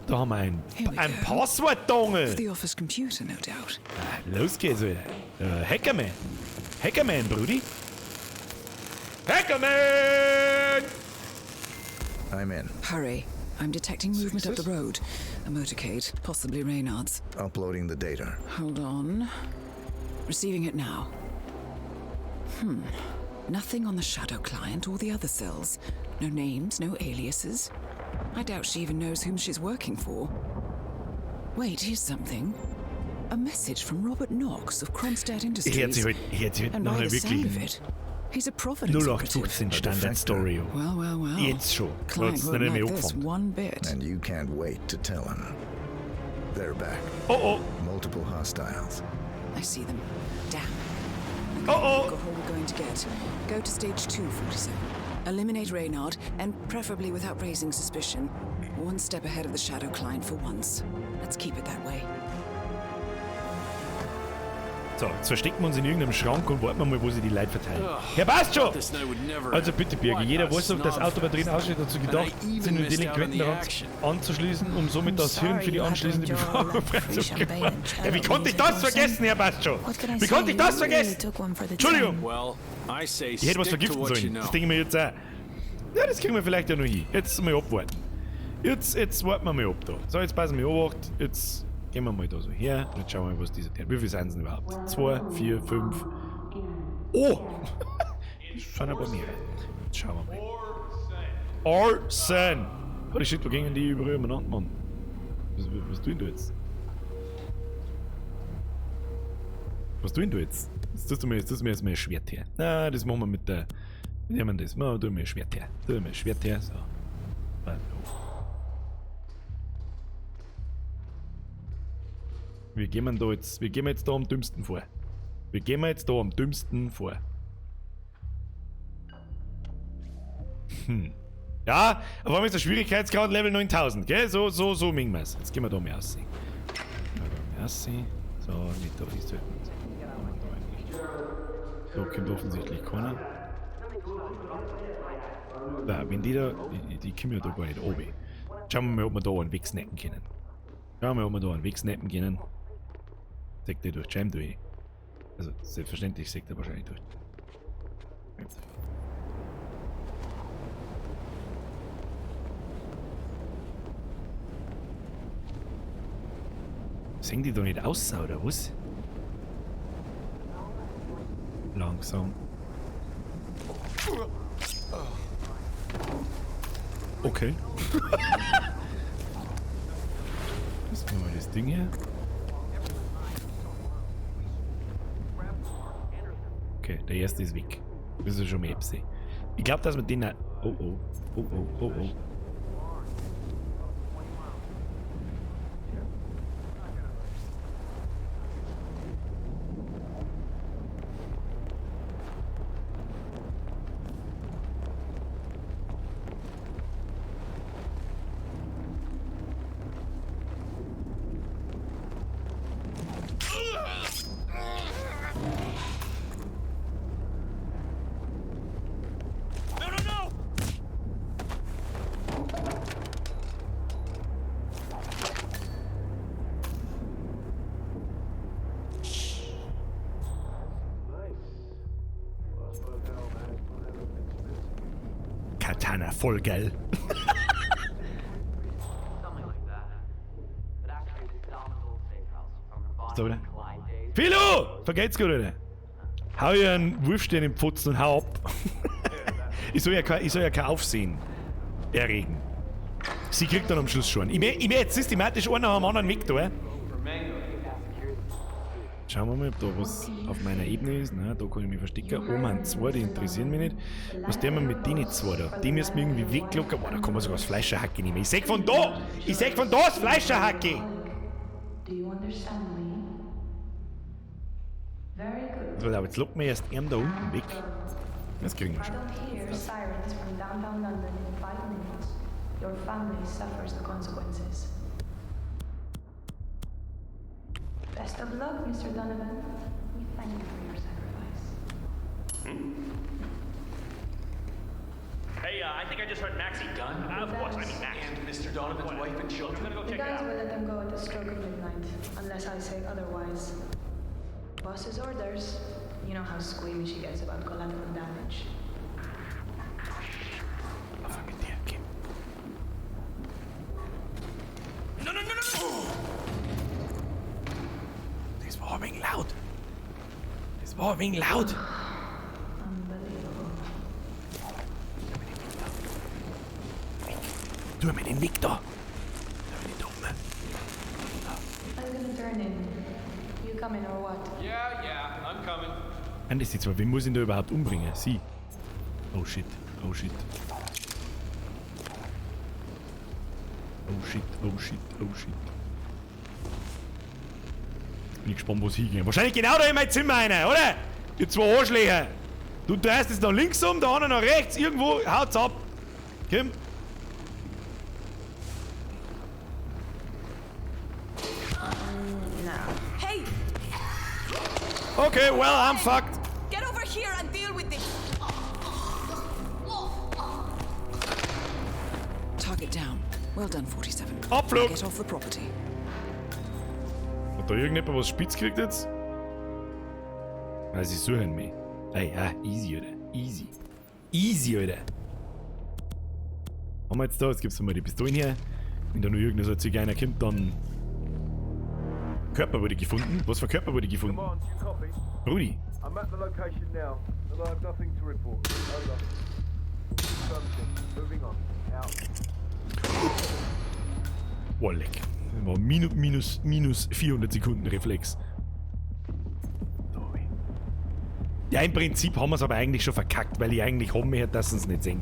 Da haben wir ein, Here we ein go. Passwort-Dongle. For the office computer, no doubt. Los geht's wieder. Hackerman. Hackerman, Brudi. Hackerman! I'm in. Hurry. I'm detecting movement up the road. A motorcade, possibly Reynard's. Uploading the data. Hold on. Receiving it now. Nothing on the Shadow Client or the other cells. No names, no aliases. I doubt she even knows whom she's working for. Wait, here's something. A message from Robert Knox of Kronstadt Industries. Hört sich halt And by nachher the sound wirklich of it, he's a Providence operative. 0815 Standard Story an. Well, well, well. Jetzt schon. Client Hat's won't nicht mehr like this angefangen. one bit. And you can't wait to tell him. They're back. Oh oh. Multiple hostiles. I see them. Damn. Oh oh. Got all we're going to get. Go to stage 2, 47. Eliminate Reynard, and preferably without raising suspicion. One step ahead of the Shadow Client for once. Let's keep it that way. So, jetzt verstecken wir uns in irgendeinem Schrank und warten wir mal, wo sie die Leute verteilen. Ja, passt schon! Also bitte, Birgi, jeder weiß doch, dass Autobatterien aussteht, dazu gedacht sind, den Delinquenten daran anzuschließen, um somit das Hirn für die anschließende Befragung freizugeben. Ja, wie konnte ich das vergessen, Herr Passt schon? Wie konnte ich das vergessen? Entschuldigung! Ich hätte was vergiften sollen. Das denke ich mir jetzt auch. Ja, das kriegen wir vielleicht ja noch hin. Jetzt mal abwarten. Jetzt warten wir mal ab da. So, jetzt passen wir auf. Jetzt gehen wir mal da so her und jetzt schauen wir mal, was dieser der. Wie viel sind es denn überhaupt? 2, 4, 5. Oh! Das sind aber mehrere. Jetzt schauen wir mal. Orson! Holy shit, wo gingen die überall umeinander, Mann? Was tun du jetzt? Was tun du jetzt? Jetzt tust du mir jetzt mal ein Schwert her. Na, das machen wir mit der. Wie nehmen wir das? Wir tun mir ein Schwert her. Tun wir ein Schwert her. So. Wir gehen da jetzt, wir gehen jetzt da am dümmsten vor. Wir gehen jetzt da am dümmsten vor. Hm. Ja, aber warum ist der Schwierigkeitsgrad Level 9000, gell? So mengen wir's. Jetzt gehen wir da mal aussehen. So, nicht da festhalten. Da kommt offensichtlich keiner. Da, wenn die da, die kommen ja da gar nicht runter. Schauen wir mal, ob wir da einen Weg snacken können. Schauen wir mal, ob wir da einen Weg snappen können. Sägt der durch Jam durch. Also, selbstverständlich sägt er wahrscheinlich durch. Sehen die da nicht aus, oder was? Langsam. Okay. Das machen wir das Ding hier. Okay, der erste ist weg. Das ist schon mal Epsi. Ich glaube, dass wir den. Oh oh. Oh oh oh oh. Katana, voll geil. So, oder? Philo! Vergeht's gut, oder? Hau ihr einen Wurfstern im Pfutzen und hau ab. Ich soll ja kein Aufsehen erregen. Sie kriegt dann am Schluss schon. Ich meh jetzt systematisch einen nach dem anderen weg da. Schauen wir mal, ob da was auf meiner Ebene ist. Nein, da kann ich mich verstecken. Oh man, zwei, die interessieren mich nicht. Was der man mit denen zwei da? Die müssen wir irgendwie weglocken. Boah, da kann man sogar das Fleischerhacke nehmen. Ich seh von da! Ich seh von da das Fleischerhacke! So, aber jetzt locken wir erst ihn da unten weg. Das kriegen wir schon. Best of luck, Mr. Donovan. We thank you for your sacrifice. Hey, I think I just heard Maxie Dunn. Of course, I mean Max. And Mr. Donovan's wife and children. I'm gonna go The check it guys out. will let them go at the stroke of midnight, unless I say otherwise. Boss's orders. You know how squeamish she gets about collateral damage. No, no, no, no, no! Das war ein wenig laut. Das war ein wenig laut. Unbelievable. Tu mir den Weg da. I'm gonna turn in. You coming or what? Yeah, I'm coming. Nein, das ist jetzt, wen muss ich denn da überhaupt umbringen? Sie. Oh shit, oh shit. Oh shit, oh shit, oh shit. Jetzt bin ich gespannt, wo es hingehen. Wahrscheinlich genau da in mein Zimmer rein, oder? Die zwei Arschlöcher. Du drehst jetzt nach links um, der andere nach rechts. Irgendwo haut's ab. Komm. Okay, well, I'm fucked. Get over here and deal with this. Target down. Well done, 47. Abflug. Get off the property. Hat da irgendjemand was spitz gekriegt jetzt? Weil sie suchen mich. Ey, ja, easy, Alter. Easy. Easy, Alter. Haben wir jetzt da? Jetzt gibt's mal die Pistolen her. Wenn da nur irgendein so ein Zigeuner kommt, dann... Körper wurde gefunden. Was für Körper wurde gefunden? Command, you copy? Rudi. I'm at the location now, and I have nothing to report. Over. Affirmative. Moving on. Out. Boah, leck. Das war minus 400 Sekunden Reflex. Ja, im Prinzip haben wir es aber eigentlich schon verkackt, weil ich eigentlich haben möchte, dass sie es nicht sehen.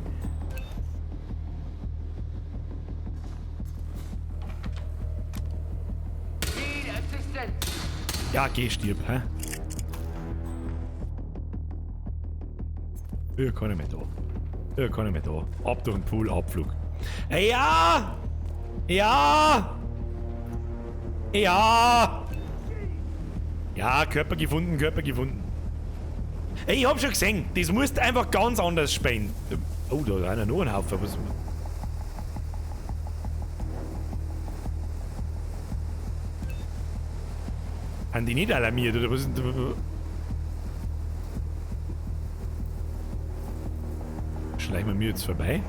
Ja, geh, stirb, hä? Ja, keiner mehr da. Ja, keiner mehr da. Ab durch den Pool, Abflug. Ja! Ja! Ja! Ja, Körper gefunden, Körper gefunden. Ey, ich hab schon gesehen, das musst du einfach ganz anders spielen. Oh, da ist einer noch ein Haufen. Was? Haben die nicht alarmiert, oder was? Schleichen wir mir jetzt vorbei?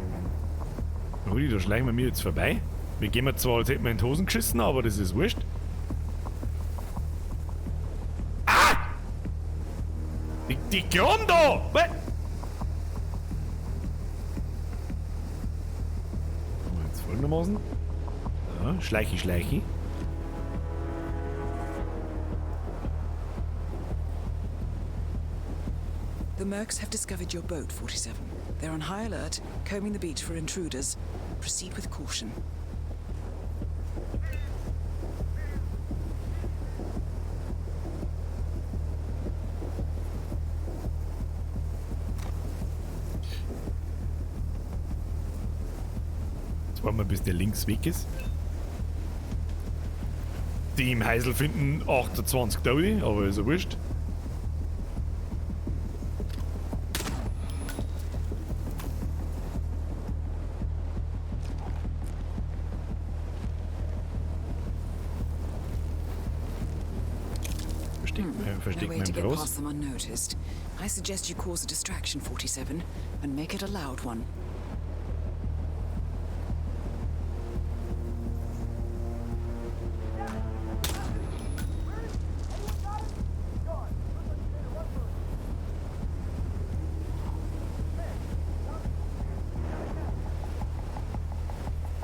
Rudi, da schleichen wir mir jetzt vorbei. Wir gehen mir zwar, als hätten wir in die Hosen geschissen, aber das ist wurscht. Ah! Die Kron da! Was? Jetzt folgendermaßen. Ja, schleichi, schleichi. The Mercs have discovered your boat, 47. They're on high alert, combing the beach for intruders. Proceed with caution. Jetzt warten wir, bis der links weg ist. Die im Heisel finden 28 Taui, aber ist ja wurscht. Versteckt No way man to get groß. past them unnoticed. I suggest you cause a distraction, 47, and make it a loud one.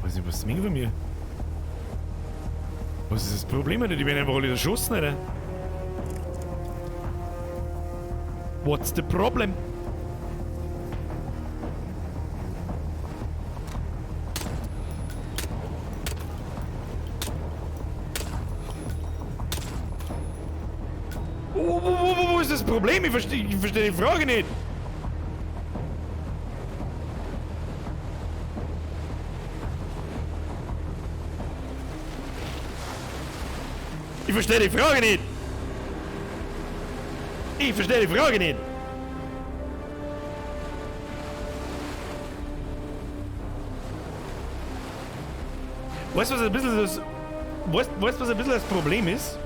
Weiß nicht, was ist denn von mir? Was ist das Problem, Alter? Die werden einfach alle erschossen, Alter. What's the problem? Wo ist das Problem? Ich verstehe die Frage nicht. Ich verstehe die Frage nicht. Ich verstehe die Frage nicht. Weißt du, was ein bisschen das, weißt, weißt, was ein bisschen das Problem ist?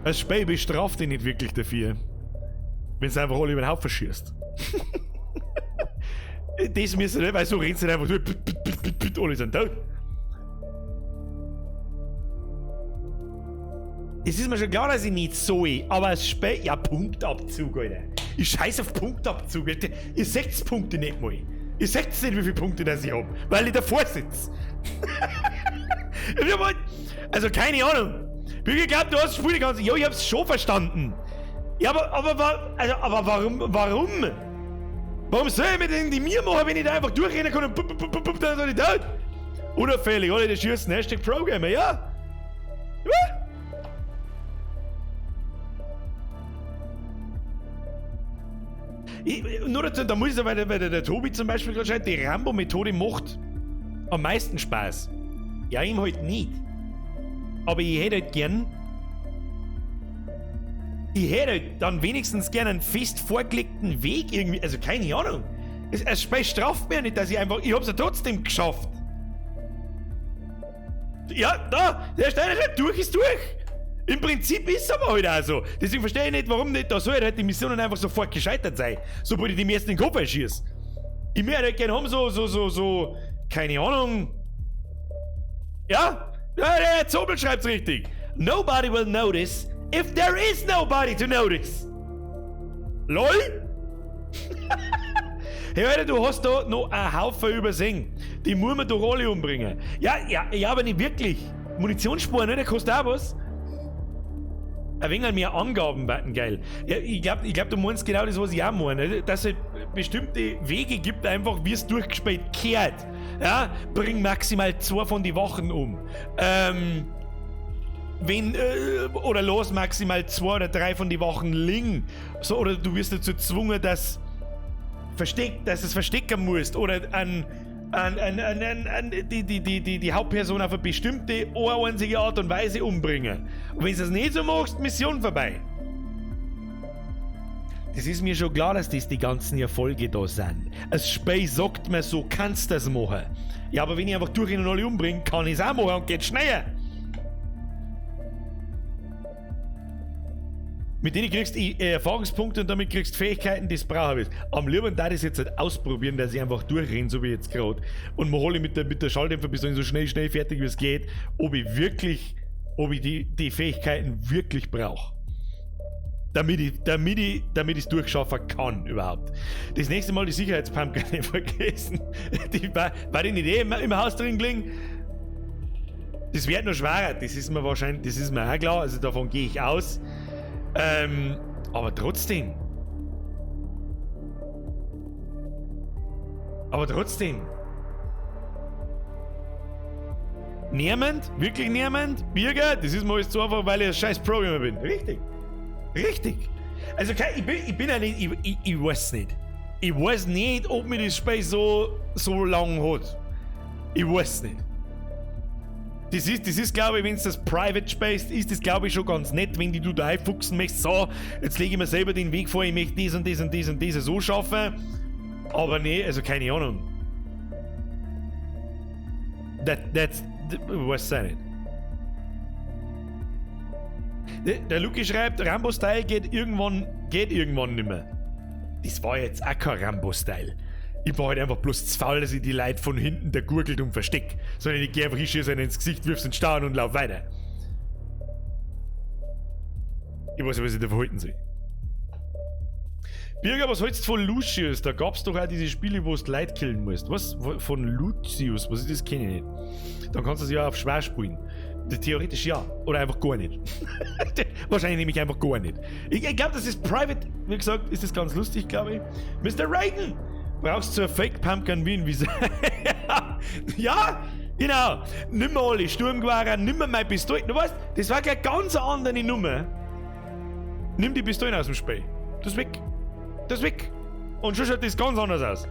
Das Spiel bestraft dich nicht wirklich dafür, wenn du einfach alle über den Haufen schießt. Das müssen nicht, weil so rennst du einfach durch, put, put, put, put, put, alle sind tot. Es ist mir schon klar, dass ich nicht soll, aber das Spiel, ja, Punktabzug, Alter. Ich scheiß auf Punktabzug, Alter. Ihr seht's Punkte nicht mal. Ihr seht's nicht, wie viele Punkte das ich hab, weil ich davor sitz. Also, keine Ahnung. Ich glaub, du hast das Spiel die ganze. Ja, ich hab's schon verstanden. Ja, aber warum, warum? Warum soll ich mir denn die mir machen, wenn ich da einfach durchrennen kann und pup, pup, pup, pup, dann soll ich tot? Unauffällig, alle, die schießen. Hashtag Programmer, ja? Ja? Nur dazu, da muss ich sagen, weil der Tobi zum Beispiel gerade schreibt, die Rambo-Methode macht am meisten Spaß. Ja, ihm halt nicht. Aber ich hätte halt gern. Ich hätte halt dann wenigstens gern einen fest vorgelegten Weg irgendwie. Also keine Ahnung. Es Spiel straft mir nicht, dass ich einfach. Ich hab's ja trotzdem geschafft. Ja, da! Der Steiner schreibt, durch ist durch! Im Prinzip ist es aber halt auch so. Deswegen verstehe ich nicht, warum nicht da soll halt die Missionen einfach sofort gescheitert sein. Sobald ich dem ersten in den Kopf einschieße. Ich möchte halt gerne haben, so, keine Ahnung. Ja, ja, der Zobel schreibt's richtig. Nobody will notice if there is nobody to notice. LOL? Hey Alter, du hast da noch einen Haufen übersehen. Die muss man doch alle umbringen. Ja, ja, ja, aber nicht wirklich. Munitionssparen, ne? Der kostet auch was. Ein wenig mehr Angaben werden geil. Ja, ich glaub, du meinst genau das, was ich auch meine. Dass es bestimmte Wege gibt, einfach wie es durchgespielt kehrt. Ja, bring maximal 2 von die Wachen um. Wenn, oder los maximal 2 oder 3 von die Wachen liegen. So, oder du wirst dazu gezwungen, dass es verstecken musst. Oder an die Hauptperson auf eine bestimmte, einzige Art und Weise umbringen. Und wenn du das nicht so machst, Mission vorbei. Das ist mir schon klar, dass das die ganzen Erfolge da sind. Das Spiel sagt mir, so kannst du das machen. Ja, aber wenn ich einfach durch und alle umbringe, kann ich es auch machen und geht schneller. Mit denen kriegst du Erfahrungspunkte und damit kriegst du Fähigkeiten, die du brauchen willst. Am liebsten da das jetzt halt ausprobieren, dass ich einfach durchrenne, so wie jetzt gerade. Und mir hole ich mit der Schalldämpferpistole so schnell fertig, wie es geht, ob ich wirklich, ob ich die Fähigkeiten wirklich brauche. Damit ich es durchschaffen kann überhaupt. Das nächste Mal die Sicherheitspumpkin nicht vergessen. Die war die nicht eh im Haus drin gelegen? Das wird noch schwerer, das ist mir wahrscheinlich, das ist mir auch klar, also davon gehe ich aus. Aber trotzdem. Aber trotzdem. Niemand? Wirklich niemand? Birger? Das ist mir alles zu einfach, weil ich ein scheiß Programmer bin. Richtig. Richtig. Also ich bin ja nicht, ich weiß nicht. Ich weiß nicht, ob mir das Spiel so lang hat. Ich weiß nicht. Das ist glaube ich, wenn es das Private Space ist, das glaube ich schon ganz nett, wenn die du da einfuchsen möchtest. So, jetzt lege ich mir selber den Weg vor, ich möchte das und das und das und das so schaffen. Aber nee, also keine Ahnung. That's, weiß ich nicht. Der Luki schreibt, Rambo-Style geht irgendwann nimmer. Das war jetzt auch kein Rambo-Style. Ich war halt einfach bloß zu faul, dass ich die Leute von hinten der gurgelt und versteck. Sondern ich geh einfach, ich schieße einen ins Gesicht, wirf's in den Staunen und lauf weiter. Ich weiß nicht, was ich da verhalten soll. Birger, was hältst du von Lucius? Da gab's doch auch diese Spiele, wo du Leute killen musst. Was? Von Lucius? Was ist das? Kenne ich nicht. Dann kannst du es ja auf schwer spielen. Theoretisch ja. Oder einfach gar nicht. Wahrscheinlich nehme ich einfach gar nicht. Ich glaube, das ist private. Wie gesagt, ist das ganz lustig, glaube ich. Mr. Raiden! Brauchst du eine Fake Pumpkin Wien? Wie ja, genau. Nimm mal alle Sturmgewehre, nimm mal meine Pistole. Du weißt, das war gleich ganz eine andere Nummer. Nimm die Pistolen aus dem Spiel. Das ist weg. Das ist weg. Und schon schaut das ganz anders aus.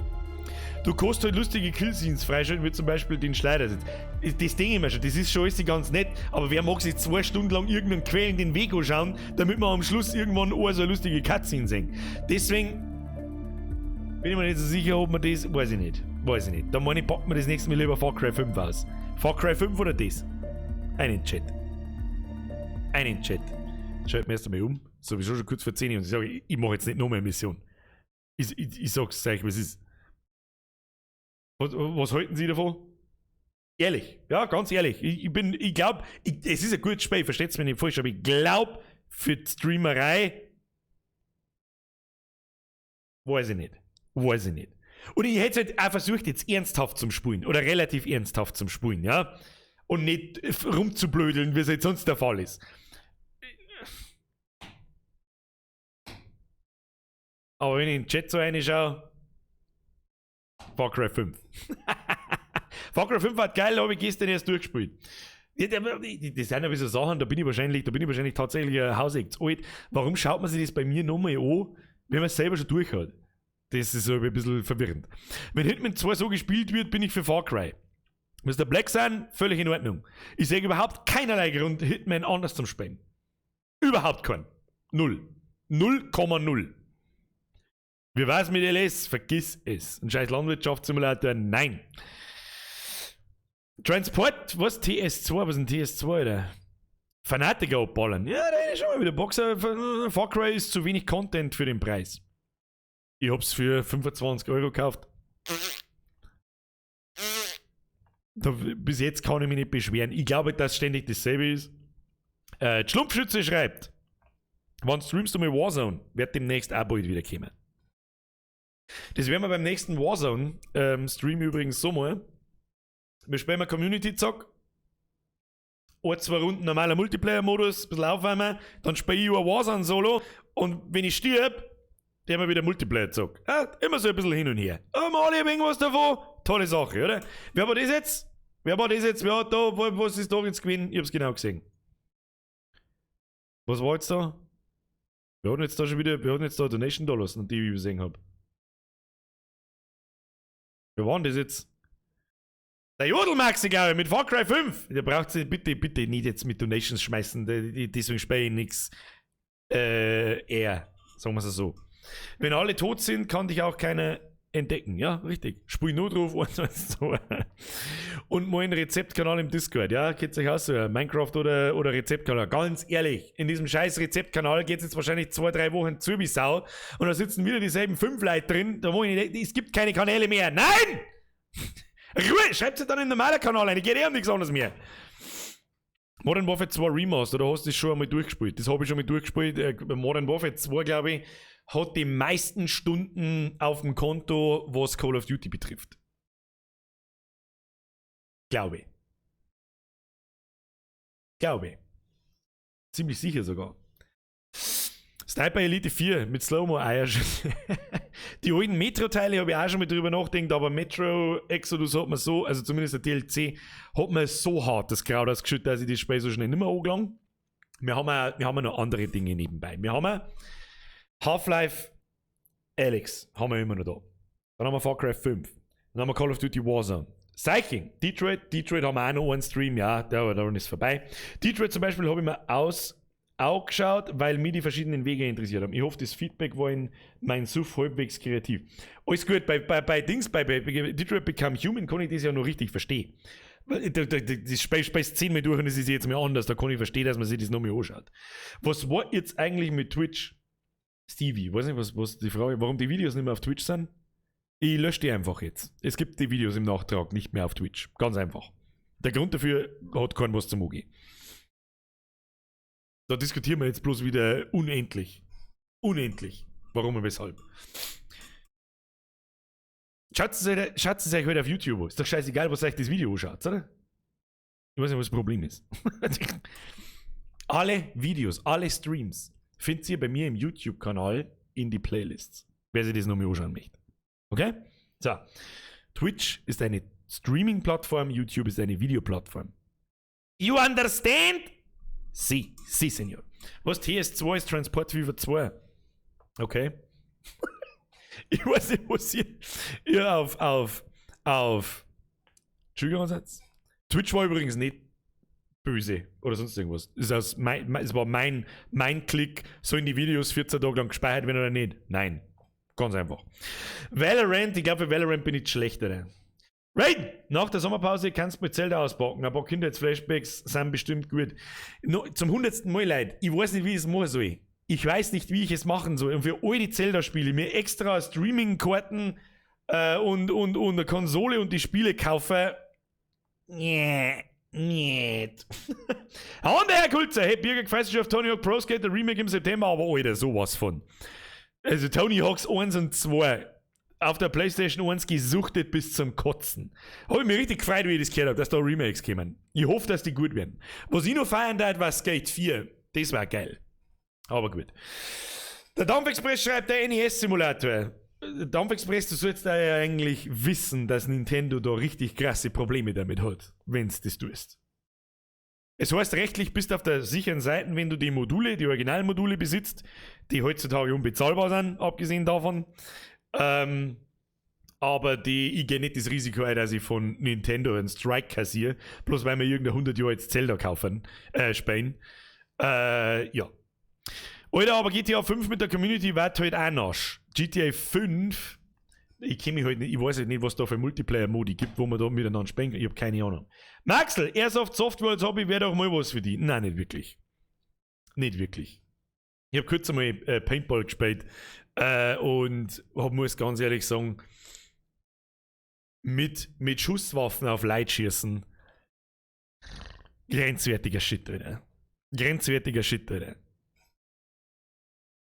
Du kannst halt lustige Killscenes freischalten, wie zum Beispiel den Schleudersitz. Das denke ich mir schon, das ist schon alles ganz nett, aber wer mag sich 2 Stunden lang irgendeinen quälenden Weg anschauen, damit man am Schluss irgendwann auch so eine lustige Cutscene sehen. Deswegen bin ich mir nicht so sicher, ob man das. Weiß ich nicht. Weiß ich nicht. Da meine ich, packt man das nächste Mal lieber Far Cry 5 aus. Far Cry 5 oder das? Einen Chat. Einen Chat. Schalt mir erst einmal um. Sowieso schon kurz vor 10 und ich sage, ich mache jetzt nicht noch mehr Mission. Ich sag's euch, was ist. Was halten Sie davon? Ehrlich, ja, ganz ehrlich. Ich glaube, es ist ein gutes Spiel, versteht's mich nicht falsch, aber ich glaube, für die Streamerei weiß ich nicht. Weiß ich nicht. Und ich hätte es halt auch versucht, jetzt ernsthaft zum Spielen. Oder relativ ernsthaft zum Spielen, ja. Und nicht rumzublödeln, wie es halt sonst der Fall ist. Aber wenn ich in den Chat so reinschaue, Far Cry 5. Far Cry 5 war geil, habe ich gestern erst durchgespielt. Das sind ja so Sachen, da bin ich wahrscheinlich tatsächlich ein Hauseck zu alt. Warum schaut man sich das bei mir nochmal an, wenn man es selber schon durch hat? Das ist so ein bisschen verwirrend. Wenn Hitman 2 so gespielt wird, bin ich für Far Cry. Mr. Black sein, völlig in Ordnung. Ich sehe überhaupt keinerlei Grund, Hitman anders zu spielen. Überhaupt keinen. Null. 0,0. Wie war's mit LS? Vergiss es. Ein scheiß Landwirtschaftssimulator? Nein. Transport, was? TS2? Was ist denn TS2, Alter? Fanatiker abballern. Ja, da ist schon mal wieder Boxer. Far Cry ist zu wenig Content für den Preis. Ich hab's für 25 Euro gekauft. Da, bis jetzt kann ich mich nicht beschweren. Ich glaube, dass ständig dasselbe ist. Schlumpfschütze schreibt: Wann streamst du mal Warzone? Wird demnächst auch bald wieder kommen. Das werden wir beim nächsten Warzone-Stream übrigens so mal. Wir spielen mal Community-Zock. Ein, zwei Runden normaler Multiplayer-Modus, ein bisschen aufwärmen. Dann spiele ich ein Warzone-Solo. Und wenn ich stirb, der wir wieder Multiplayer-Zock. Ja, immer so ein bisschen hin und her. Aber alle haben irgendwas davon. Tolle Sache, oder? Wer war das jetzt? Wer war das jetzt? Wer hat da, was ist da jetzt gewesen? Ich hab's genau gesehen. Was war jetzt da? Wir hatten jetzt da schon wieder, wir hatten jetzt da Donation Dollars, die ich übersehen hab. Wer war denn das jetzt? Der Jodelmaxi, glaube ich, mit Far Cry 5. Der braucht sich bitte, bitte nicht jetzt mit Donations schmeißen. Deswegen spiele ich nix. Er, sagen wir es so. Wenn alle tot sind, kann dich auch keiner entdecken. Ja, richtig. Spiel Notruf und so. Und mal einen Rezeptkanal im Discord. Ja, kennt sich aus. Minecraft oder Rezeptkanal. Ganz ehrlich, in diesem scheiß Rezeptkanal geht es jetzt wahrscheinlich 2-3 Wochen zu wie Sau. Und da sitzen wieder dieselben 5 Leute drin. Da wo ich nicht, es gibt keine Kanäle mehr. Nein! Ruhe! Schreibt sie dann in den normalen Kanal ein. Ich geht eh um nichts anderes mehr. Modern Warfare 2 Remastered, oder hast du das schon einmal durchgespielt? Das habe ich schon mal durchgespielt. Modern Warfare 2, glaube ich, hat die meisten Stunden auf dem Konto, was Call of Duty betrifft. Glaube ich. Glaube ich. Ziemlich sicher sogar. Sniper Elite 4 mit Slow-Mo-Eier. Die alten Metro-Teile habe ich auch schon mal drüber nachgedacht, aber Metro Exodus hat man so, also zumindest der DLC, hat man so hart das Kraut ausgeschüttet, dass ich das Spiel so schnell nicht mehr angelangt. Wir haben ja noch andere Dinge nebenbei. Wir haben Half-Life Alyx haben wir immer noch da. Dann haben wir Far Cry 5. Dann haben wir Call of Duty Warzone. Cycling, Detroit haben wir auch noch einen Stream, ja, da ist vorbei. Detroit zum Beispiel habe ich mir auch geschaut, weil mich die verschiedenen Wege interessiert haben. Ich hoffe, das Feedback war in mein Suff halbwegs kreativ. Alles gut, bei Dings, bei Detroit Become Human kann ich das ja noch richtig verstehen. Das Spiel 10 Mal durch und es ist jetzt mal anders, da kann ich verstehen, dass man sich das noch mal anschaut. Was war jetzt eigentlich mit Twitch? Stevie, weiß nicht, was die Frage, warum die Videos nicht mehr auf Twitch sind? Ich lösche die einfach jetzt. Es gibt die Videos im Nachtrag nicht mehr auf Twitch. Ganz einfach. Der Grund dafür hat keinen was zum Angehen. Da diskutieren wir jetzt bloß wieder unendlich. Unendlich. Warum und weshalb. Schaut es euch heute auf YouTube an. Ist doch scheißegal, was euch das Video anschaut, oder? Ich weiß nicht, was das Problem ist. Alle Videos, alle Streams findet ihr bei mir im YouTube-Kanal in die Playlists. Wer sich das noch mal anschauen möchte. Okay? So. Twitch ist eine Streaming-Plattform, YouTube ist eine Videoplattform. You understand? Si, si, Senor. Was TS2 ist Transport Fever 2. Okay. Ich weiß nicht, was ihr auf Entschuldigung, Twitch war übrigens nicht böse oder sonst irgendwas. Es war mein Klick, sollen die Videos 14 Tage lang gespeichert werden oder nicht? Nein. Ganz einfach. Valorant, ich glaube, für Valorant bin ich schlechter. Raid! Nach der Sommerpause kannst du mit Zelda auspacken. Ein paar Kindheitsflashbacks sind bestimmt gut. No, zum 100. Mal, Leute, ich weiß nicht, wie ich es machen soll. Ich weiß nicht, wie ich es machen soll. Und für all die Zelda-Spiele mir extra Streaming-Karten und eine Konsole und die Spiele kaufen. Nee, nicht. Und der Herr Kulzer, hey, Birger, gefreust dich auf Tony Hawk Pro Skater Remake im September, aber Alter, sowas von. Also Tony Hawks 1 und 2 auf der PlayStation 1 gesuchtet bis zum Kotzen. Habe ich mich richtig gefreut, wie ich das gehört habe, dass da Remakes kommen. Ich hoffe, dass die gut werden. Was ich noch feiern darf, war Skate 4. Das war geil. Aber gut. Der Dampfexpress schreibt der NES-Simulator. Dampfexpress, du sollst da ja eigentlich wissen, dass Nintendo da richtig krasse Probleme damit hat, wenn du das tust. Es heißt, rechtlich bist du auf der sicheren Seite, wenn du die Module, die Originalmodule besitzt, die heutzutage unbezahlbar sind, abgesehen davon. Aber ich gehe nicht das Risiko ein, dass ich von Nintendo einen Strike kassiere, bloß weil wir irgendein 100 Jahre jetzt Zelda kaufen, spielen. Ja. Alter, aber GTA 5 mit der Community wird halt auch nasch. GTA 5, ich kenne mich halt nicht, ich weiß halt nicht, was da für Multiplayer-Modi gibt, wo man da miteinander spielen kann. Ich habe keine Ahnung. Maxel, Airsoft Software als Hobby wäre doch mal was für die. Nein, nicht wirklich. Nicht wirklich. Ich habe kurz einmal Paintball gespielt und muss ganz ehrlich sagen, mit Schusswaffen auf Leute schießen, grenzwertiger Shit, Alter. Grenzwertiger Shit, Alter.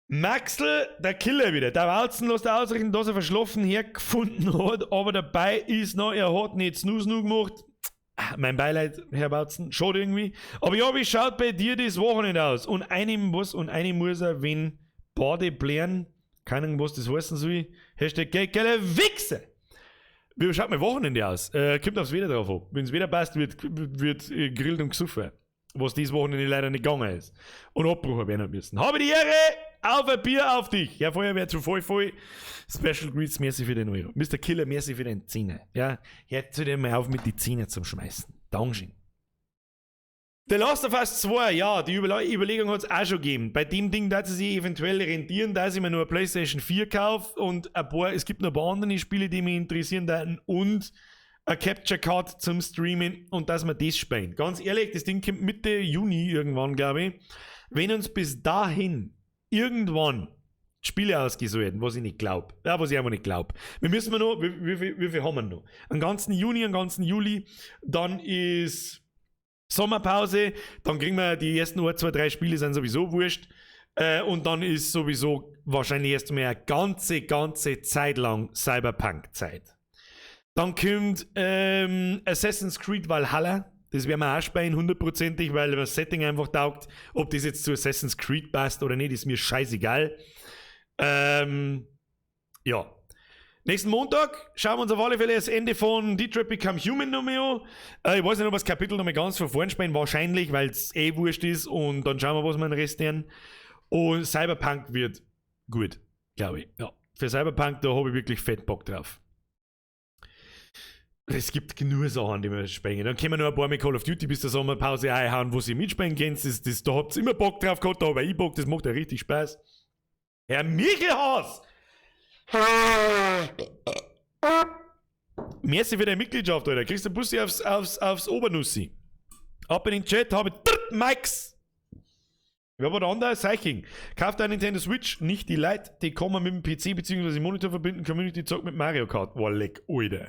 Maxel, der Killer wieder. Der Walzen lässt er ausrichten, dass er verschlafen hergefunden hat, aber dabei ist noch, er hat nicht Snoo Snoo gemacht. Mein Beileid, Herr Bautzen, schade irgendwie. Aber ja, wie schaut bei dir das Wochenende aus? Und einem was und einem muss er, wenn Bade blären, keine Ahnung, was das heißen soll. #Geile Wichse! Wie schaut mein Wochenende aus? Kommt aufs Wetter drauf an. Wenn's Wetter passt, wird gegrillt und gesoffen. Was dieses Wochenende leider nicht gegangen ist. Und Abbruch werden müssen. Habe die Ehre! Auf ein Bier auf dich! Ja, Feuerwehr zu voll, voll. Special Greets, merci für den Euro. Mr. Killer, merci für den Zehner. Ja, hört zu dem mal auf mit die Zehner zum Schmeißen. Dankeschön. The Last of Us 2, ja, die Überlegung hat's auch schon gegeben. Bei dem Ding, dass sie sich eventuell rentieren, dass ich mir nur eine PlayStation 4 kaufe und ein paar, es gibt noch ein paar andere Spiele, die mich interessieren, da, und eine Capture Card zum Streamen und dass wir das spielen. Ganz ehrlich, das Ding kommt Mitte Juni irgendwann, glaube ich. Wenn uns bis dahin irgendwann Spiele ausgesucht, was ich nicht glaub. Ja, was ich einfach nicht glaub. Wir müssen noch, wie viel haben wir noch? Einen ganzen Juni, einen ganzen Juli, dann ist Sommerpause, dann kriegen wir die ersten 1, 2, 3 Spiele, sind sowieso wurscht. Und dann ist sowieso wahrscheinlich erst mal eine ganze, ganze Zeit lang Cyberpunk-Zeit. Dann kommt Assassin's Creed Valhalla. Das werden wir auch spielen, hundertprozentig, weil das Setting einfach taugt. Ob das jetzt zu Assassin's Creed passt oder nicht, ist mir scheißegal. Ja. Nächsten Montag schauen wir uns auf alle Fälle das Ende von Detroit Become Human noch mal an. Ich weiß nicht, ob wir das Kapitel noch mal ganz von vorn spielen, wahrscheinlich, weil es eh wurscht ist. Und dann schauen wir, was wir den Rest lernen. Und Cyberpunk wird gut, glaube ich. Ja. Für Cyberpunk, da habe ich wirklich fett Bock drauf. Es gibt genug Sachen, die wir spielen. Dann können wir noch ein paar mit Call of Duty bis zur Sommerpause einhauen, wo sie mitspielen können. Da habt ihr immer Bock drauf gehabt, da habe ich Bock, das macht ja richtig Spaß. Herr Michelhaus! Merci für deine Mitgliedschaft, Alter. Kriegst du einen Bussi aufs Obernussi. Ab in den Chat habe ich Mikes. Wer war der andere? Seiching. Kauft eine Nintendo Switch, nicht die Lite, die kann man mit dem PC bzw. Monitor verbinden. Community zockt mit Mario Kart. Boah, leck, Alter.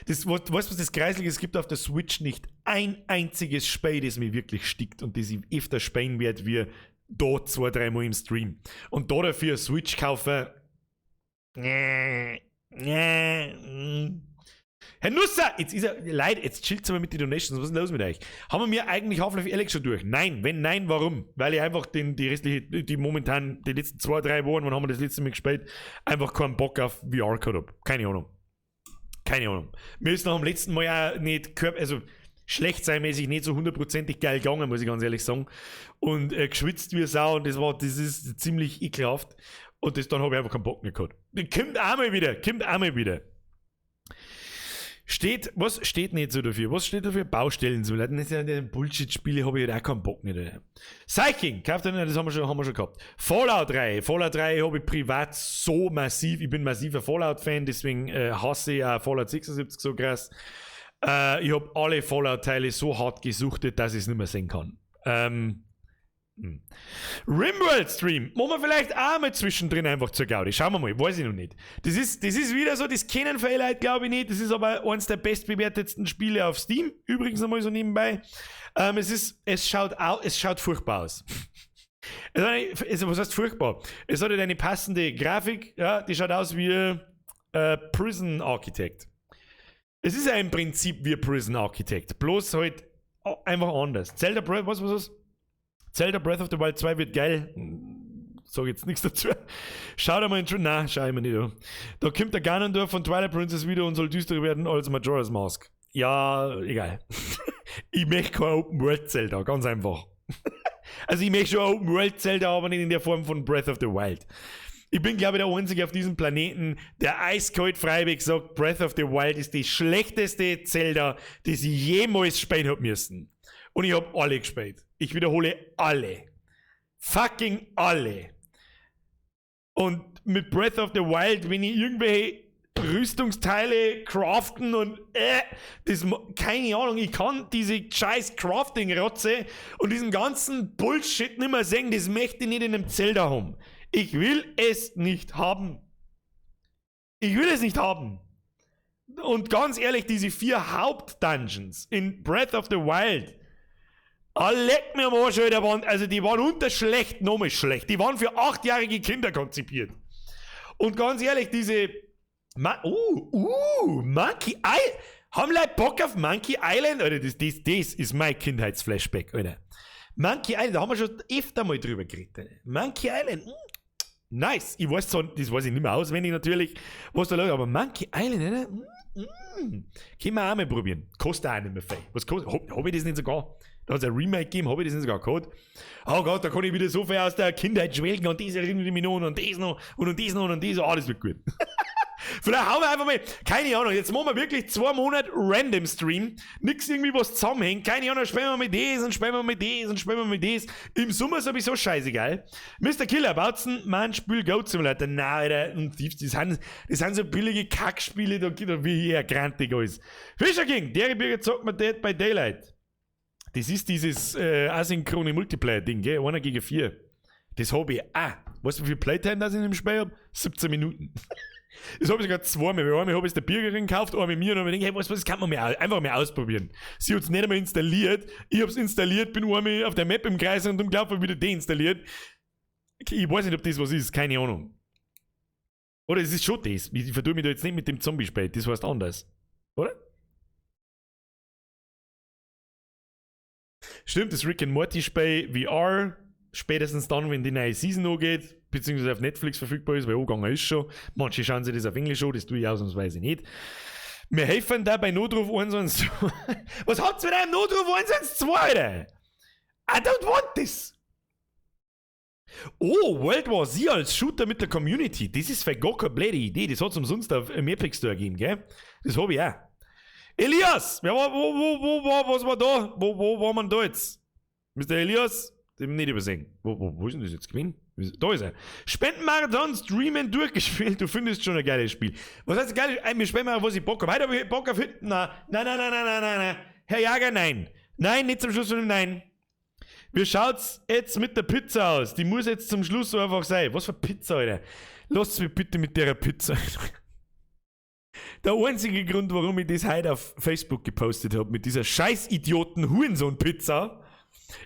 Das, weißt du, was das Kreislige ist? Es gibt auf der Switch nicht ein einziges Spiel, das mich wirklich stickt und das ich öfter spielen werde, wie da 2, 3 Mal im Stream. Und da dafür Switch kaufen. Nee, nee. Herr Nusser, jetzt ist er, Leute, jetzt chillt's aber mit den Donations. Was ist denn los mit euch? Haben wir mir eigentlich Half-Life Alyx schon durch? Nein, wenn nein, warum? Weil ich einfach den, die restliche, die momentan, die letzten 2, 3 Wochen, wann haben wir das letzte Mal gespielt, einfach keinen Bock auf VR gehabt hab. Keine Ahnung. Keine Ahnung. Mir ist nach dem letzten Mal auch nicht körper-, also schlecht sein mäßig nicht so hundertprozentig geil gegangen, muss ich ganz ehrlich sagen. Und geschwitzt wie Sau und das ist ziemlich ekelhaft. Und das, dann hab ich einfach keinen Bock mehr gehabt. Kommt auch mal wieder, kommt auch mal wieder. Steht, was steht nicht so dafür? Was steht dafür? Baustellen zu leiten. Das ist ja Bullshit-Spiele, hab ich halt auch keinen Bock mehr. Alter. Cycling, kauft ihr nicht, das haben wir schon gehabt. Fallout 3. Fallout 3 hab ich privat so massiv. Ich bin massiver Fallout-Fan, deswegen hasse ich auch Fallout 76 so krass. Ich hab alle Fallout-Teile so hart gesuchtet, dass ich's nicht mehr sehen kann. Rimworld Stream. Machen wir vielleicht auch mal zwischendrin einfach zur Gaudi. Schauen wir mal, weiß ich noch nicht. Das ist wieder so, das kennen viele Leute, glaube ich, nicht. Das ist aber eines der bestbewertetsten Spiele auf Steam. Übrigens nochmal so nebenbei. Es schaut furchtbar aus. Es hat eine, es, was heißt furchtbar? Es hat halt eine passende Grafik, ja, die schaut aus wie Prison Architect. Es ist ja im Prinzip wie Prison Architect, bloß halt einfach anders. Zelda Breath, was, was, was? Zelda Breath of the Wild 2 wird geil. Sag jetzt nichts dazu. Schau dir mal in den Nein, schau ich mir nicht an. Da kommt der Ganondorf von Twilight Princess wieder und soll düsterer werden als Majora's Mask. Ja, egal. Ich möchte kein Open World Zelda, ganz einfach. Also ich möchte schon ein Open World Zelda, aber nicht in der Form von Breath of the Wild. Ich bin, glaube ich, der Einzige auf diesem Planeten, der eiskalt freiweg sagt, Breath of the Wild ist die schlechteste Zelda, die sie jemals spielen hab müssen. Und ich hab alle gespielt. Ich wiederhole, alle. Fucking alle. Und mit Breath of the Wild, wenn ich irgendwelche Rüstungsteile craften und das, keine Ahnung, ich kann diese scheiß Crafting-Rotze und diesen ganzen Bullshit nicht mehr sehen, das möchte ich nicht in einem Zelda haben. Ich will es nicht haben. Ich will es nicht haben. Und ganz ehrlich, diese vier Hauptdungeons in Breath of the Wild, ah, leck mir am Arsch, Alter, waren, also die waren unter schlecht, nochmal schlecht. Die waren für 8-jährige Kinder konzipiert. Und ganz ehrlich, diese Ma Monkey Island. Haben Leute Bock auf Monkey Island? Alter, das ist mein Kindheitsflashback, Alter. Monkey Island, da haben wir schon öfter mal drüber geredet. Alter. Monkey Island, nice. Ich weiß zwar, das weiß ich nicht mehr auswendig natürlich, was da läuft, aber Monkey Island, Alter, Können wir auch mal probieren. Kostet auch nicht mehr viel. Was kostet? Hab ich das nicht sogar? Da hat es ein Remake gegeben, habe ich das nicht sogar gehabt? Oh Gott, da kann ich wieder so viel aus der Kindheit schwelgen und das erinnert mich noch und das noch und das noch und das. Oh, das wird gut. Vielleicht hauen wir einfach mal, keine Ahnung, jetzt machen wir wirklich 2 Monate Random Stream, nix irgendwie was zusammenhängt, keine Ahnung, spielen wir mit das und spielen wir mit das und spielen wir mit das. Im Sommer sowieso scheißegal. Mr. Killer, Bautzen, mein Spiel Goat Simulator. Nein, Alter, und das sind so billige Kackspiele, da geht er wie hier grantig alles. Fischer King, der Birger zockt mir Dead by Daylight. Das ist dieses asynchrone Multiplayer-Ding, gell? Einer gegen vier. Das habe ich auch. Weißt du, wie viel Playtime das in dem Spiel habe? 17 Minuten. Das habe ich sogar zweimal. Weil einmal habe ich es der Bürgerin gekauft, einmal mir und habe ich gedacht, hey, weißt du was, das kann man mal, einfach mal ausprobieren. Sie hat es nicht einmal installiert. Ich habe es installiert, bin einmal auf der Map im Kreis und umgelaufen, wieder deinstalliert. Ich weiß nicht, ob das was ist, keine Ahnung. Oder es ist schon das. Ich vertue mich da jetzt nicht mit dem Zombie-Spiel, das heißt anders. Oder? Stimmt, das Rick and Morty Spiel VR, spätestens dann, wenn die neue Season angeht, beziehungsweise auf Netflix verfügbar ist, weil angegangen ist schon. Manche schauen sich das auf Englisch an, das tue ich ausnahmsweise nicht. Wir helfen da bei Notruf 112. Was habt's mit einem Notruf 112, Alter? I don't want this! Oh, World War Z als Shooter mit der Community. Das ist vielleicht gar keine blöde Idee. Das hat es umsonst auf im Epic Store gegeben, gell? Das habe ich auch. Elias! Ja, wo, was war da? Wo war man da jetzt? Mr. Elias? Den nicht übersehen. Wo ist denn das jetzt gewesen? Da ist er. Spendenmarathon, Streamen durchgespielt. Du findest schon ein geiles Spiel. Was heißt geiles Spiel? Wir spielen mal, was ich Bock habe. Heute habe ich Bock auf Hit. Nein, nein, nein, nein, nein, nein, nein. Herr Jager, nein. Nein, nicht zum Schluss von dem Nein. Wie schaut's jetzt mit der Pizza aus? Die muss jetzt zum Schluss so einfach sein. Was für Pizza, Alter? Lasst mich bitte mit der Pizza. Der einzige Grund, warum ich das heute auf Facebook gepostet habe, mit dieser scheiß Idioten Hurensohn-Pizza,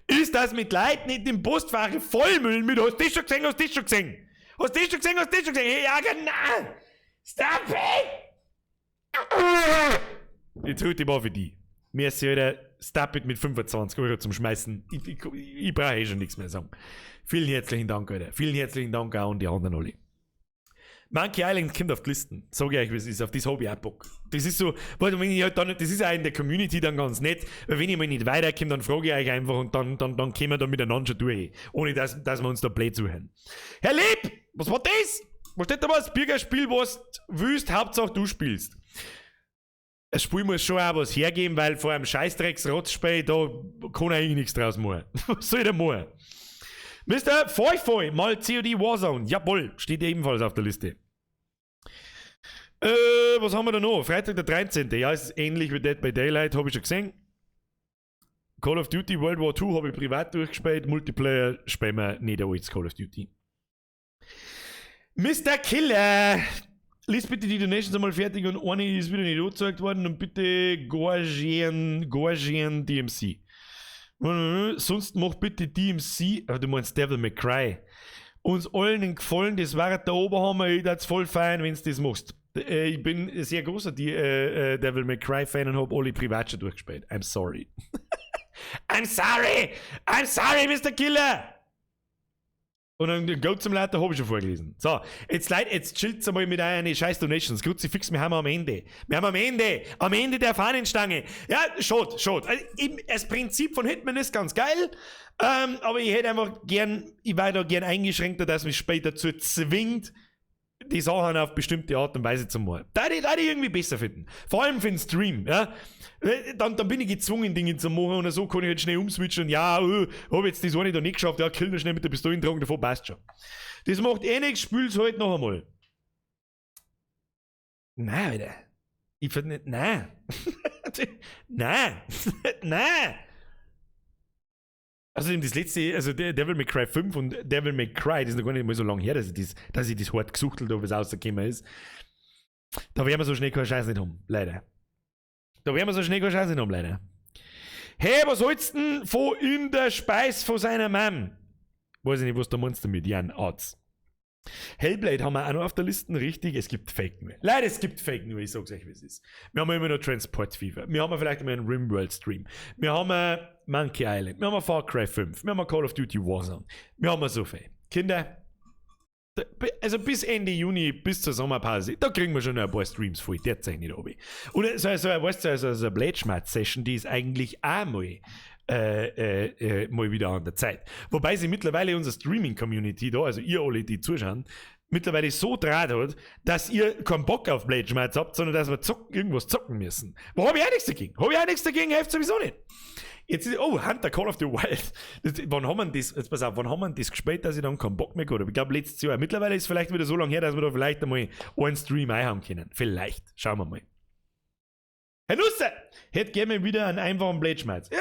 ist, dass mit Leuten nicht im Postfach vollmüllen mit: Hast du das schon gesehen, hast du das schon gesehen? Hast du das schon gesehen, hast du das schon gesehen? Hey, ja, genau! Stop it! Jetzt rührt ich mal für die. Merci, Alter. Stop it mit 25 Euro zum Schmeißen. Ich brauche eh schon nichts mehr sagen. Vielen herzlichen Dank, Alter. Vielen herzlichen Dank auch an die anderen alle. Monkey Island kommt auf die Listen. Sag ich euch, wie es ist. Auf das habe ich auch Bock. Das ist so, weil wenn ich halt dann, das ist auch in der Community dann ganz nett, weil wenn ich mal nicht weiterkomme, dann frage ich euch einfach und dann kommen wir da miteinander schon durch. Ohne dass wir uns da blöd zuhören. Herr Lieb, was war das? Was steht da was? Bürgerspiel, was du willst, Hauptsache du spielst. Das Spiel muss schon auch was hergeben, weil vor einem Scheißdrecks-Rotzspiel, da kann er eigentlich nichts draus machen. Was soll der machen? Mr. Foi mal COD Warzone. Jawohl, steht ebenfalls auf der Liste. Was haben wir da noch? Freitag der 13. Ja, es ist ähnlich wie Dead by Daylight, habe ich schon gesehen. Call of Duty World War II habe ich privat durchgespielt. Multiplayer spielen wir nicht als Call of Duty. Mr. Killer! Lies bitte die Donations einmal fertig und eine ist wieder nicht angezeigt worden und bitte Gorgian, Gorgian DMC. Sonst mach bitte DMC, ah, du meinst Devil May Cry. Uns allen einen Gefallen, das war der Oberhammer, ich würd's voll feiern, wenn du das machst. Ich bin ein sehr großer Devil May Cry Fan und hab alle privat schon durchgespielt. I'm sorry. I'm sorry! I'm sorry, Mr. Killer! Und dann den Goat Simulator habe ich schon vorgelesen. So, jetzt Leute, jetzt chillt's einmal mit euren scheiß Donations. Kruzifix, wir haben am Ende. Wir haben am Ende. Am Ende der Fahnenstange. Ja, schade, schade. Also, eben, das Prinzip von Hitman ist ganz geil. Aber ich hätte einfach gern, ich war da gern eingeschränkter, dass mich später dazu zwingt, die Sachen auf bestimmte Art und Weise zu machen. Da ich irgendwie besser finden. Vor allem für den Stream, ja. Dann bin ich gezwungen, Dinge zu machen und so kann ich halt schnell umswitchen und ja, hab jetzt das eine da nicht geschafft, ja, kill nur schnell mit der Pistole tragen, davor passt schon. Das macht eh nichts, spül's halt noch einmal. Nein, Alter. Ich find nicht, nein. Nein. Nein. Außerdem das letzte, also Devil May Cry 5 und Devil May Cry, das ist noch gar nicht mal so lange her, dass ich das hart gesuchtelt habe, was rausgekommen ist. Da werden wir so schnell keinen Scheiß nicht haben, leider. Da werden wir so schnell keinen Scheiß nicht haben, leider. Hey, was hältst denn von in der Speis von seiner Mom? Weiß ich nicht, was du meinst damit, Jan Arz. Hellblade haben wir auch noch auf der Liste, richtig? Es gibt Fake News. Leider, es gibt Fake News, ich sag's euch, wie es ist. Wir haben immer noch Transport Fever. Wir haben vielleicht mal einen Rimworld Stream. Wir haben Monkey Island. Wir haben Far Cry 5. Wir haben Call of Duty Warzone. Wir haben so viel. Kinder, also bis Ende Juni, bis zur Sommerpause, da kriegen wir schon noch ein paar Streams voll. Der zeigt nicht runter. Und so, weißt du, so eine Blade-Schmerz-Session, die ist eigentlich auch mal mal wieder an der Zeit. Wobei sie mittlerweile unsere Streaming-Community da, also ihr alle, die zuschauen, mittlerweile so draht hat, dass ihr keinen Bock auf Blade Schmerz habt, sondern dass wir irgendwas zocken müssen. Wo hab ich auch nichts dagegen? Hab ich auch nichts dagegen, hilft sowieso nicht. Jetzt ist, oh, Hunter Call of the Wild. Das, wann haben wir das, jetzt pass auf, wann haben wir das gespielt, dass ich dann keinen Bock mehr gehabt habe? Ich glaube, letztes Jahr. Mittlerweile ist es vielleicht wieder so lange her, dass wir da vielleicht einmal einen Stream einhauen können. Vielleicht. Schauen wir mal. Herr Nusser, hätte gerne wieder einen einfachen Blade-Schmerz. Ja,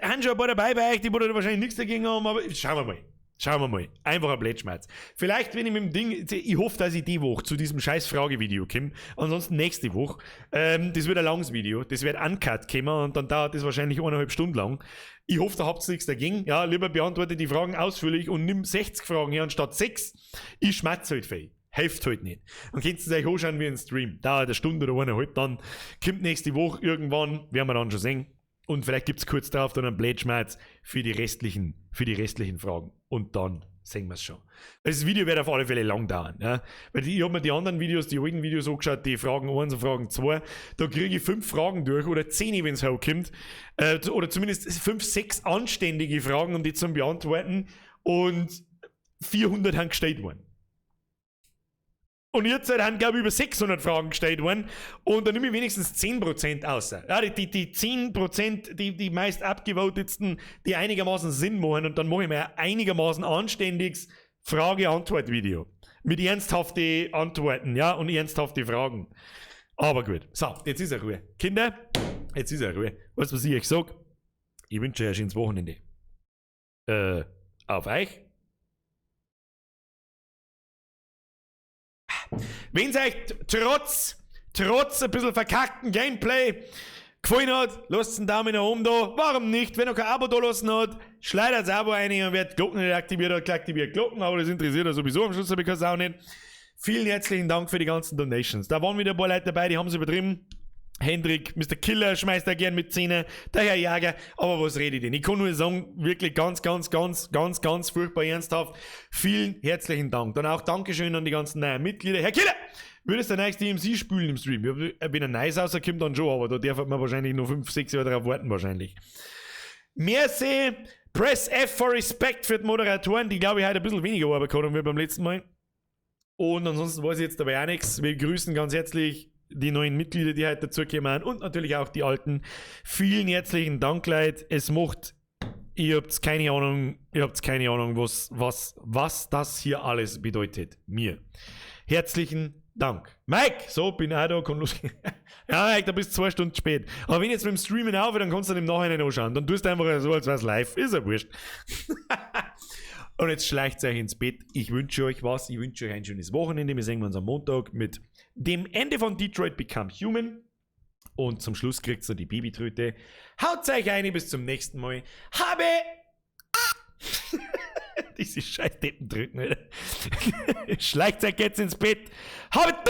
haben schon ein paar dabei bei euch, die da wahrscheinlich nichts dagegen haben, aber schauen wir mal. Schauen wir mal. Einfacher Blade-Schmerz. Vielleicht, wenn ich mit dem Ding, ich hoffe, dass ich die Woche zu diesem scheiß Fragevideo komme. Ansonsten nächste Woche. Das wird ein langes Video. Das wird uncut kommen und dann dauert das wahrscheinlich 1,5 Stunden lang. Ich hoffe, da habt ihr nichts dagegen. Ja, lieber beantworte die Fragen ausführlich und nimm 60 Fragen her anstatt 6. Ich schmatze halt viel. Hilft halt nicht. Dann könnt ihr euch anschauen wie ein Stream. Dauert eine Stunde oder 1,5, dann kommt nächste Woche irgendwann, werden wir dann schon sehen. Und vielleicht gibt es kurz drauf dann einen Blade-Schmerz für die restlichen Fragen. Und dann sehen wir es schon. Das Video wird auf alle Fälle lang dauern. Ja? Weil ich habe mir die anderen Videos, die alten Videos angeschaut, die Fragen 1 und Fragen 2. Da kriege ich 5 Fragen durch oder 10, wenn es hochkommt. Oder zumindest 5, 6 anständige Fragen, um die zu beantworten. Und 400 haben gestellt worden. Und jetzt haben, glaube ich, über 600 Fragen gestellt worden. Und da nehme ich wenigstens 10% aus. Ja, die 10%, die meist abgevotetsten, die einigermaßen Sinn machen. Und dann mache ich mir ein einigermaßen anständiges Frage-Antwort-Video. Mit ernsthaften Antworten, ja, und ernsthafte Fragen. Aber gut. So, jetzt ist er Ruhe. Kinder, jetzt ist er Ruhe. Weißt du, was ich euch sag? Ich wünsche euch ein schönes Wochenende. Auf euch. Wenn es euch trotz ein bisschen verkackten Gameplay gefallen hat, lasst einen Daumen nach oben da. Warum nicht? Wenn ihr kein Abo da lassen hat, schleudert das Abo rein und wer die Glocken nicht aktiviert hat, aktiviert Glocken, aber das interessiert er sowieso am Schluss, habe ich auch nicht. Vielen herzlichen Dank für die ganzen Donations. Da waren wieder ein paar Leute dabei, die haben es übertrieben. Hendrik, Mr. Killer schmeißt da gern mit Zähne, der Herr Jager, aber was rede ich denn? Ich kann nur sagen, wirklich ganz, ganz, ganz, ganz, ganz furchtbar ernsthaft, vielen herzlichen Dank. Dann auch Dankeschön an die ganzen neuen Mitglieder. Herr Killer, würdest du ein neues DMC spülen im Stream? Wenn ein neues rauskommt, dann schon, aber da darf man wahrscheinlich noch 5, 6 Jahre drauf warten wahrscheinlich. Merci, Press F for Respect für die Moderatoren, die glaube ich heute ein bisschen weniger Arbeit gehabt haben wie beim letzten Mal. Und ansonsten weiß ich jetzt dabei auch nichts. Wir grüßen ganz herzlich die neuen Mitglieder, die heute dazugekommen sind und natürlich auch die alten. Vielen herzlichen Dank, Leute. Es macht, ihr habt keine Ahnung, was das hier alles bedeutet. Mir. Herzlichen Dank. Mike, so, bin auch da, kann losgehen. Ja, Mike, da bist du 2 Stunden spät. Aber wenn ich jetzt mit dem Streamen aufhöre, dann kannst du dann im Nachhinein anschauen. Dann tust du einfach so, als wär's live. Ist ja wurscht. Und jetzt schleicht euch ins Bett. Ich wünsche euch was. Ich wünsche euch ein schönes Wochenende. Wir sehen uns am Montag mit dem Ende von Detroit Become Human. Und zum Schluss kriegt ihr die Babytröte. Haut euch ein, bis zum nächsten Mal. Habe! Diese scheiß Deppentröten, Alter. Schleicht euch jetzt ins Bett. Habet!